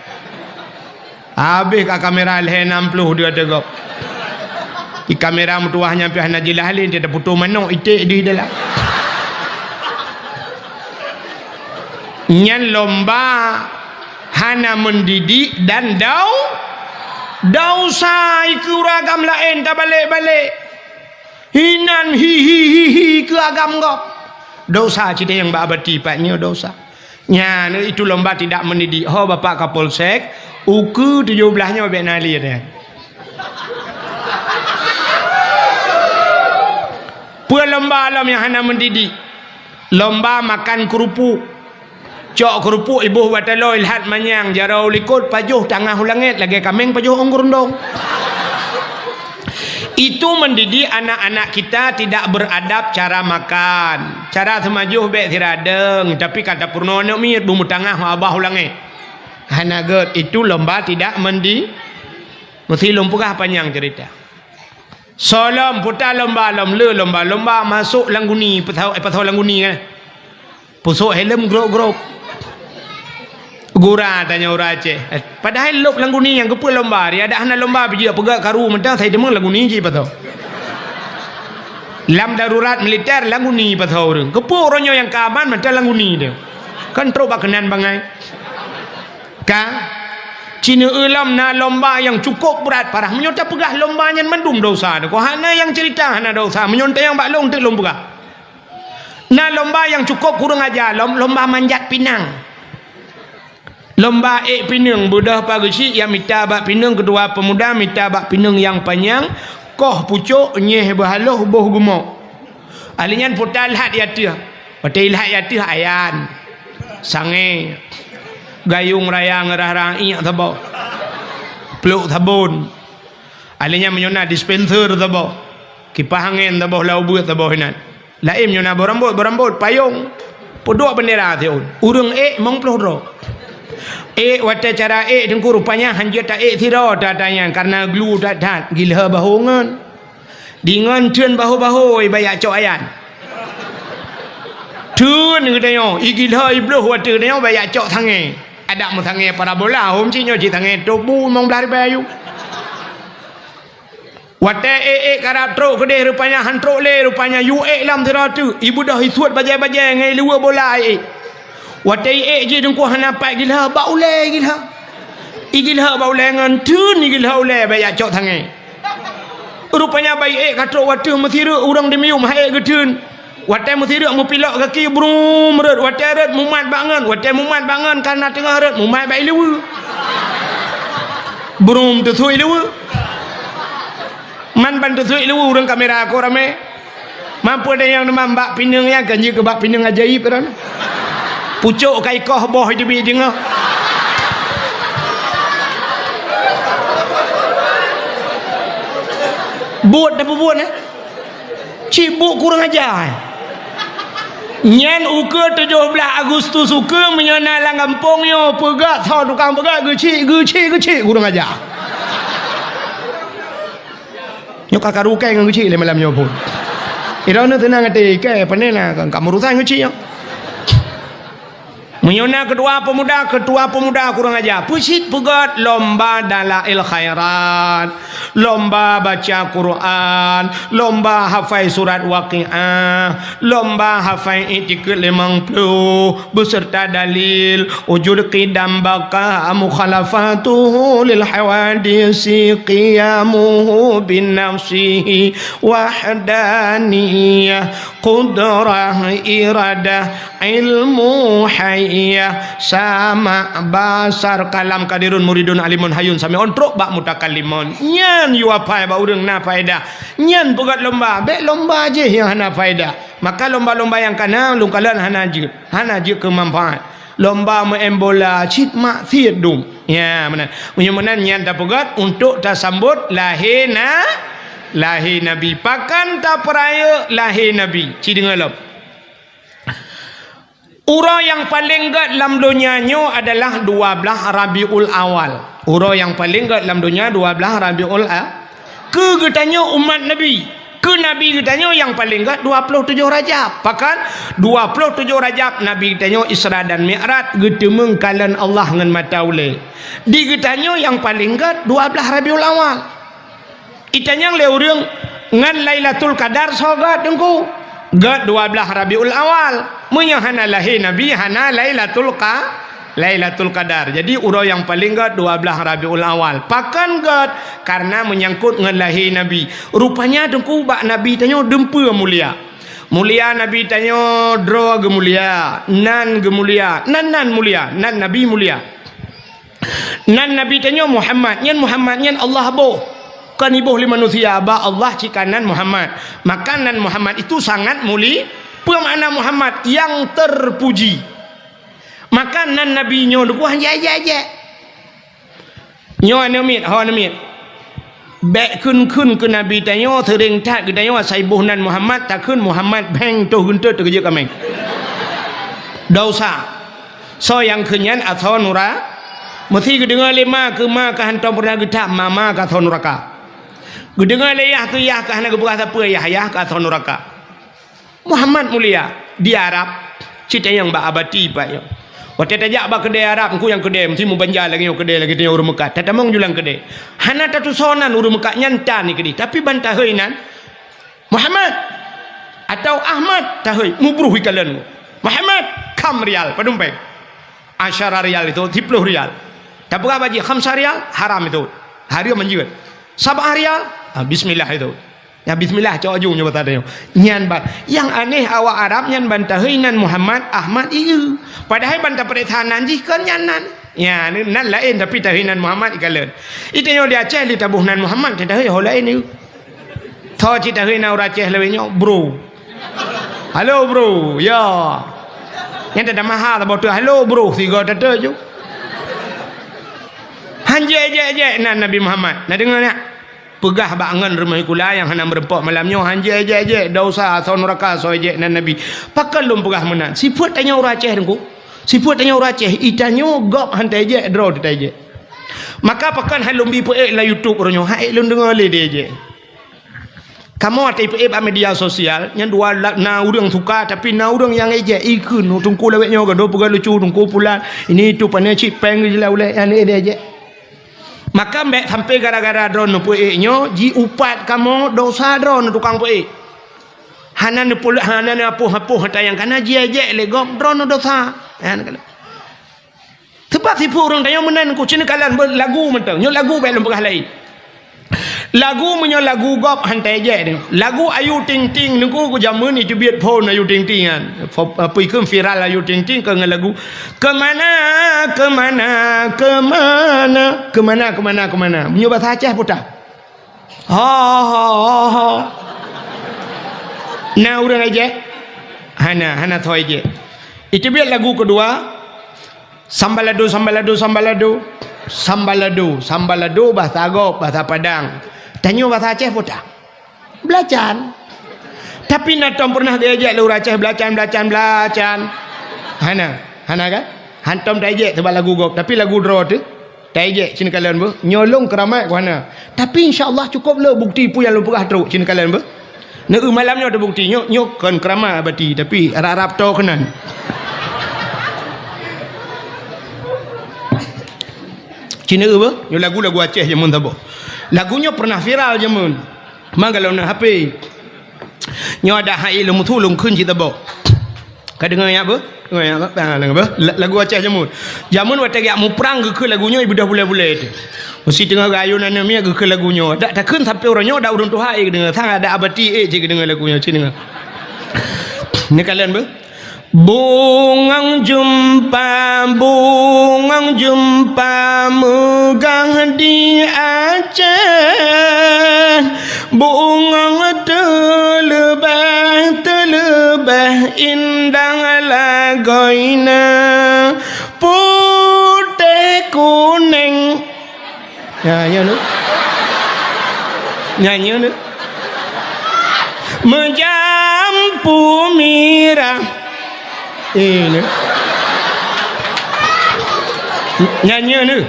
Habéh ka kamera lhée nam ploh dua teugop. Di kamera meutuwah nyan pih hana jeulaih lé, teuta putôh manok iték di dalam. Nyan lomba hana mendidik dan dau-, dausa ikeue ureuëng agam laén tabalek-balek. Hinan hi, hi, hi, hi keu agam gob. Dosa cit nyang bak abati pat nyoe dosa. Nyan itu lomba tidak mendidik. Ho Bapak Kapolsek, ukeue tujoh blaih nyoe bék na lé nyan. Peue lomba lom nyang hana mendidik? Lomba makan keurupuk. Cok keurupuk iboh bataloe ilhat manyang, jaroe u likot pajoh tangah u langét lagée kaméng pajoh ôn geurundong. Itu mendidik anak-anak kita tidak beradab cara makan. Cara seumajoh bèk siradeng, tapi ka tapeurunoe aneuk miet, beumutangah ngon abah u langèt. Hana gèt, itu lomba tidak mendi-, meusti lôn peugah panyang ceurita. Soe lom, peue ta lomba lom, le lomba, lomba masôk lam guni, peusau-, eh, peusau lam guni kan. Pusok helm grop-grop. Gura tanyoe ureueng Aceh. Eh, padahai lôb lam guni nyang keupeue lomba, ri adak hana lomba pih jeuet peugah karu mantong sai teumé lam guni jih pasoe. Lam darurat militer lam guni pasoe ureueng. Keupeue uroe nyoe nyang ka aman mantong lam guni teuh. Kan trok bak keunan bangai. Ka? Ci neueu lom na lomba nyang cukôp brat parah. Meunyoe tapeugah lomba nyan mandum dosa, kok hana nyang ceurita hana dosa. Meunyoe tanyong bak lôn teuk lôn peugah. Na lomba nyang cukôp kureueng aja lom, lomba manjat pinang. Lomba ék pineung, beudôh pageusyik nyang mita bak pineung, keutua peumuda mita bak pineung nyang panyang, koh pucôk, nyeh beuhaloh, boh geumo. Ahli nyan puta lhat i ateueh. Watèe ilhat i ateueh ayan, sangè, gayong raya ngeurah-rah iék saboh, pluek sabon. Ahli nyan meunyoe na dispenser saboh, kipah angèn saboh, lau beuet saboh inan. Laén meunyoe na boh rambôt, boh rambôt, payông, peuduek beundera siôn. Ureueng ék limong ploh droe. Ék watèe cara ék teungku rupanya hanjeuet ta ék sidroe that-that nyan, kareuna glu that-that, gilhô bahô ngon. Deungon theun bahô-bahô, i bak jak cok ayan. Theun geutanyoe, i gilhô i bloh watèe geutanyoe bak jak cok sangè. Adak meusangè parabola, hom cit nyoe cit sangè tubu limong blaih ribèe yu. Watèe ék-ék karab trok keudeh, rupanya han trok lé, rupanya yue ék lom sidroe teuk, i beudôh i suet bajèe-bajèe ngon i luweue bola ék. Watèe i ék jih teungku hana pat gilhô, bak ulèe gilhô. I gilhô bak ulèe ngon theun i gilhô ulèe bak jak cok sangè. Rupanya bak i ék ka trok watèe meusireuk ureueng di miyueb ha ék geutheun. Watèe meusireuk meupilok gaki brum rhot, watèe rhot mumat bak ngon, watèe mumat bak ngon kareuna teungoh rhot mumat bak i luweue. Brum teusut i luweue. Man ban teusut i luweue ureueng kamera kok ramè. Mampu ada nyang neumam bak pineung nyan kan jeuet keu bak pineung ajaib kan. Pucôk ka ikoh boh teubiet deungoh. Buet tapeubuet, eh? Cit buet kurang aja, eh? Nyan ukeue tujoh blaih Agustus ukeue meunyoe na lam gampông nyoe peugah, soe tukang peugah geucit, geucit, geucit kurang aja. Nyoe ka karu kai ngon geucik lé malam nyoe phon. Droeneuh teunang até, kai pane na ka meurusan geucik nyoe. Meunyoe na keutua peumuda, keutua peumuda kurang aja. Peucit peugöt lomba dalail khairat, lomba baca Quran, lomba hafai surat Waqiah, lomba hafai I'tiqad limong ploh, beserta dalil, wujud qidam baqa mukhalafatuhu lil hawadisi qiyamuhu binafsihi wahdaniyah qudrah iradah ilmu haiyah sama' basar kalam qadirun muridun alimun hayyun sami'un trok bak mutakallimun. Nyan yue apai bak ureueng na faedah. Nyan peugöt lomba, bèk lomba jih nyang hana faedah. Maka lomba-lomba nyang kana lôn kalon hana jeuet, hana jeuet keu manfaat. Lomba meu'en bola cit maksiet dum. Ya, meunan. Meunyoe meunan nyan tapeugöt untuk tasambot lahé na, lahé Nabi. Pakon tapeurayeuk lahé Nabi? Ci deungö lom. Uroe nyang paleng göt lam donya nyoe adalah dua blaih Rabiul Awal. Uroe nyang paleng göt lam donya dua blaih Rabiul A-, keu geutanyoe umat Nabi, keu Nabi geutanyoe nyang paleng göt dua ploh tujoh Rajab. Pakon? Dua ploh tujoh Rajab Nabi geutanyoe Isra dan Mi'raj, geuteumeung kalon Allah ngon mata ulèe. Di geutanyoe nyang paleng göt dua blaih Rabiul Awal. Itanyong lé ureueng, ngon Lailatul Qadar soe göt Teungku? Göt dua blaih Rabiul Awal. Meunyoe hana lahé Nabi, hana Lailatul Qa-, Lailatul Qadar. Jadi, uroe nyang paleng göt dua blaih Rabiul Awal. Pakon göt? Kareuna meunyangkot ngon lahé Nabi. Rupanya Teungku bak Nabi tanyoe dumpeue mulia. Mulia Nabi tanyoe droe geumulia, nan geumulia, nan-nan mulia, nan Nabi mulia. Nan Nabi tanyoe Muhammad, nyan Muhammad nyan Allah boh. Kon iboh lé manusia, bak Allah cit ka nan Muhammad. Maka nan Muhammad itu sangat muli-, peue makna Muhammad? Yang terpuji. Maka nan Nabi nyoe deuh buah jai-jai-jai. Nyoe aneuk miet, ho aneuk miet. Bék kheun-kheun keu Nabi tanyoe, seuréng that geutanyoe asai boh nan Muhammad, takheun Muhammad, bheng toh geuntot teukeujot kaméng. Dosa. Soe nyang kheun nyan asoe nura-, meusi geudeungoe lé ma keu ma ka hantom peureunah geutham, ma ma ka asoe nuraka. Geudeungoe lé yah keu yah ka hana geupeugah sapeue, yah yah ka asoe nuraka. Muhammad mulia di Arab, cit nyang bak abati pat nyoe. Watée tajak bak keudée Arab, engku nyang keudée meusti meubanja lagée nyoe keudée lagée tanyoe ureuëng meukat. Tatamong julang keudée. Hana tatusoe nan ureuëng meukat nyan tan keudeh, tapi ban tahôi nan Muhammad atau Ahmad tahôi mubruh ikalon. Muhammad, kham rial, padum péng. Asyara rial itu, siploh rial. Tapeugah bak jih, khamsa rial, haram itu. Hareuem manjeuet. Sabah rial, ah, bismillah itu. Ya, bismillah, cok aju nyoe bata nyoe. Nyan ban. Nyang aneh awak Arab nyan ban tahôi nan Muhammad, Ahmad, ieu. Padahai ban tapeuriksa nan jih kon nyan nan. Ya, nan laén tapi tahôi nan Muhammad ikalon. Itanyoe di Aceh lé taboh nan Muhammad, tatahôi ho laén ieu. Tho cit tahôi nan ureuëng Aceh lawét nyoe, bro. Halo, bro. Ya. Nyan tada maha saboh teuk. Halo, bro. Sigoe teuteu ju. Hanjeuet ejek-ejek nan Nabi Muhammad. Na deungoe nyak? Peugah bak ngon rumoh sikula nyang hana meureumpok malam nyoe, hanjeuet ejek-ejek, dosa, asoe nuraka, soe ejek nan Nabi. Pakon lôn peugah meunan? Sifeuet tanyoe ureuëng Aceh, Teungku. Sifeuet tanyoe ureuëng Aceh, itanyoe gob han taejek, droe teuh taejek. Maka pakon hai lôn bi peuék lam YouTube uroe nyoe, han ék lôn deungoe lé diejek. Kamoe watée ipeuék bak media sosial, nyan dua la-, na ureuëng suka, tapi na ureuëng nyang ejek, ikheun, "Teungku lawét nyoe, gadoh peugah lucu, Teungku pulan, ini itu, pane cit péng geujeulaih ulée," nyan ék diejek. Maka bék sampai gara-gara droeneuh peuék nyoe, jiupat kamoe dosa droeneuh tukang peuék. Hana neupeu-, hana neuapoh-apoh ata nyang kana jiejek lé gob droeneuh dosa. Nyan kala. Sebab sifeuet ureuëng tanyoe meunan ku cit neukalon beu lagu mantong. Nyoe lagu bék lôn peugah laén. Lagu meunyoe lagu gob han taejek nyoe. Lagu Ayu Ting Ting nyoe ku jameun iteubiet phon Ayu Ting Ting nyan. Fo-, apa ikheun viral Ayu Ting Ting keu ngon lagu, "Kemana, kemana, kemana, kemana, kemana, kemana." Meunyoe basa Aceh peue tah? Ho, ho, ho, ho. Na ureuëng ejek? Hana, hana soe ejek. Iteubiet lagu keudua, Sambalado, sambalado, sambalado. Sambalado, sambalado bahasa gob, bahasa Padang. Tanyoe bahasa Aceh peue tah? Belacan. Tapi na tom pernah diejek lé ureuëng Aceh belacan, belacan, belacan. Hana, hana kan? Hantom taejek sebab lagu gob, tapi lagu droe teuh taejek cit neukalon beuh. Nyoe lôn keuramat ku hana. Tapi insya Allah cukup le bukti peue nyang lôn peugah trok cit neukalon beuh. Neu malam nyoe teubukti nyoe, nyoe kon keuramat abati, tapi rab-rab toe keunan. Cit neu beuh, nyoe lagu-lagu Aceh jameun saboh. Lagu nyoe pernah viral jameun. Mangga lôn na H P. Nyoe ada hai lôn musu lôn kheun cit saboh. Ka deungoe nyan beuh? Deungoe nyan beuh? Ha, deungoe beuh? La-, lagu Aceh jameun. Jameun watée geujak muprang geukheun lagu nyoe ibeudôh bulée-bulée teuh. Meusi teungoh geuayôn aneuk miet geukheun lagu nyoe. Dak takheun sampoe uroe nyoe dak ureuëng tuha ék geudeungoe. Sang adak abati ék cit geudeungoe lagu nyoe. Cit deungoe. Neukalon beuh? Bungong jeumpa, bungong jeumpa meugah di Aceh. Bungong teuleubeh, teuleubeh indah lagoina putéh kunéng. Nyan, nyan tu. Nyan, nyan tu. Meujampu mirah. Eh, nyan. Nyan, nyan tu.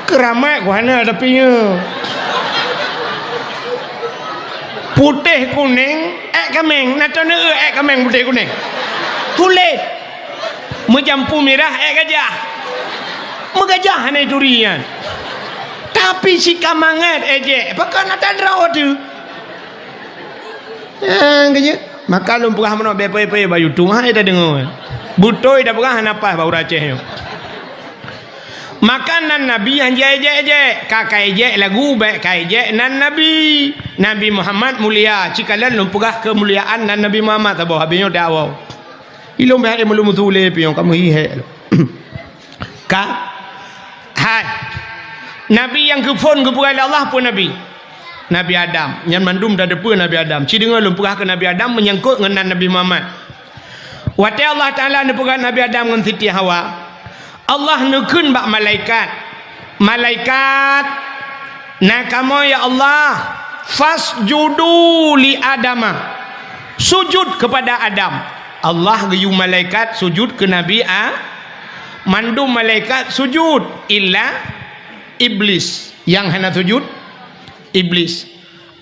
Keuramat ku hana tapi nyoe. Putéh kunéng, ék kaméng, na taneuk ék kaméng putéh kunéng. Tuléh. Meujampu mirah ék gajah. Meugajah hana ituri nyan. Tapi si ka mangat ejek, pakon ata droe teuh. Ah, keu jeuet. Maka lôn peugah meunoe bèe payah-payah bak YouTube, hai tadeungoe. Beutôi tapeugah hana paih bak ureueng Aceh nyoe. Maka nan Nabi han jiejek-ejek, ka kaejek lagu bèk kaejek nan Nabi. Nabi Muhammad mulia, cikalon lôn peugah keumuliaan nan Nabi Muhammad saboh, habéh nyoe dakwah. Ilôn bèk ilôn meutuléh piôh kamoe hi hék lôn. Ka? Hai. Nabi nyang geuphon geupeugah lé Allah peue Nabi? Nabi Adam. Nyan mandum tateupeue Nabi Adam. Ci deungoe lôn peugah keu Nabi Adam meunyangkot ngon nan Nabi Muhammad. Watèe Allah Taala neupeugah Nabi Adam ngon Siti Hawa, Allah neukheun bak malaikat, Malaikat, na kamoe, ya Allah, fasjudu li Adama. Sujud kepada Adam. Allah geuyue malaikat sujud keu Nabi A-, mandum malaikat sujud, illa Iblis. Nyang hana sujud, Iblis.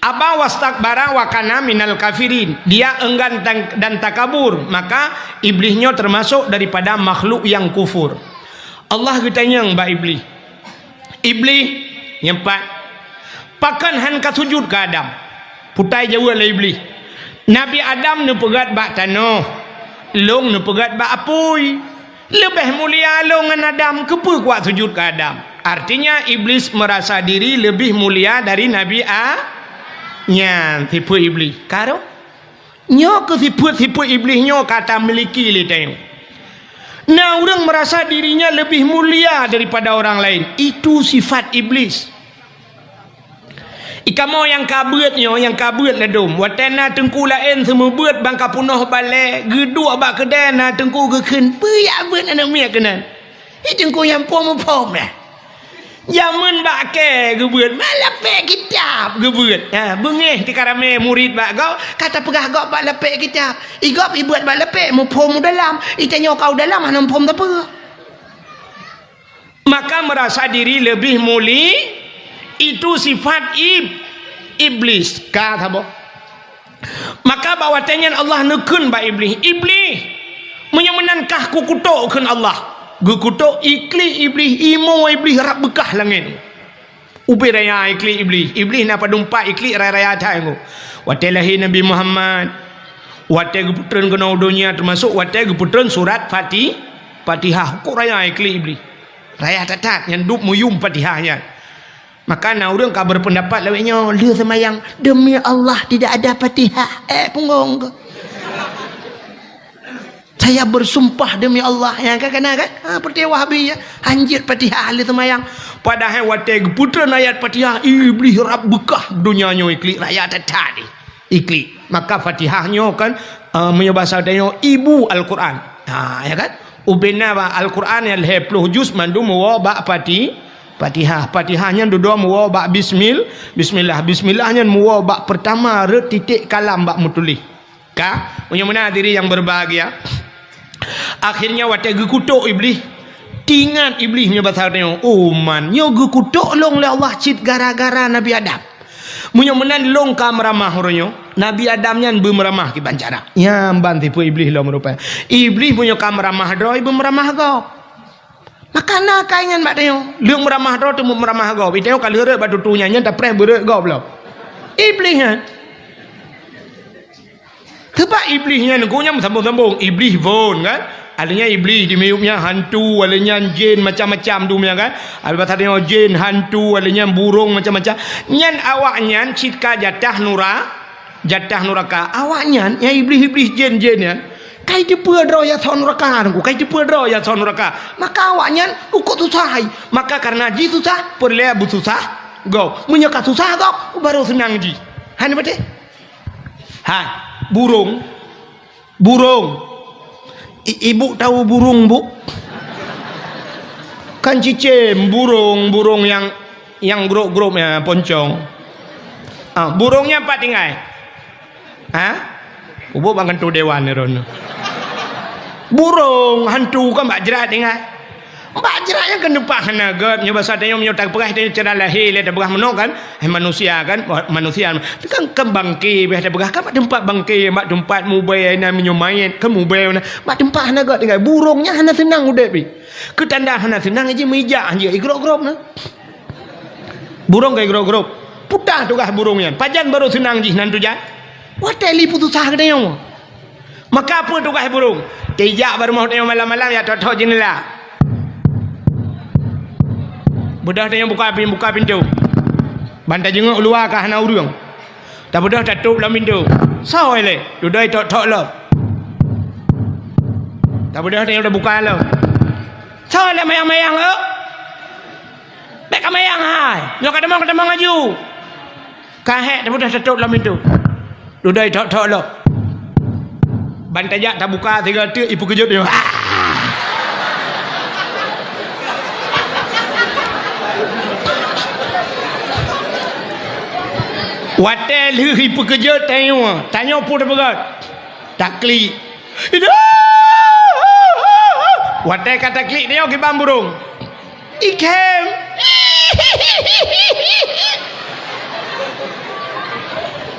Aba wastakbara wa kana minal kafirin. Dia enggan dan, dan takabur, maka Iblis nyoe termasuk daripada makhluk yang kufur. Allah geutanyong bak Iblis, "Iblis, nyang pat, pakon han ka sujud keu Adam?" Putai jaweueb lé Iblis, "Nabi Adam neupeugét bak tanoh, lôn neupeugét bak apui. Leubeh mulia lôn ngon Adam, keupeue kuwat sujud keu Adam?" Artinya, Iblis merasa diri lebih mulia dari Nabi A-, nyan sifeuet Iblis. Ka roh? Nyoe keuh sifeuet-sifeuet Iblis nyoe ka tamiliki lé tanyoe. Na ureuëng merasa dirinya lebih mulia daripada orang lain. Itu sifat Iblis. Ikamoe nyang ka beuet nyoe, nyang ka beuet ladôm. Watée na teungku laén seumeubeuet ban ka peunoh balée, geuduek bak keudée na teungku geukheun, "Peue jak beuet aneuëk miet keunan? Hi teungku nyang phom-phom nyan." Jameun bak kée geubeuet, bak lapék kitab geubeuet. Ha, beungéh tika ramé murit bak gob, ka tapeugah gob bak lapék kitab. I gob ibeuet bak lapék, muphom u dalam. I tanyoe ka u dalam, hana muphom sapeue. Maka merasa diri lebih muli, itu sifat ib-, iblis. Ka saboh. Maka bak watée nyan Allah neukheun bak Iblih, "Iblih, meunyoe meunan kah kukutok," kheun Allah. Geukutok iklik Iblih, imo Iblih rab beukah langét. Ubé raya iklik Iblih. Iblih na padum pat iklik raya-raya that nyoe. Watée lahé Nabi Muhammad, watée geupeutreun keunoe u donya, teumasok watée geupeutreun surat Fati-, Fatihah, kok raya iklik Iblih. Raya that-that, nyan dub meuyum Fatihah nyan. Maka na ureuëng ka berpendapat lawét nyoe, lheueh seumayang, "Demi Allah tidak ada Fatihah." Eh, punggong ke? "Saya bersumpah demi Allah." Ya kan, kena kan? Ha, peurti Wahabi ya. Hanjeuet Fatihah lheueh seumayang. Padahai watée geupeutreun ayat Fatihah, Iblih rab beukah donya nyoe iklik raya that-that. Iklik. Maka Fatihah nyoe kan, eh, meunyoe basa tanyoe ibu Al-Quran. Ha, ya kan? Ubena bak Al-Quran nyang lhée ploh juz mandum meuwoe bak Fati-, Fatihah. Fatihah nyan dudoe meuwoe bak bismil-, bismillah. Bismillah nyan meuwoe bak pertama rot titik kalam bak meutuléh. Ka, meunyoe meunan hadirin yang berbahagia. Akhirnya watée geukutok Iblih, teuingat Iblih meunyoe basa tanyoe, "Oh man, nyoe geukutok lôn lé Allah cit gara-gara Nabi Adam. Meunyoe meunan lôn ka meuramah uroe nyoe, Nabi Adam nyan beumeuramah kiban cara." Nyan ban tipu Iblih lom rupa. Iblih meunyoe ka meuramah droe, beumeuramah gob. Maka na kai nyan bak tanyoe. Lheueh meuramah droe teuma meuramah gob. Tanyoe ka lheueh rot bak tutoe nyan, nyan tapreh beurot gob lom. Iblih nyan. Sebab Iblih nyan, geuh nyan meusambông-sambông. Iblih von, kan? Ada nyan Iblih di miyueb nyan hantu, ada nyan jin macam-macam tu nyan, kan? Ada bahasa tanyoe jin, hantu, ada nyan burông macam-macam. Nyan awak nyan cit ka jatah nura-, jatah nuraka. Awak nyan, nyang Iblih-Iblih jin-jin nyan, kai teupeue droe nyang son nuraka, Teungku. Kai teupeue droe nyang son nuraka. Maka awak nyan ukot susah hai. Maka karena jih susah, peureulée beususah gob. Meunyoe ka susah gob, baru seunang jih. Hana beutôi? Ha, burông. Burông. I-, ibu tahu burung, Bu? Kan cicém, burông, burông nyang, nyang grôp-grôp nyan, poncông. Ah, burông nyan pat tinggai? Ha? Ubôk bak kantô dewan ni ron. Burông, hantu kan bak jrat tinggai. Bak jrat nyan kan teumpat hana göt. Nyoe basa tanyoe meunyoe tapeugah tanyoe cara lahé lé tapeugah meunoe kan. Hai manusia kan, manusia kan, kan bangké beh tapeugah kan bak teumpat bangké, bak teumpat mubée na meunyoe manyét kan mubée na. Bak teumpat hana göt tinggai. Burông nyan hana seunang udép jih. Keu tanda hana seunang jih meujak jih igrôp-grôp na. Burông ka igrôp-grôp. Peue tugaih burông nyan? Pajan barô seunang jih nan tujan? Watée liput susah geutanyoe. Maka peue tugaih burông? Tijak bak rumoh tanyoe malam-malam, jak thok-thok jeundela. Beudôh tanyoe buka pin-, buka pintoe. Ban tajeungok u luwa ka hana ureuëng. Tabeudôh tatôp lam pintoe. Soe lé? Dudoe thok-thok lom. Tabeudôh tanyoe tabuka lom. Soe lé mayang-mayang, oh? Bék ka mayang hai. Nyoe ka tamong, ka tamong laju. Ka hék tabeudôh tatôp lam pintoe. Dudoe thok-thok lom. Ban tajak tabuka sigoe teuk ipeukeujot nyoe. Watée lheueh ipeukeujot tanyoe, tanyoe peue tapeugah? Taklik. Watée ka taklik tanyoe kiban burông. Ikhem.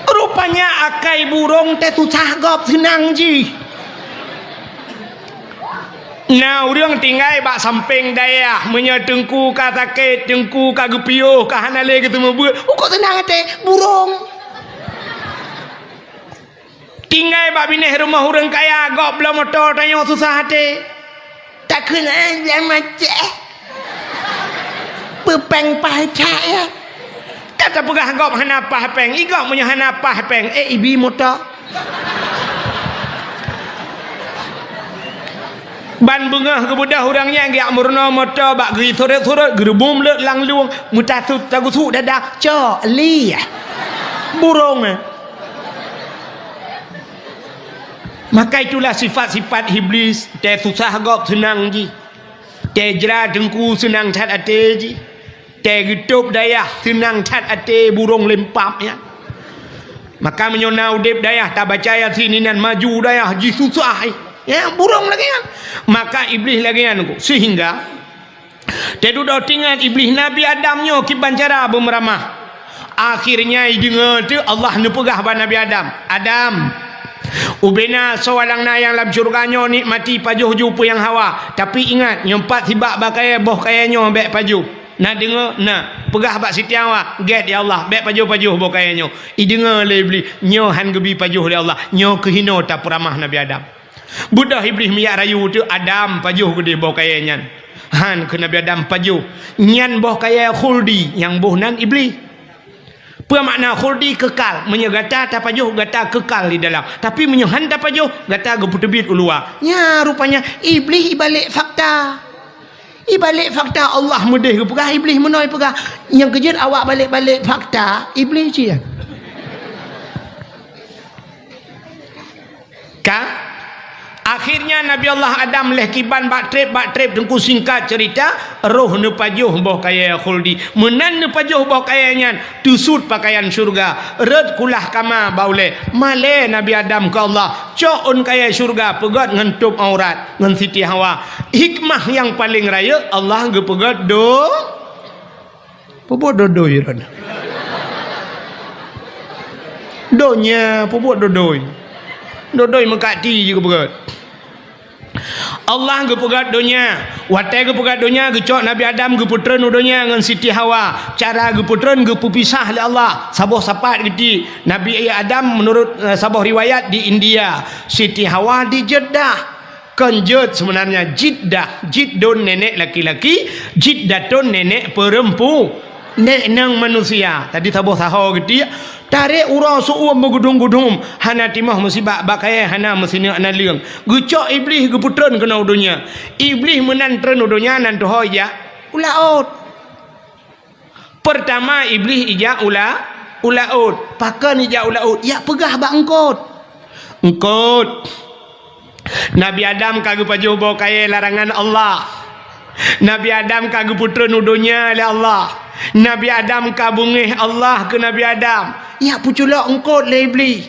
Rupanya akai burông teuh susah gob seunang jih. Na ureuëng tinggai bak sampéng dayah, meunyoe teungku ka sakét, teungku ka geupiôh, ka hana lé geuteumeubeuet, ukeue seunang até burông. Tinggai bak binéh rumoh ureuëng kaya, gob bloe moto tanyoe susah até. Takheun, "Eh, biar macet." Peupeng paih cak ya. Ka tapeugah gob hana paih péng, i gob meunyoe hana paih péng, eh, ibi moto. Ban beungoh geubeudôh ureuëng nyan geujak meurunoe moto bak geusurot-surot, geureubum leuet lam lueng, meutasut tagusuk dada, cok, lieh. Burông, eh. Maka itulah sifat-sifat Iblis, teuh susah gob seunang jih. Teuh jra teungku seunang that até jih. Teuh geutôb dayah seunang that até burông lempap nyan. Maka meunyoe na udeb dayah tabaca Yasin inan maju dayah jih susah, eh. Ya, burông lagée nyan. Maka Iblis lagée nyan ku. Sehingga teududoe tingat Iblis Nabi Adam nyoe kiban cara beumeuramah. Akhirnya ideungoe teuh Allah neupeugah bak Nabi Adam, "Adam, ubena soe alang na nyang lam syeuruga nyoe nikmati pajoh ju peue nyang hawa. Tapi ingat, nyoe pat sibak bak kayée boh kayée nyoe bék pajoh. Na deungoe? Na. Peugah bak Siti Hawa, gét ya Allah, bék pajoh-pajoh boh kayée nyoe." Ideungoe lé Iblis, nyoe han geubi pajoh lé Allah. Nyoe keuh inoe tapeuramah Nabi Adam. Beudôh Iblis miyueb rayu teuh, "Adam, pajoh keudeh boh kayée nyan." Han, kheun Nabi Adam, "Pajoh. Nyan boh kayée khuldi, nyang boh nan Iblis." Peue makna khuldi? Keukal. Meunyoe gata tapajoh, gata keukal di dalam. Tapi meunyoe han tapajoh, gata geupeuteubiet u luwa. Nya rupanya Iblis ibalek fakta. Ibalek fakta Allah meudeh geupeugah, Iblis meunoe peugah. Nyang keujeuet awak balek-balek fakta, Iblis cit. Ka? Akhirnya Nabi Allah Adam lheueh kiban bak treb, bak treb teungku, singkat cerita, roh neupajoh boh kayée khuldi. Meunan neupajoh boh kayée nyan, teusut pakaian syeuruga, rot kulah kama bak ulée. Malée Nabi Adam keu Allah, cok ôn kayée syeuruga peugét ngon tôb aurat ngon Siti Hawa. Hikmah nyang paleng rayeuk, Allah geupeugét do Peubuet dodoi droeneuh. Donya peubuet dodoi. Dodoi meukat ti jih geupeugét. Allah geupeugét donya. Watée geupeugét donya, geucok Nabi Adam geupeutreun u donya ngon Siti Hawa. Cara geupeutreun geupeupisah lé Allah. Saboh sapat geuti. Nabi Adam, menurut, eh, saboh riwayat, di India. Siti Hawa di Jeddah. Kon jeuet seubeunarnya, Jiddah, Jiddun nenek laki-laki, Jiddatun nenek peurempu, nek nang manusia. Tadi saboh saho geuti, tarek uroe seu-uem meugudum-gudum, hana timoh meusibak bak kayée, hana meusineuk naleueng. Geucok Iblih geupeutreun keunoe u donya. Iblih meunan treun u donya nan tuho ijak u laôt. Peurtama Iblih ijak u la-, u laôt. Pakon ijak u laôt? Ijak peugah bak eungkôt. Eungkôt, Nabi Adam ka geupajoh boh kayée larangan Allah. Nabi Adam ka geupeutreun u donya lé Allah. Nabi Adam ka beungéh Allah keu Nabi Adam. Ijak peuculok eungkôt lé Iblih.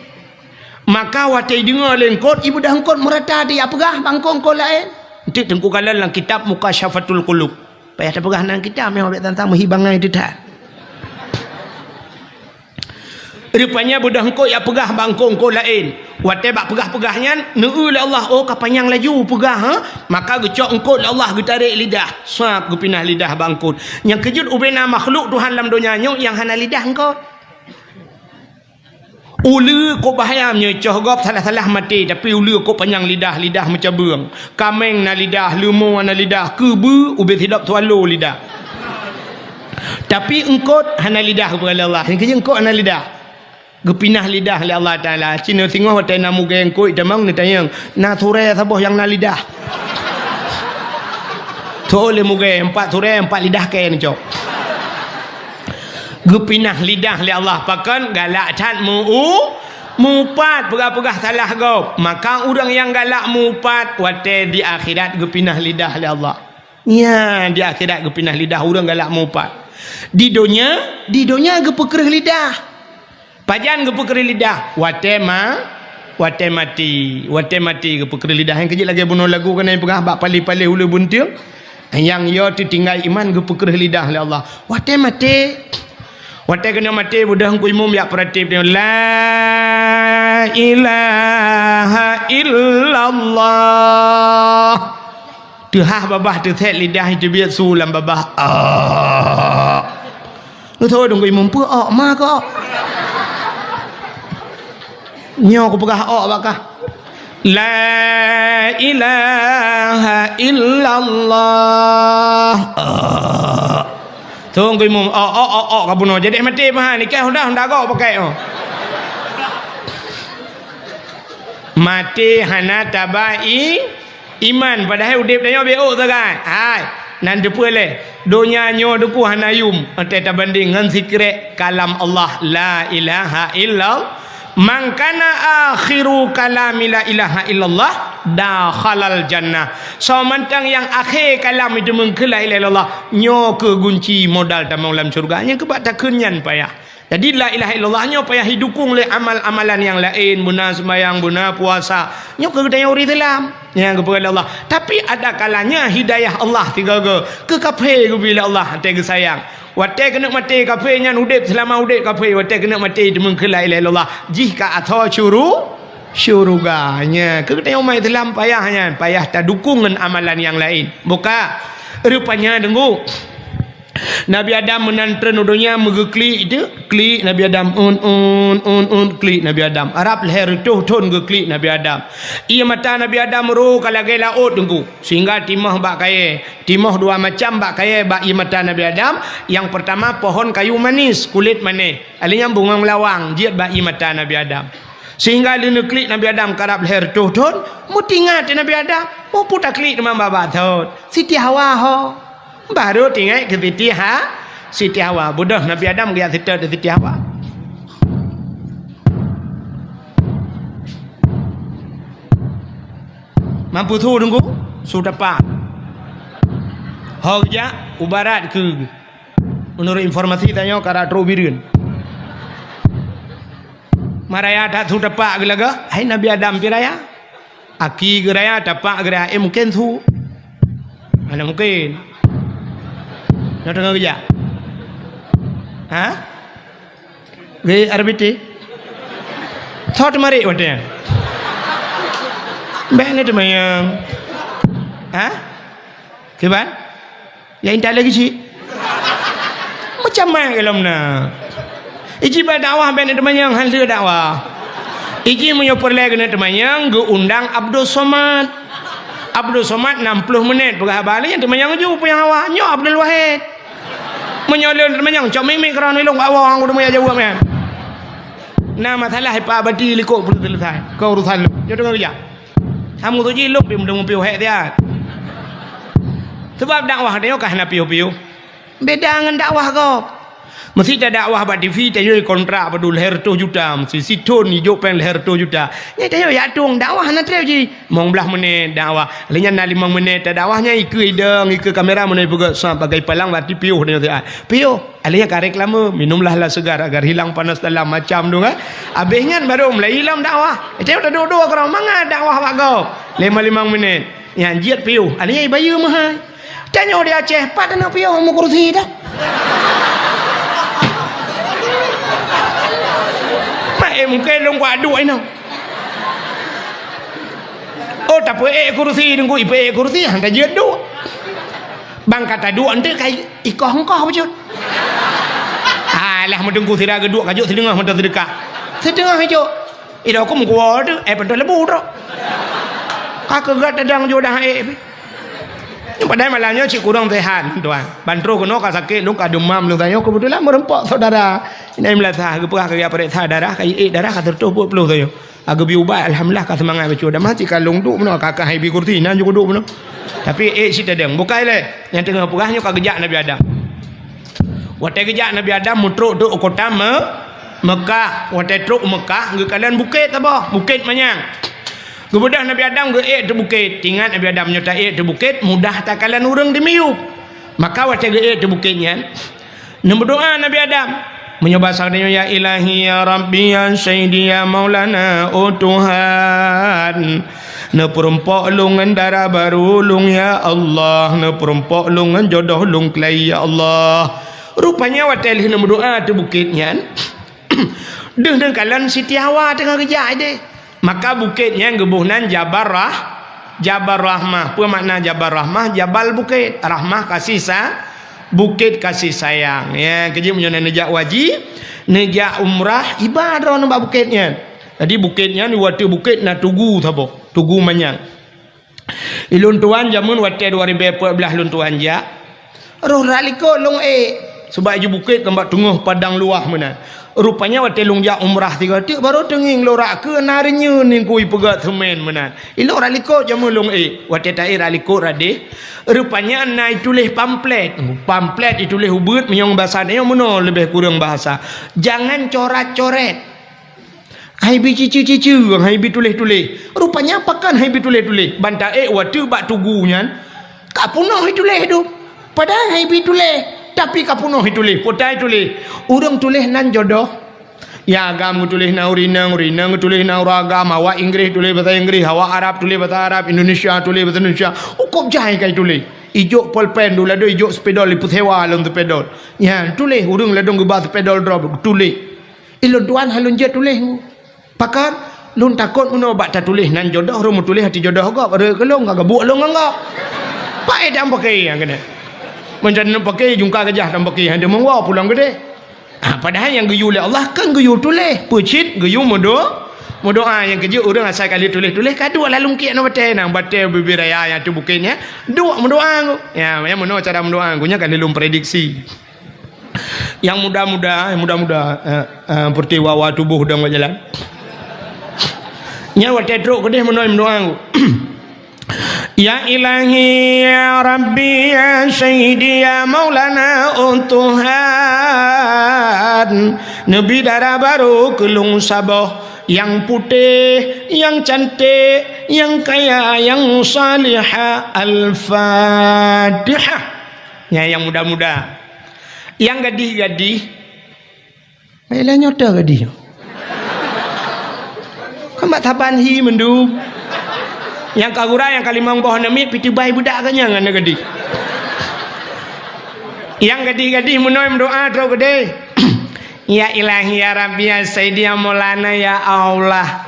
Maka watée ideungoe lé eungkôt, ibeudôh eungkôt meurata di, ijak peugah bak eungkôt-eungkôt laén. Enteuk teungku kalon lam kitab Mukasyafatul Qulub. Payah tapeugah nan kitab, meuhibang ai teutat. Rupanya beudôh eungkôt ijak peugah bak eungkôt-eungkôt laén. Watée bak peugah-peugah nyan, neueu lé Allah, oh, ka panyang laju peugah, ha? Maka geucok eungkôt lé Allah geutarek lidah. Sab geupinah lidah bak eungkôt. Nyang keujeuet ubena makhluk Tuhan lam donya nyoe nyang hana lidah eungkôt. Uleue kok bahya meunyoe icoh gob salah-salah maté, tapi uleue kok panyang lidah, lidah meucabeueng. Kaméng na lidah, leumo na lidah, keubeue ubé sidop swallow lidah. Tapi eungkôt hana lidah geupeugah lé Allah. Nyang keujeuet eungkôt hana lidah. Geupinah lidah lé Allah Taala. Cit singoh watée na mugée eungkôt tamong neutanyong, na surée saboh nyang na lidah. Tho lé mugée, empat surée, empat lidah kée neucok. Geupinah lidah lé Allah pakon galak that meu-, meuupat, peugah-peugah salah gob. Maka ureuëng nyang galak meuupat watée di akhirat geupinah lidah lé Allah. Nya, di akhirat geupinah lidah ureuëng galak meuupat. Di donya, di donya geupeukreueh lidah. Pajan geupeukreuh lidah? Watée ma-, watée maté. Watée maté geupeukreuh lidah. Nyang keujeuet lagée bunoe lagu keunoe peugah bak paléh-paléh uleue bunteung. Nyang yo teutinggai iman geupeukreuh lidah lé Allah. Watée maté. Watée keuneuk maté, beudôh Teungku Imum jak peuratéb nyoe, "La ilaha illallah." Teuhah babah teusét lidah teubiet su lam babah. Ah. Neuthô Teungku Imum, peue ok ma keu ok? Nyoe kupeugah ok bak kah. La ilaha illallah. Ah. Teungku Imum, ok, ok, ok, ok, ka bunoe. Jadi maté meuhan, nikah udah, udah gok pakai, oh. Maté hana tabai iman, padahai udeb tanyoe beu sagai. Hai, nan teupeue lé, donya nyoe deuku hana yum, watée tabandeng ngon sikrek kalam Allah, la ilaha illallah. "Man kana akhiru kalami la ilaha illallah, dakhalal jannah." Soe mantong nyang akhé kalam itu meukeue la ilaha illallah, nyoe keuh gunci modal tamong lam syeuruga. Nyang keubah takheun nyan payah. Jadi, la ilaha illallah nyoe payah jidukong lé amal-amalan nyang laén, beuna seumayang, beuna puasa. Nyoe keuh geutanyoe ureuëng Islam nyang geupeugah lé Allah. Tapi ada kalanya hidayah Allah sigoe-goe keu kafé geubri lé Allah, watée geusayang. Watée keuneuk maté kafé nyan udeb seulama udeb kafé, watée keuneuk maté teumeukeue la ilaha illallah, jih ka asoe syuru-, syeuruga. Nyan keuh geutanyoe umat Islam payah nyan, payah tadukong ngon amalan nyang laén. Buka, rupanya deungoe. Nabi Adam meunan treun u donya meugeuklik itu, klik Nabi Adam, un, un, un, un, klik Nabi Adam. Rab lhée reutôh thon geuklik Nabi Adam. Ié mata Nabi Adam ro ka lagée laôt Teungku, sehingga timoh bak kayée. Timoh dua macam bak kayée bak ié mata Nabi Adam. Nyang peurtama pohon kayu manis, kulét manéh. Alheuh nyan bungong lawang jeuet bak ié mata Nabi Adam. Sehingga lheuh neuklik Nabi Adam karab lhée reutôh thon, meutingat Nabi Adam, "Oh, peue taklik teuma babah thon? Siti Hawa ho." Baru teuingat keu Siti Ha-, Siti Hawa. Beudôh Nabi Adam geujak seutôt di Siti Hawa. Mampu su Teungku? Su tapak. Ho geujak u barat keuh. Meunurot informasi tanyoe ka rot trok u Bireuen. Ma raya that su tapak geulaga, hai Nabi Adam pi raya. Aki geuraya, tapak geuraya, eh, mungken su. Mana mungken? Nyoe teungoh geujak. Ha? Gé R B T. Thot marik watée. Bèk neuteumanyong. Ha? Kiban? Ya intat lagi cit. Macam mana kalau na? Iji ba dakwah bèk neuteumanyong, hana dakwah. Iji meunyoe peureulée keuneuk teumanyong, geuundang Abdul Somad. Abdul Somad enam puluh menit peugah haba, lé nyan teumanyong ju peue nyang hawa. Nyoe Abdul Wahid. Meunyoe lôn teumanyong, cok mik-mik keudroe ilong bak woe, ureuëng meuya jaweueb nyan. Na masalah ipa bati likot peureulée seuleusai. Keu urusan lôn. Nyoe teungoh geujak. Hana meutuji lôn pih meuteumé piôh hék siat. Sabab dakwah tanyoe ka hana piôh-piôh. Beda ngon dakwah gob. Meusi tadakwah bak T V, tanyoe kontrak padub lhée reutôh juta, meusi sithon ijok péng lhée reutôh juta. Nyan tanyoe jak tueng dakwah hana treb jih. Limong blaih menit dakwah. Lheueh nyan na limong menit tadakwah nyan ikeue idong, ikeue kamera meunyoe peugét sab bagai palang bati piôh tanyoe siat. Piôh. Alheuh nyan ka reklame, "Minumlah lah segar agar hilang panas dalam," macam tu kan. Abéh nyan baru mulai ilom dakwah. Tanyoe taduek-duek keudroe mangat dakwah bak gob. Lima-limong menit. Nyan jeuet piôh. Alheuh nyan ibayeue meuhai. Tanyoe di Aceh, pat na piôh meukurusi dah. Mak, eh, mungken lôn kuat duek inoe. Oh, tapeuék kurusi Teungku, ipeuék kurusi, han tajeuet duek. Bang ka taduek enteuk ka ikoh-koh bacut. Alah, meuteungku sira geuduek ka jok sideungoh meuteuseudeukah. Sideungoh ijok. Idong keu meukuwoe teuh, eh, pantoh leubeh trok. Ka keugat tadong jodoh ék pih. Padahai malam nyoe cit kurang sehat, tuan. Ban troh keunoe ka sakét, lôn ka demam lôn tanyoe, keubeutulan meureumpok syedara. Inai meulasah, geupeugah keu geupeureksa darah, ka jiék darah ka sireutoh peuet ploh tanyoe. Ka geubri ubat, alhamdulillah ka seumangat bacut. Damah cit ka lôn duek bunoe, ka, ka hai bi kursi, nan ju kuduek bunoe. Tapi ék cit tadong, bukai lé. Nyang teungoh peugah nyoe ka geujak Nabi Adam. Watée geujak Nabi Adam meutrok trok u kota Me-, Meukah. Watée trok u Meukah, geukalon bukét saboh, Bukét Manyang. Geubeudôh Nabi Adam geuék ateueh bukét. Teuingat Nabi Adam nyoe taék ateueh bukét, mudah takalon ureuëng di miyueb. Maka watée geuék ateueh bukét nyan, neumeudoá Nabi Adam, Meunyoe basa tanyoe, "Ya Ilahi, ya Rabbi, ya Sayyidi, ya Maulana, oh Tuhan, neupeurumpok lôn ngon dara barô lôn, ya Allah, neupeurumpok lôn ngon jodoh lôn keulayi, ya Allah." Rupanya watée lheueh neumeudoá ateueh bukét nyan, deuh neukalon Siti Hawa teungoh geujak ideh. Maka bukét nyan geuboh nan Jabal Rah-, Jabal Rahmah. Peue makna Jabal Rahmah? Jabal bukét, Rahmah kasih sa-, bukét kasih sayang. Ya, keujeuet meunyoe na neujak haji, neujak umrah, iba droeneuh bak bukét nyan. Jadi bukét nyan, di ateueh bukét na tugu saboh, tugu manyang. Ilôn tuan jameun watée dua ribée peuet blaih lôn tuan jak, roh rot likot lôn ék, sabab iju bukét ngon bak teungoh padang luwah meunan. Rupanya watée lôn jak umrah sigoe teuk, barô teungieng lôn rot keu na reunyeun ningkui peugét seumén meunan. Ilôn rot likot jameun lôn ék, watée taék rot likot rot déh, rupanya na ituléh pamflet. Pamflet ituléh ubeuet, meunyoe basa nyoe meunoe leubeh kureueng bahasa. Jangan corat-coret. Hai bi cicu-cicu, hai bi tuléh-tuléh. Rupanya pakon hai bi tuléh-tuléh? Ban taék watée bak tugu nyan, ka peunoh ituléh dum. Padahai hai bi tuléh, tapi ka peunoh ituléh. Peue ituléh? Ureuëng tuléh nan jodoh. Ya, agam geutuléh nan ureuëng inong, ureuëng inong geutuléh nan ureuëng agam, awak Inggréh tuléh basa Inggréh, awak Arab tuléh basa Arab, Indonesia tuléh basa Indonesia. Ukôb jai ka ituléh. Ijok polpen dum ladôm ijok spidol, ipeusewa lom spidol. Nyan tuléh ureuëng ladôm geuba spidol droe tuléh. Ilôn tuan hai lôn jeuet tuléh ngu. Pakon? Lôn takot meunoe bak tatuléh nan jodoh, rhom meutuléh hati jodoh gob, rhot keu lôn ka geubuek lôn ngon gob. Paét tam paké nyang keunan. Meuncan tam paké, jungka geujak tam paké, hana meuwoe pulang geudeh. Ha, padahai nyang geuyue lé Allah kan geuyue tuléh, peucit geuyue meudo-, meudoá. Nyang keujeuet ureuëng asai ka lheueh tuléh-tuléh, ka duek lam lungkiek ngon batée, nang batée bubé raya nyang ateueh bukét nyan, duek meudoá ngon. Ya, nyang meunoe cara meudoá ngon, nyan ka lheueh lôn prediksi. Nyang muda-muda, nyang muda-muda, eh, eh, peureuteueh wa-wa tuboh dong bak jalan. Nyan watée trok keudeh meunoe meudoá. Ya Ilahi, ya Rabbi, ya Sayyidi, ya Maulana, oh Tuhan, neubi dara barô keu lôn saboh, nyang putéh, nyang canték, nyang kaya, nyang salihah. Al-Fatihah. Nyan nyang muda-muda. Nyang gadih-gadih, meuilah nyoe teuh gadih. Kan bak saban hi mandum. Nyang ka gura, nyang ka limong boh aneuk miet, pih teubai beudak geuh nyan aneuk gadih. Nyang gadih-gadih meunoe meudoá trok keudeh. Ya Ilahi, ya Rabbi, ya Sayyidi, ya Maulana, ya Allah.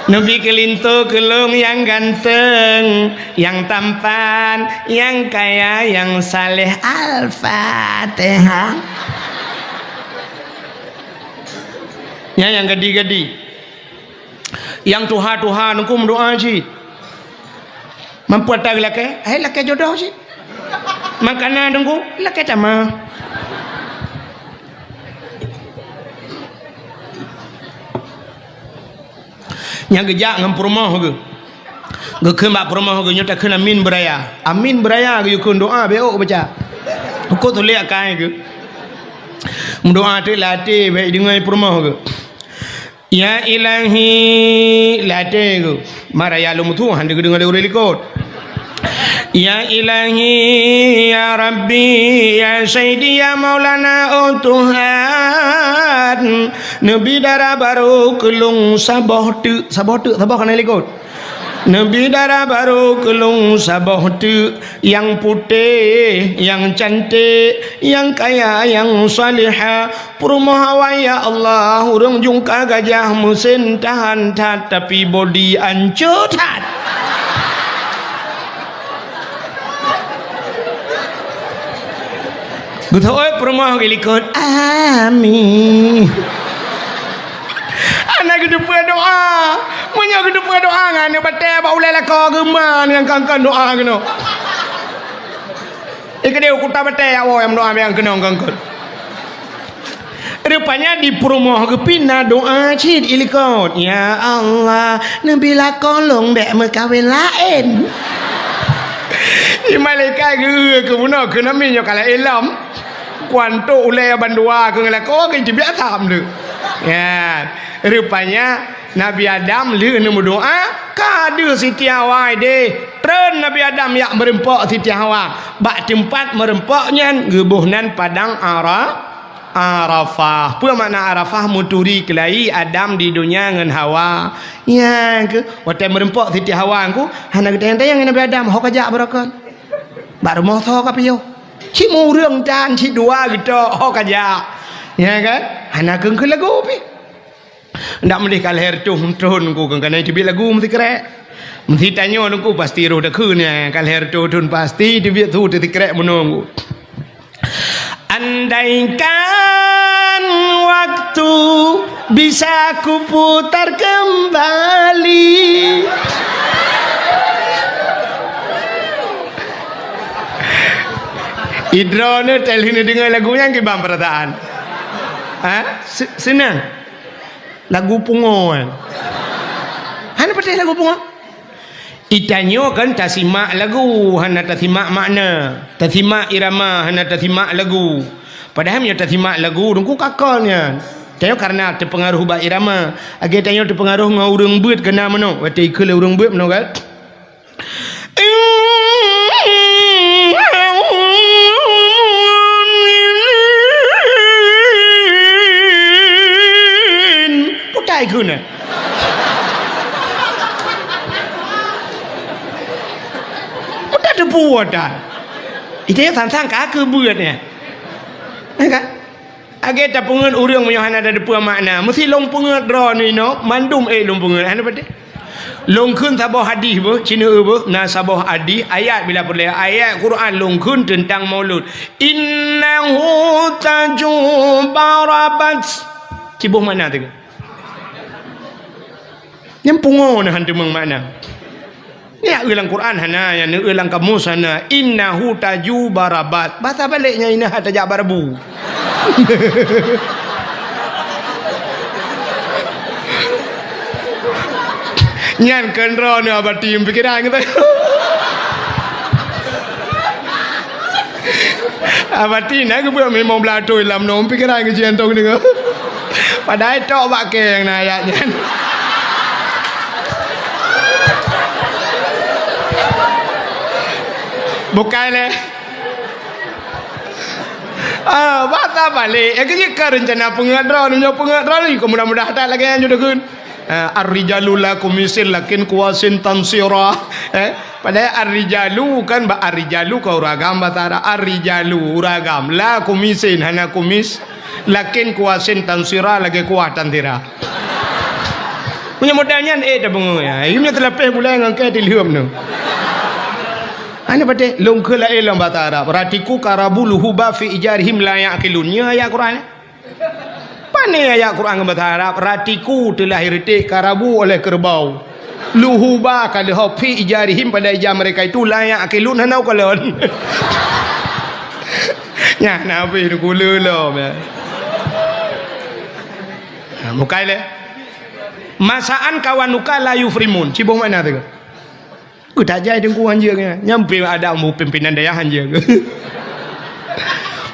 Neubi keu linto keu lôn nyang ganteng, nyang tampan, nyang kaya, nyang saleh. Al-Fatihah. Nyan nyang gadih-gadih. Nyang tuha-tuha nungku meudoá cit. Mampu ata geulakée, hai lakée jodoh cit. Makanan nungku, lakée tamah. Nyang geujak ngon peurumoh geuh. Geukheun bak peurumoh geuh, nyoe takheun amin beuraya. Amin beuraya geuyue kheun, doa bék baca. Uko tulék akai geuh. Meudoa teuk lam até bék deungoe peurumoh geuh. Ya Ilahi, lam até geuh. Maraya lom tu han deungoe lé ureuëng likot. Ya Ilahi, ya Rabbi, ya Sayyidi, ya Maulana, oh Tuhan, neubi dara barô keu lôn saboh teuk, saboh teuk, saboh kana likot. Neubi dara barô keu lôn saboh teuk, nyang putéh, nyang canték, nyang kaya, nyang salihah. Peurumoh awai, ya Allah, ureuëng jungka gajah, meusén tahan that, tapi bodi ancô that. Beutôi peurumoh geulikot, amin. Hana geuteupeue doa. Meunyoe geuteupeue doa ngon aneuk batée bak ulée lakoe, geuma nyang kangkon doa keunoe. Ikeudeh u kuta batée, ya Allah, nyang meudoa bék keunoe kangkon. Rupanya di peurumoh geupina doa cit ilikot, "Ya Allah, neubi lakoe lôn bék meukawen laén." Di malaikat geu-eu keu bunoe keu nami nyoe ka laén lom. Kuantok ulée bandua keu ngeulakée keu jibiasa meudeuk. Ya, rupanya Nabi Adam lheueh neumeudoá, ka deuh Siti Hawa ideh. Treun Nabi Adam jak meureumpok Siti Hawa. Bak teumpat meureumpok nyan geuboh nan padang Ara-, Arafah. Peue makna Arafah? Meuturi keulayi Adam di donya ngon Hawa. Nyan keuh, watée meureumpok Siti Hawa ngku, hana geutanyong-tanyong Nabi Adam, "Ho ka jak baroe kon? Bak rumoh soe ka piôh?" Cit meu ureuëng tan, cit dua geutok, ho ka jak. Ya kan? Hana kheun-kheun lagu pih. Ndak meudeh ka lhée reutôh thon ngku keu kana teubiet lagu meusikrek. Meusitanyoe ngku pasti roh takheun nyan, ka lhée reutôh thon pasti teubiet su teusikrek meunoe ngku. Andaikan waktu bisa kuputar kembali. Idroeneuh teuh lheueh neudeungoe lagu nyan kiban peurasaan? Ha? Se-, seunang? Lagu pungo, eh. Hana patéh lagu pungo? Itanyoe kan tasimak lagu, hana tasimak makna. Tasimak irama, hana tasimak lagu. Padahai meunyoe tasimak lagu, teungku ka kon nyan. Tanyoe karena teupeungaroh bak irama. Lagée tanyoe teupeungaroh ngon ureuëng beuet keunan meunoe. Watée ikheun lé ureuëng beuet meunoe kan. Putai keunoe. Putai teupeu dah. Itu ya sang-sang ka keu beuet nyan. Ya kan? Lagée tapeungeut ureuëng meunyoe hana tateupeue makna, meusi lôn peungeut droeneuh inoe, mandum ék lôn peungeut, hana patéh. Lôn kheun saboh hadih beuh, cineuk beuh, na saboh hadih, ayat bila peureulée, ayat Quran lôn kheun teuntang maulud. Innahu taju barabat. Ciboh makna teuh. Nyang pungo na han teumeung makna. Nyan eu lam Quran hana, nyan eu lam kamus hana. Innahu taju barabat. Bahasa balek nyan inah tajak barabu. Nyan keunroe neuh abati pikiran kita. Abati na geubeuet limong blaih thon lam nong pikiran keu jiantong deungoe. Padahai tok bak kée nyang na ayat nyan. Bukai lé. Ah, bata balik. Ya, keu jih ka reuncana peungeut droe, nyoe peungeut droe ni, keu mudah-mudah that lagée nyan judeukeun. Ah, ar-rijalu la kumisin lakin kuwasin tansira. Eh, padahai ar-rijalu kan ba ar-rijalu ka uragam bata Arab. Ar-rijalu uragam. La kumisin, hana kumis. Lakin kuwasin tansira lagée kuah tansira. Meunyoe modal nyan, eh, tabeungoe ya. Meunyoe teulapeh gulai ngon kée tilheuem nyoe. Hana patéh, lôn kheun laén lam bata Arab. Ratiku karabu luhuba fi ijarihim la yaqilun. Nyoe ayat Quran. Pane ayat Quran ngon bata Arab? Ratiku telah iritik karabu oleh kerbau. Luhuba ka leuhop fi ijarihim pada ija mereka itu la yaqilun hana ukalon. Nyan habéh dikula lom, ya. Ha, mukai lé. Masaan kawanuka la yufrimun. Ciboh makna teuh. Ku tajai teungku hanjeueng nyan. Nyang pi ada mu pimpinan dayah hanjeueng.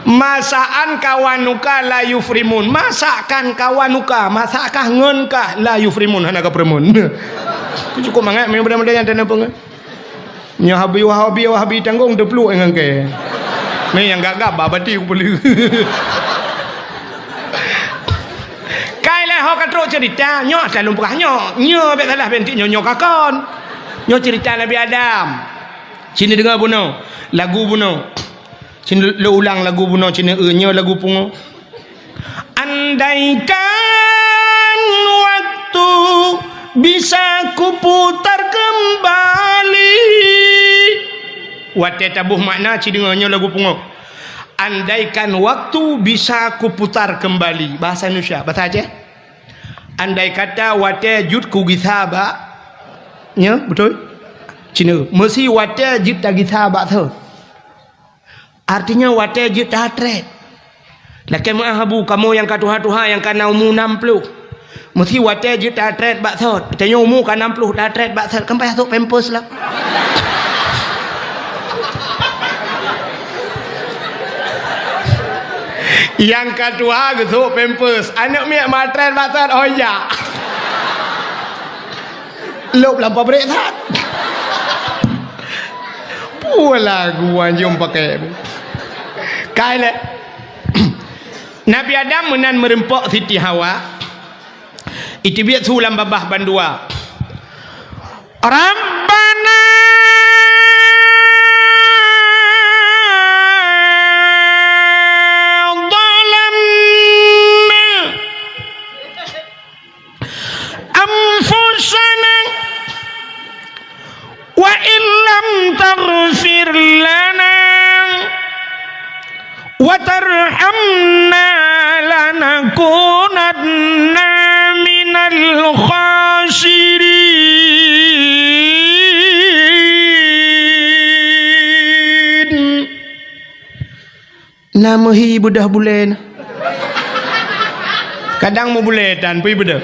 Masaan kawanuka la yufrimun. Masakan kawanuka, masakkah ngon kah la yufrimun, hana ka peureumun. Ku cukup mangat meunyoe budak-budak nyan tanyoe peungon. Nyoe habi wahabi, wahabi tanggong teupluek ngon kée. Ni nyang gagap babati ku peuleueh. Kai lé ho ka trok cerita, nyoe asai lôn peugah nyoe. Nyoe bék salah bintik nyoe, nyoe ka kon. Nyoe cerita Nabi Adam. Sini deungoe bunoe, lagu bunoe. Sini lôn ulang lagu bunoe, sini, eh, nyoe lagu pungo. Andaikan waktu bisa kuputar kembali. Watée taboh makna, ci deungoe nyoe lagu pungo. Andaikan waktu bisa kuputar kembali. Bahasa Indonesia, bahasa Aceh. Andai kata watée jeuet kugisa bak, nyoe, beutôi? Cina, meusi watée jeuet tagisa bak thot. Artinya watée jeuet tatrét. Lakée meuáh abu, kamoe nyang ka tuha-tuha nyang ka na umu nam ploh. Meusi watée jeuet tatrét bak thot. Tanyoe umu ka nam ploh tatrét bak thot. Kan payah sôk pampers lah. Nyang ka tuha geusok pampers, aneuk miet matren bak that, oh ya. Lôb lam pabrik that. Pualah geuanjom pakai. Kai lé. Nabi Adam meunan meureumpok Siti Hawa. Iteubiet su lam babah bandua. Rabbana zalamna anfusana wa illam taghfir lana wa tarhamna lanakunanna minal khasirin. Na meuhi beudôh bulée na. Kadang meubulée tan pih beudôh.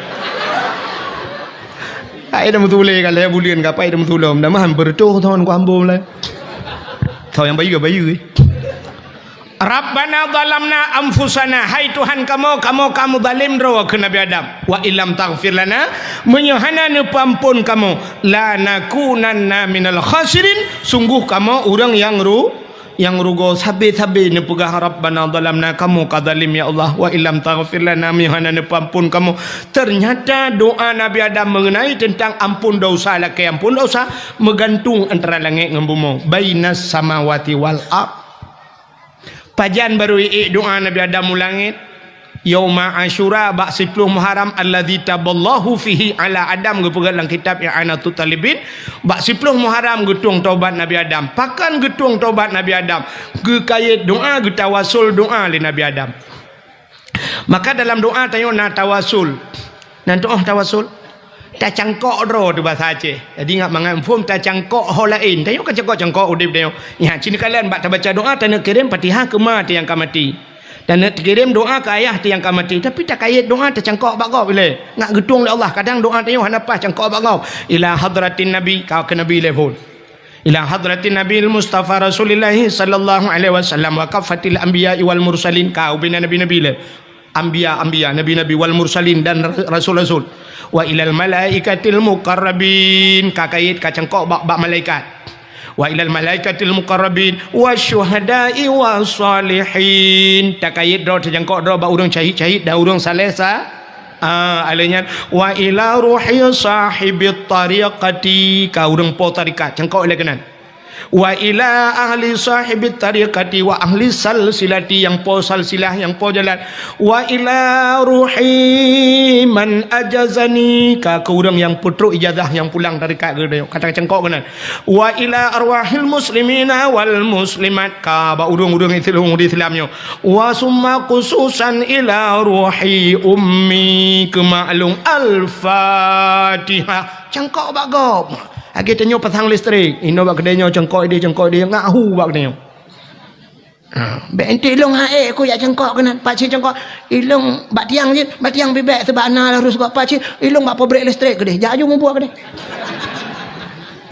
Ai dah meutulée ka lhée buleuen ka pai dah meutulom. Dah mah hampir toh thon ku hambom lé. Thon nyang bayeue, bayeue. Rabbana zalamna anfusana, hai Tuhan kamoe, kamoe ka meuzalim droe keu Nabi Adam. Wa illam taghfir lana, meunyoe hana neupeuamphon kamoe, lanakunanna minal khasirin, sunggoh kamoe ureuëng nyang ru-, nyang rugoe. Sabe-sabe neupeugah, "Rabbana zalamna," kamoe ka zalim ya Allah, "wa illam taghfir lana," meunyoe hana neupeuamphon kamoe. Teunyata doa Nabi Adam meungeunai teuntang amphon desya, lakée amphon desya, meugantung antara langét ngon bumoe, bainas samawati wal ard. Pajan barô iék doa Nabi Adam u langét? Yauma Asyura, bak siploh Muharram, alladzi taballahu fihi ala Adam, geupeugah lam kitab I'anatut Thalibin, bak siploh Muharram geutueng tobat Nabi Adam. Pakon geutueng tobat Nabi Adam? Geukayét doa, geutawasul doa lé Nabi Adam. Maka dalam doa tanyoe na tawasul. Na tu'oh tawasul? Tacangkok droe teuh basa Aceh. Jadi ngat mangat muphom tacangkok ho laén. Tanyoe ka cangkok-cangkok udeb tanyoe. Nyan, ci neukalon bak tabaca doa, taneuk kirém Fatihah keu ma teuh nyang ka maté. Taneuk kirém doa keu ayah teuh nyang ka maté. Tapi takayét doa tacangkok bak gob ilée. Ngat geutueng lé Allah. Kadang doa tanyoe hana paih cangkok bak gob. Ila hadratin Nabi, ka keu Nabi ilée phon. Ila hadratin Nabil Mustafa Rasulillahi sallallahu alaihi wasallam wa kaffatil anbiya'i wal mursalin, ka ubena nabi-nabi lé. Anbiya-anbiya, nabi-nabi, wal mursalin, dan ra-, rasul-rasul. Wa ilal malaikatil muqarrabin, ka kayét ka cangkok bak, bak malaikat. Wa ilal malaikatil muqarrabin, wasyuhada'i wassalihin. Takayét droe, tacangkok droe bak ureuëng syahid-syahid dan ureuëng saleh sa-, Ah, alèh nyan, wa ila ruhi sahibit tariqati, ka ureuëng po tarekat, cangkok lé keunan. Wa ila ahli sahibit tariqati wa ahli salsilati, nyang po salsilah, nyang po jalan. Wa ila ruhi man ajazani, ka keu ureuëng nyang peutrok ijazah nyang pulang tarekat keu tanyoe, ka tacangkok keunan. Wa ila arwahil muslimina wal muslimat, ka bak ureuëng-ureuëng Islam, ureuëng Islam nyoe. Wa summa khususan ila ruhi ummi, keu ma lôn. Al-Fatihah. Cangkok bak gob. Lagèe tanyoe pasang listrik. Inoe bak keudè nyoe cangkok idéh, cangkok idéh, ngat hu bak keudè nyoe. Ha, bèk enteuk lôn ha ék ku jak cangkok keunan. Pakcik cangkok. Ilôn bak tiang cit, bak tiang pih bèk, seubab na harôh seubab pakcik. Ilôn bak pabrik listrik keudéh. Jak aju mubuet keudéh.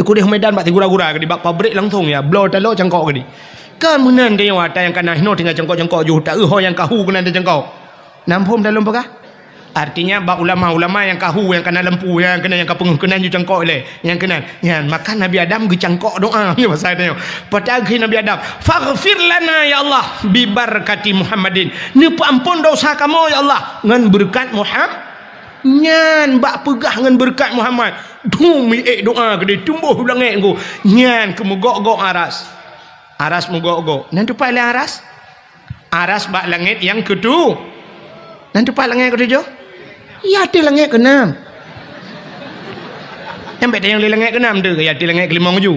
Keudéh Medan bak sigura-gura keudéh, bak pabrik langsung ya, bloe taloe cangkok keudéh. Kan meunan tanyoe ata nyang ka na hinoe tinggai cangkok-cangkok jôh, ta eu ho nyang ka hu keunan tacangkok. Na muphom dak lôn peugah? Artinya bak ulama-ulama nyang ka hu, nyang ka na lampu, nyang keunan, nyang ka peungeuh keunan ju cangkok ilèe, nyang keunan. Nyan, maka Nabi Adam geucangkok doa. Nyoe pasal tanyoe. Peugah keu Nabi Adam, "Faghfir lana ya Allah bi barakati Muhammadin." Neupeuamphon desya kamoe ya Allah ngon beureukat Muham-, nyan bak peugah ngon beureukat Muhammad. Dum miék doa keudéh tumboh u langèt ngon. Nyan keu meugok-gok aras. Aras meugok-gok. Nan teupat lé aras? Aras bak langèt nyang keutu-, nan teupat langèt keutujoh? Ya, ateueh langèt keunam. Nyang bèk tanyong lé langèt keunam tu, ya, ateueh langèt keulimong ju.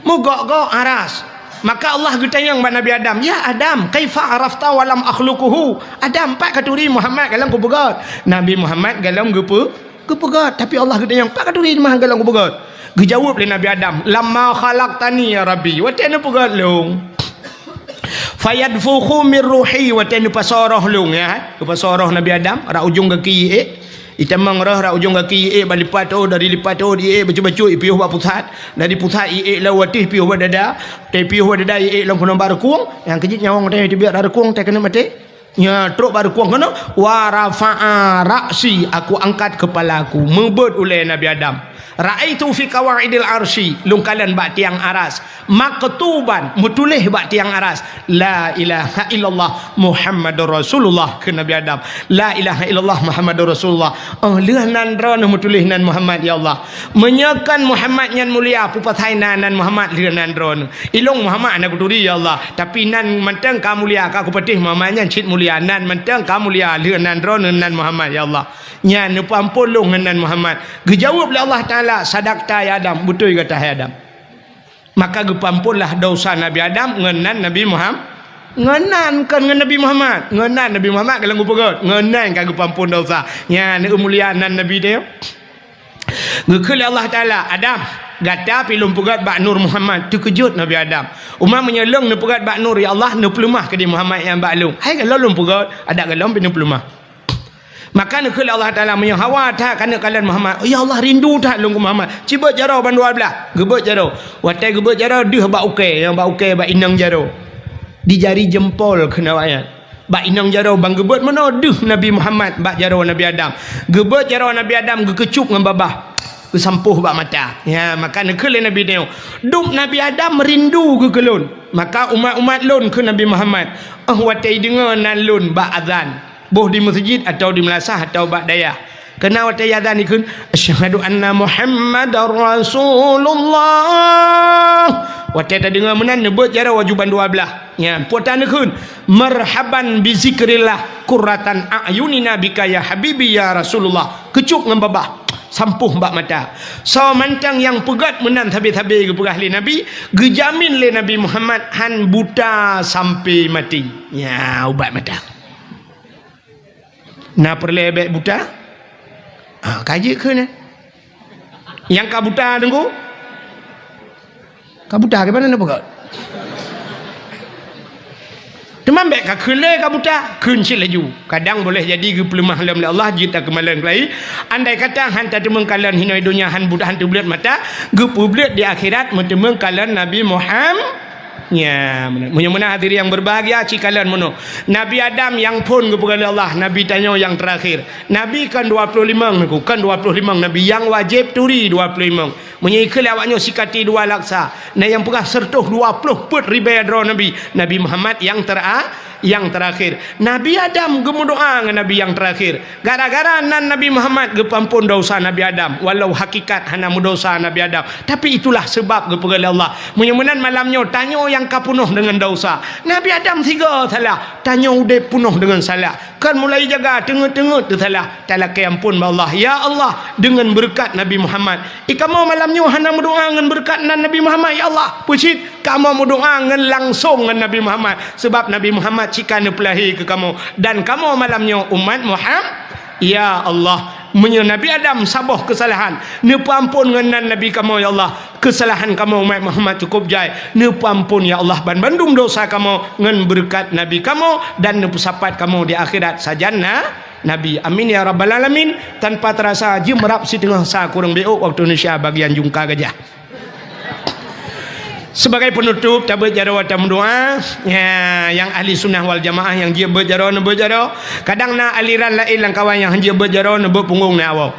Meugok-gok aras. Maka Allah geutanyong bak Nabi Adam, "Ya Adam, kaifa arafta wa lam akhluquhu?" Adam, pat katuri Muhammad galom kupeugöt? Nabi Muhammad galom geupeu-, Geupeugöt, tapi Allah geutanyong, "Pat katuri mah galom geupeugöt?" Geujaweueb lé Nabi Adam, "Lamma khalaqtani ya Rabbi," watèe neupeugöt lôn. "Fayadfukhu min ruhi," watèe neupasoe roh lôn, ya. Geupasoe roh Nabi Adam, rot ujong gaki iék. Itamong roh rot ujong gaki iék, bak lipat tu'oh, dari lipat tu'oh iék bacut-bacut, ipiôh bak pusat. Dari pusat iék lom u ateueh, ipiôh bak dada. Watèe ipiôh bak dada iék lom keunoe bak reukung. Nyang keujeuet nyawöng watèe teubiet rot reukung, watèe keuneuk maté. Nya, trok bak rukueng keunoe, "Wa rafa'a ra'si," aku angkat kepala aku, meubeuet ulée Nabi Adam. "Ra'aitu fi qawaidil arsy," lôn kalon bak tiang aras, "maktuban," meutuléh bak tiang aras, "La ilaha illallah Muhammadur Rasulullah," kheun Nabi Adam. "La ilaha illallah Muhammadur Rasulullah." Oh, lheueh nan droeneuh meutuléh nan Muhammad, ya Allah. Meunyoe kon Muhammad nyan mulia, peue pasai na nan Muhammad lheueh nan droeneuh? Ilôn Muhammad hana kuturi, ya Allah. Tapi nan mantong ka mulia, ka kupatéh Muhammad nyan cit mulia. Nan mantong ka mulia lheueh nan droeneuh nan Muhammad, ya Allah. Nyan neupeuamphon lôn ngon nan Muhammad. Geujaweueb lé Allah Taala, "Sadaqta ya Adam, beutôi gata hai Adam." Maka geupeuamphonlah desya Nabi Adam ngon nan Nabi Muham-, ngon nan, kon ngon Nabi Muhammad. Ngon nan Nabi Muhammad ka lheueh geupeugét, ngon nan ka geupeuamphon desya. Nyan, neumulia nan Nabi teuh. Geukheun lé Allah Taala, "Adam, gata pih lôn peugét bak nur Muhammad." Teukeujot Nabi Adam. "Uma meunyoe lôn neupeugét bak nur, ya Allah, neupeuleumah keudéh Muhammad nyang bak lôn. Hai gohlom lôn peugét, adak gohlom pih neupeuleumah." Maka neukheun lé Allah Taala, "Meunyoe hawa that keuneuk kalon Muhammad, ya Allah, rindu that lôn keu Muhammad. Cibeuet jaroe bandua blaih." Geubeuet jaroe. Watée geubeuet jaroe, deuh bak ukée, nyang bak ukée bak inong jaroe. Di jari jempol kheun awaknyan. Bak inong jaroe ban geubeuet meunoe deuh Nabi Muhammad bak jaroe Nabi Adam. Geubeuet jaroe Nabi Adam geukeucup ngon babah. Geusampôh bak mata. Ya, maka neukheun lé Nabi nyoe, "Dum Nabi Adam rindu geuh keu lôn. Maka umat-umat lôn keu Nabi Muhammad. Oh, watée deungoe nan lôn bak azan." Boh di meuseujid atawa di meulasah atawa bak dayah. Keunan watée azan dikheun, "Asyhadu anna Muhammadar Rasulullah." Watée tadeungoe meunan, neubeuet jaroe laju bandua blaih. Nyan, peue tan neukheun, "Marhaban bi zikrillah, qurratan a'yunina bika ya habibi ya Rasulullah." Keucup ngon babah, sampôh bak mata. Soe mantong nyang peugét meunan sabe-sabe geupeugah lé Nabi, geujamin lé Nabi Muhammad han buta sampai maté. Nyan, ubat mata. Na peureulée bék buta? Ah, ka jeuet kheun nyan. Nyang ka buta teungku? Ka buta, keupada na peugah? Teuma bék ka kheun lé ka buta, kheun cit laju. Kadang boleh jadi geupeuleumah lom lé Allah, jeuet takeumalon keulayi. Andai kata han tateumeung kalon hinoe donya, han buta, han teubleuet mata, geupeubleuet di akhirat meuteumeung kalon Nabi Muhammad. Ya, meunan. Meunyoe meunan hadirin yang berbahagia, ci kalon meunoe. Nabi Adam nyang phon geupeugah lé Allah, Nabi tanyoe nyang terakhir. Nabi kan dua puluh limong, kon dua puluh limong Nabi nyang wajéb turi dua puluh limong. Meunyoe ikheun lé awaknyoe sikati dua laksa, na nyang peugah seratus dua puluh peuet ribée droe Nabi. Nabi Muhammad nyang tera-, nyang terakhir. Nabi Adam geumeudoá ngon Nabi nyang terakhir. Gara-gara nan Nabi Muhammad geupeuamphon desya Nabi Adam, walau hakikat hana meudesya Nabi Adam. Tapi itulah sebab geupeugah lé Allah. Meunyoe meunan malam nyoe, tanyoe nyang ka peunoh deungon desya. Nabi Adam sigoe salah, tanyoe udeb peunoh deungon salah. Kan mulai jaga teungeut-teungeut teusalah, talakée amphon bak Allah. Ya Allah, deungon beureukat Nabi Muhammad. I kamoe malam nyoe hana meudoá ngon beureukat nan Nabi Muhammad, ya Allah. Peue cit? Kamoe meudoá ngon langsong ngon Nabi Muhammad, sabab Nabi Muhammad cit ka neupeulahé keu kamoe, dan kamoe malam nyoe umat Muham-, ya Allah, meunyoe Nabi Adam saboh keusalahan, neupeuamphon ngon nan Nabi kamoe, ya Allah, keusalahan kamoe umat Muhammad cukôp jai, neupeuamphon, ya Allah, banmandum desya kamoe ngon beureukat Nabi kamoe, dan neupeusapat kamoe di akhirat sajan na-, Nabi. Amin ya rabbal alamin. Tanpa terasa, jeuem rab siteungoh sa kureueng beu ôk waktu Indonesia bagian jungka gajah. Sebagai penutup, tabeuet jaroe, tameudoá. Ya, nyang ahli sunnah wal jamaah nyang jeuet beuet jaroe, neubeuet jaroe. Kadang na aliran laén lam kawan nyang han jeuet beuet jaroe, neubeuet punggong na awak.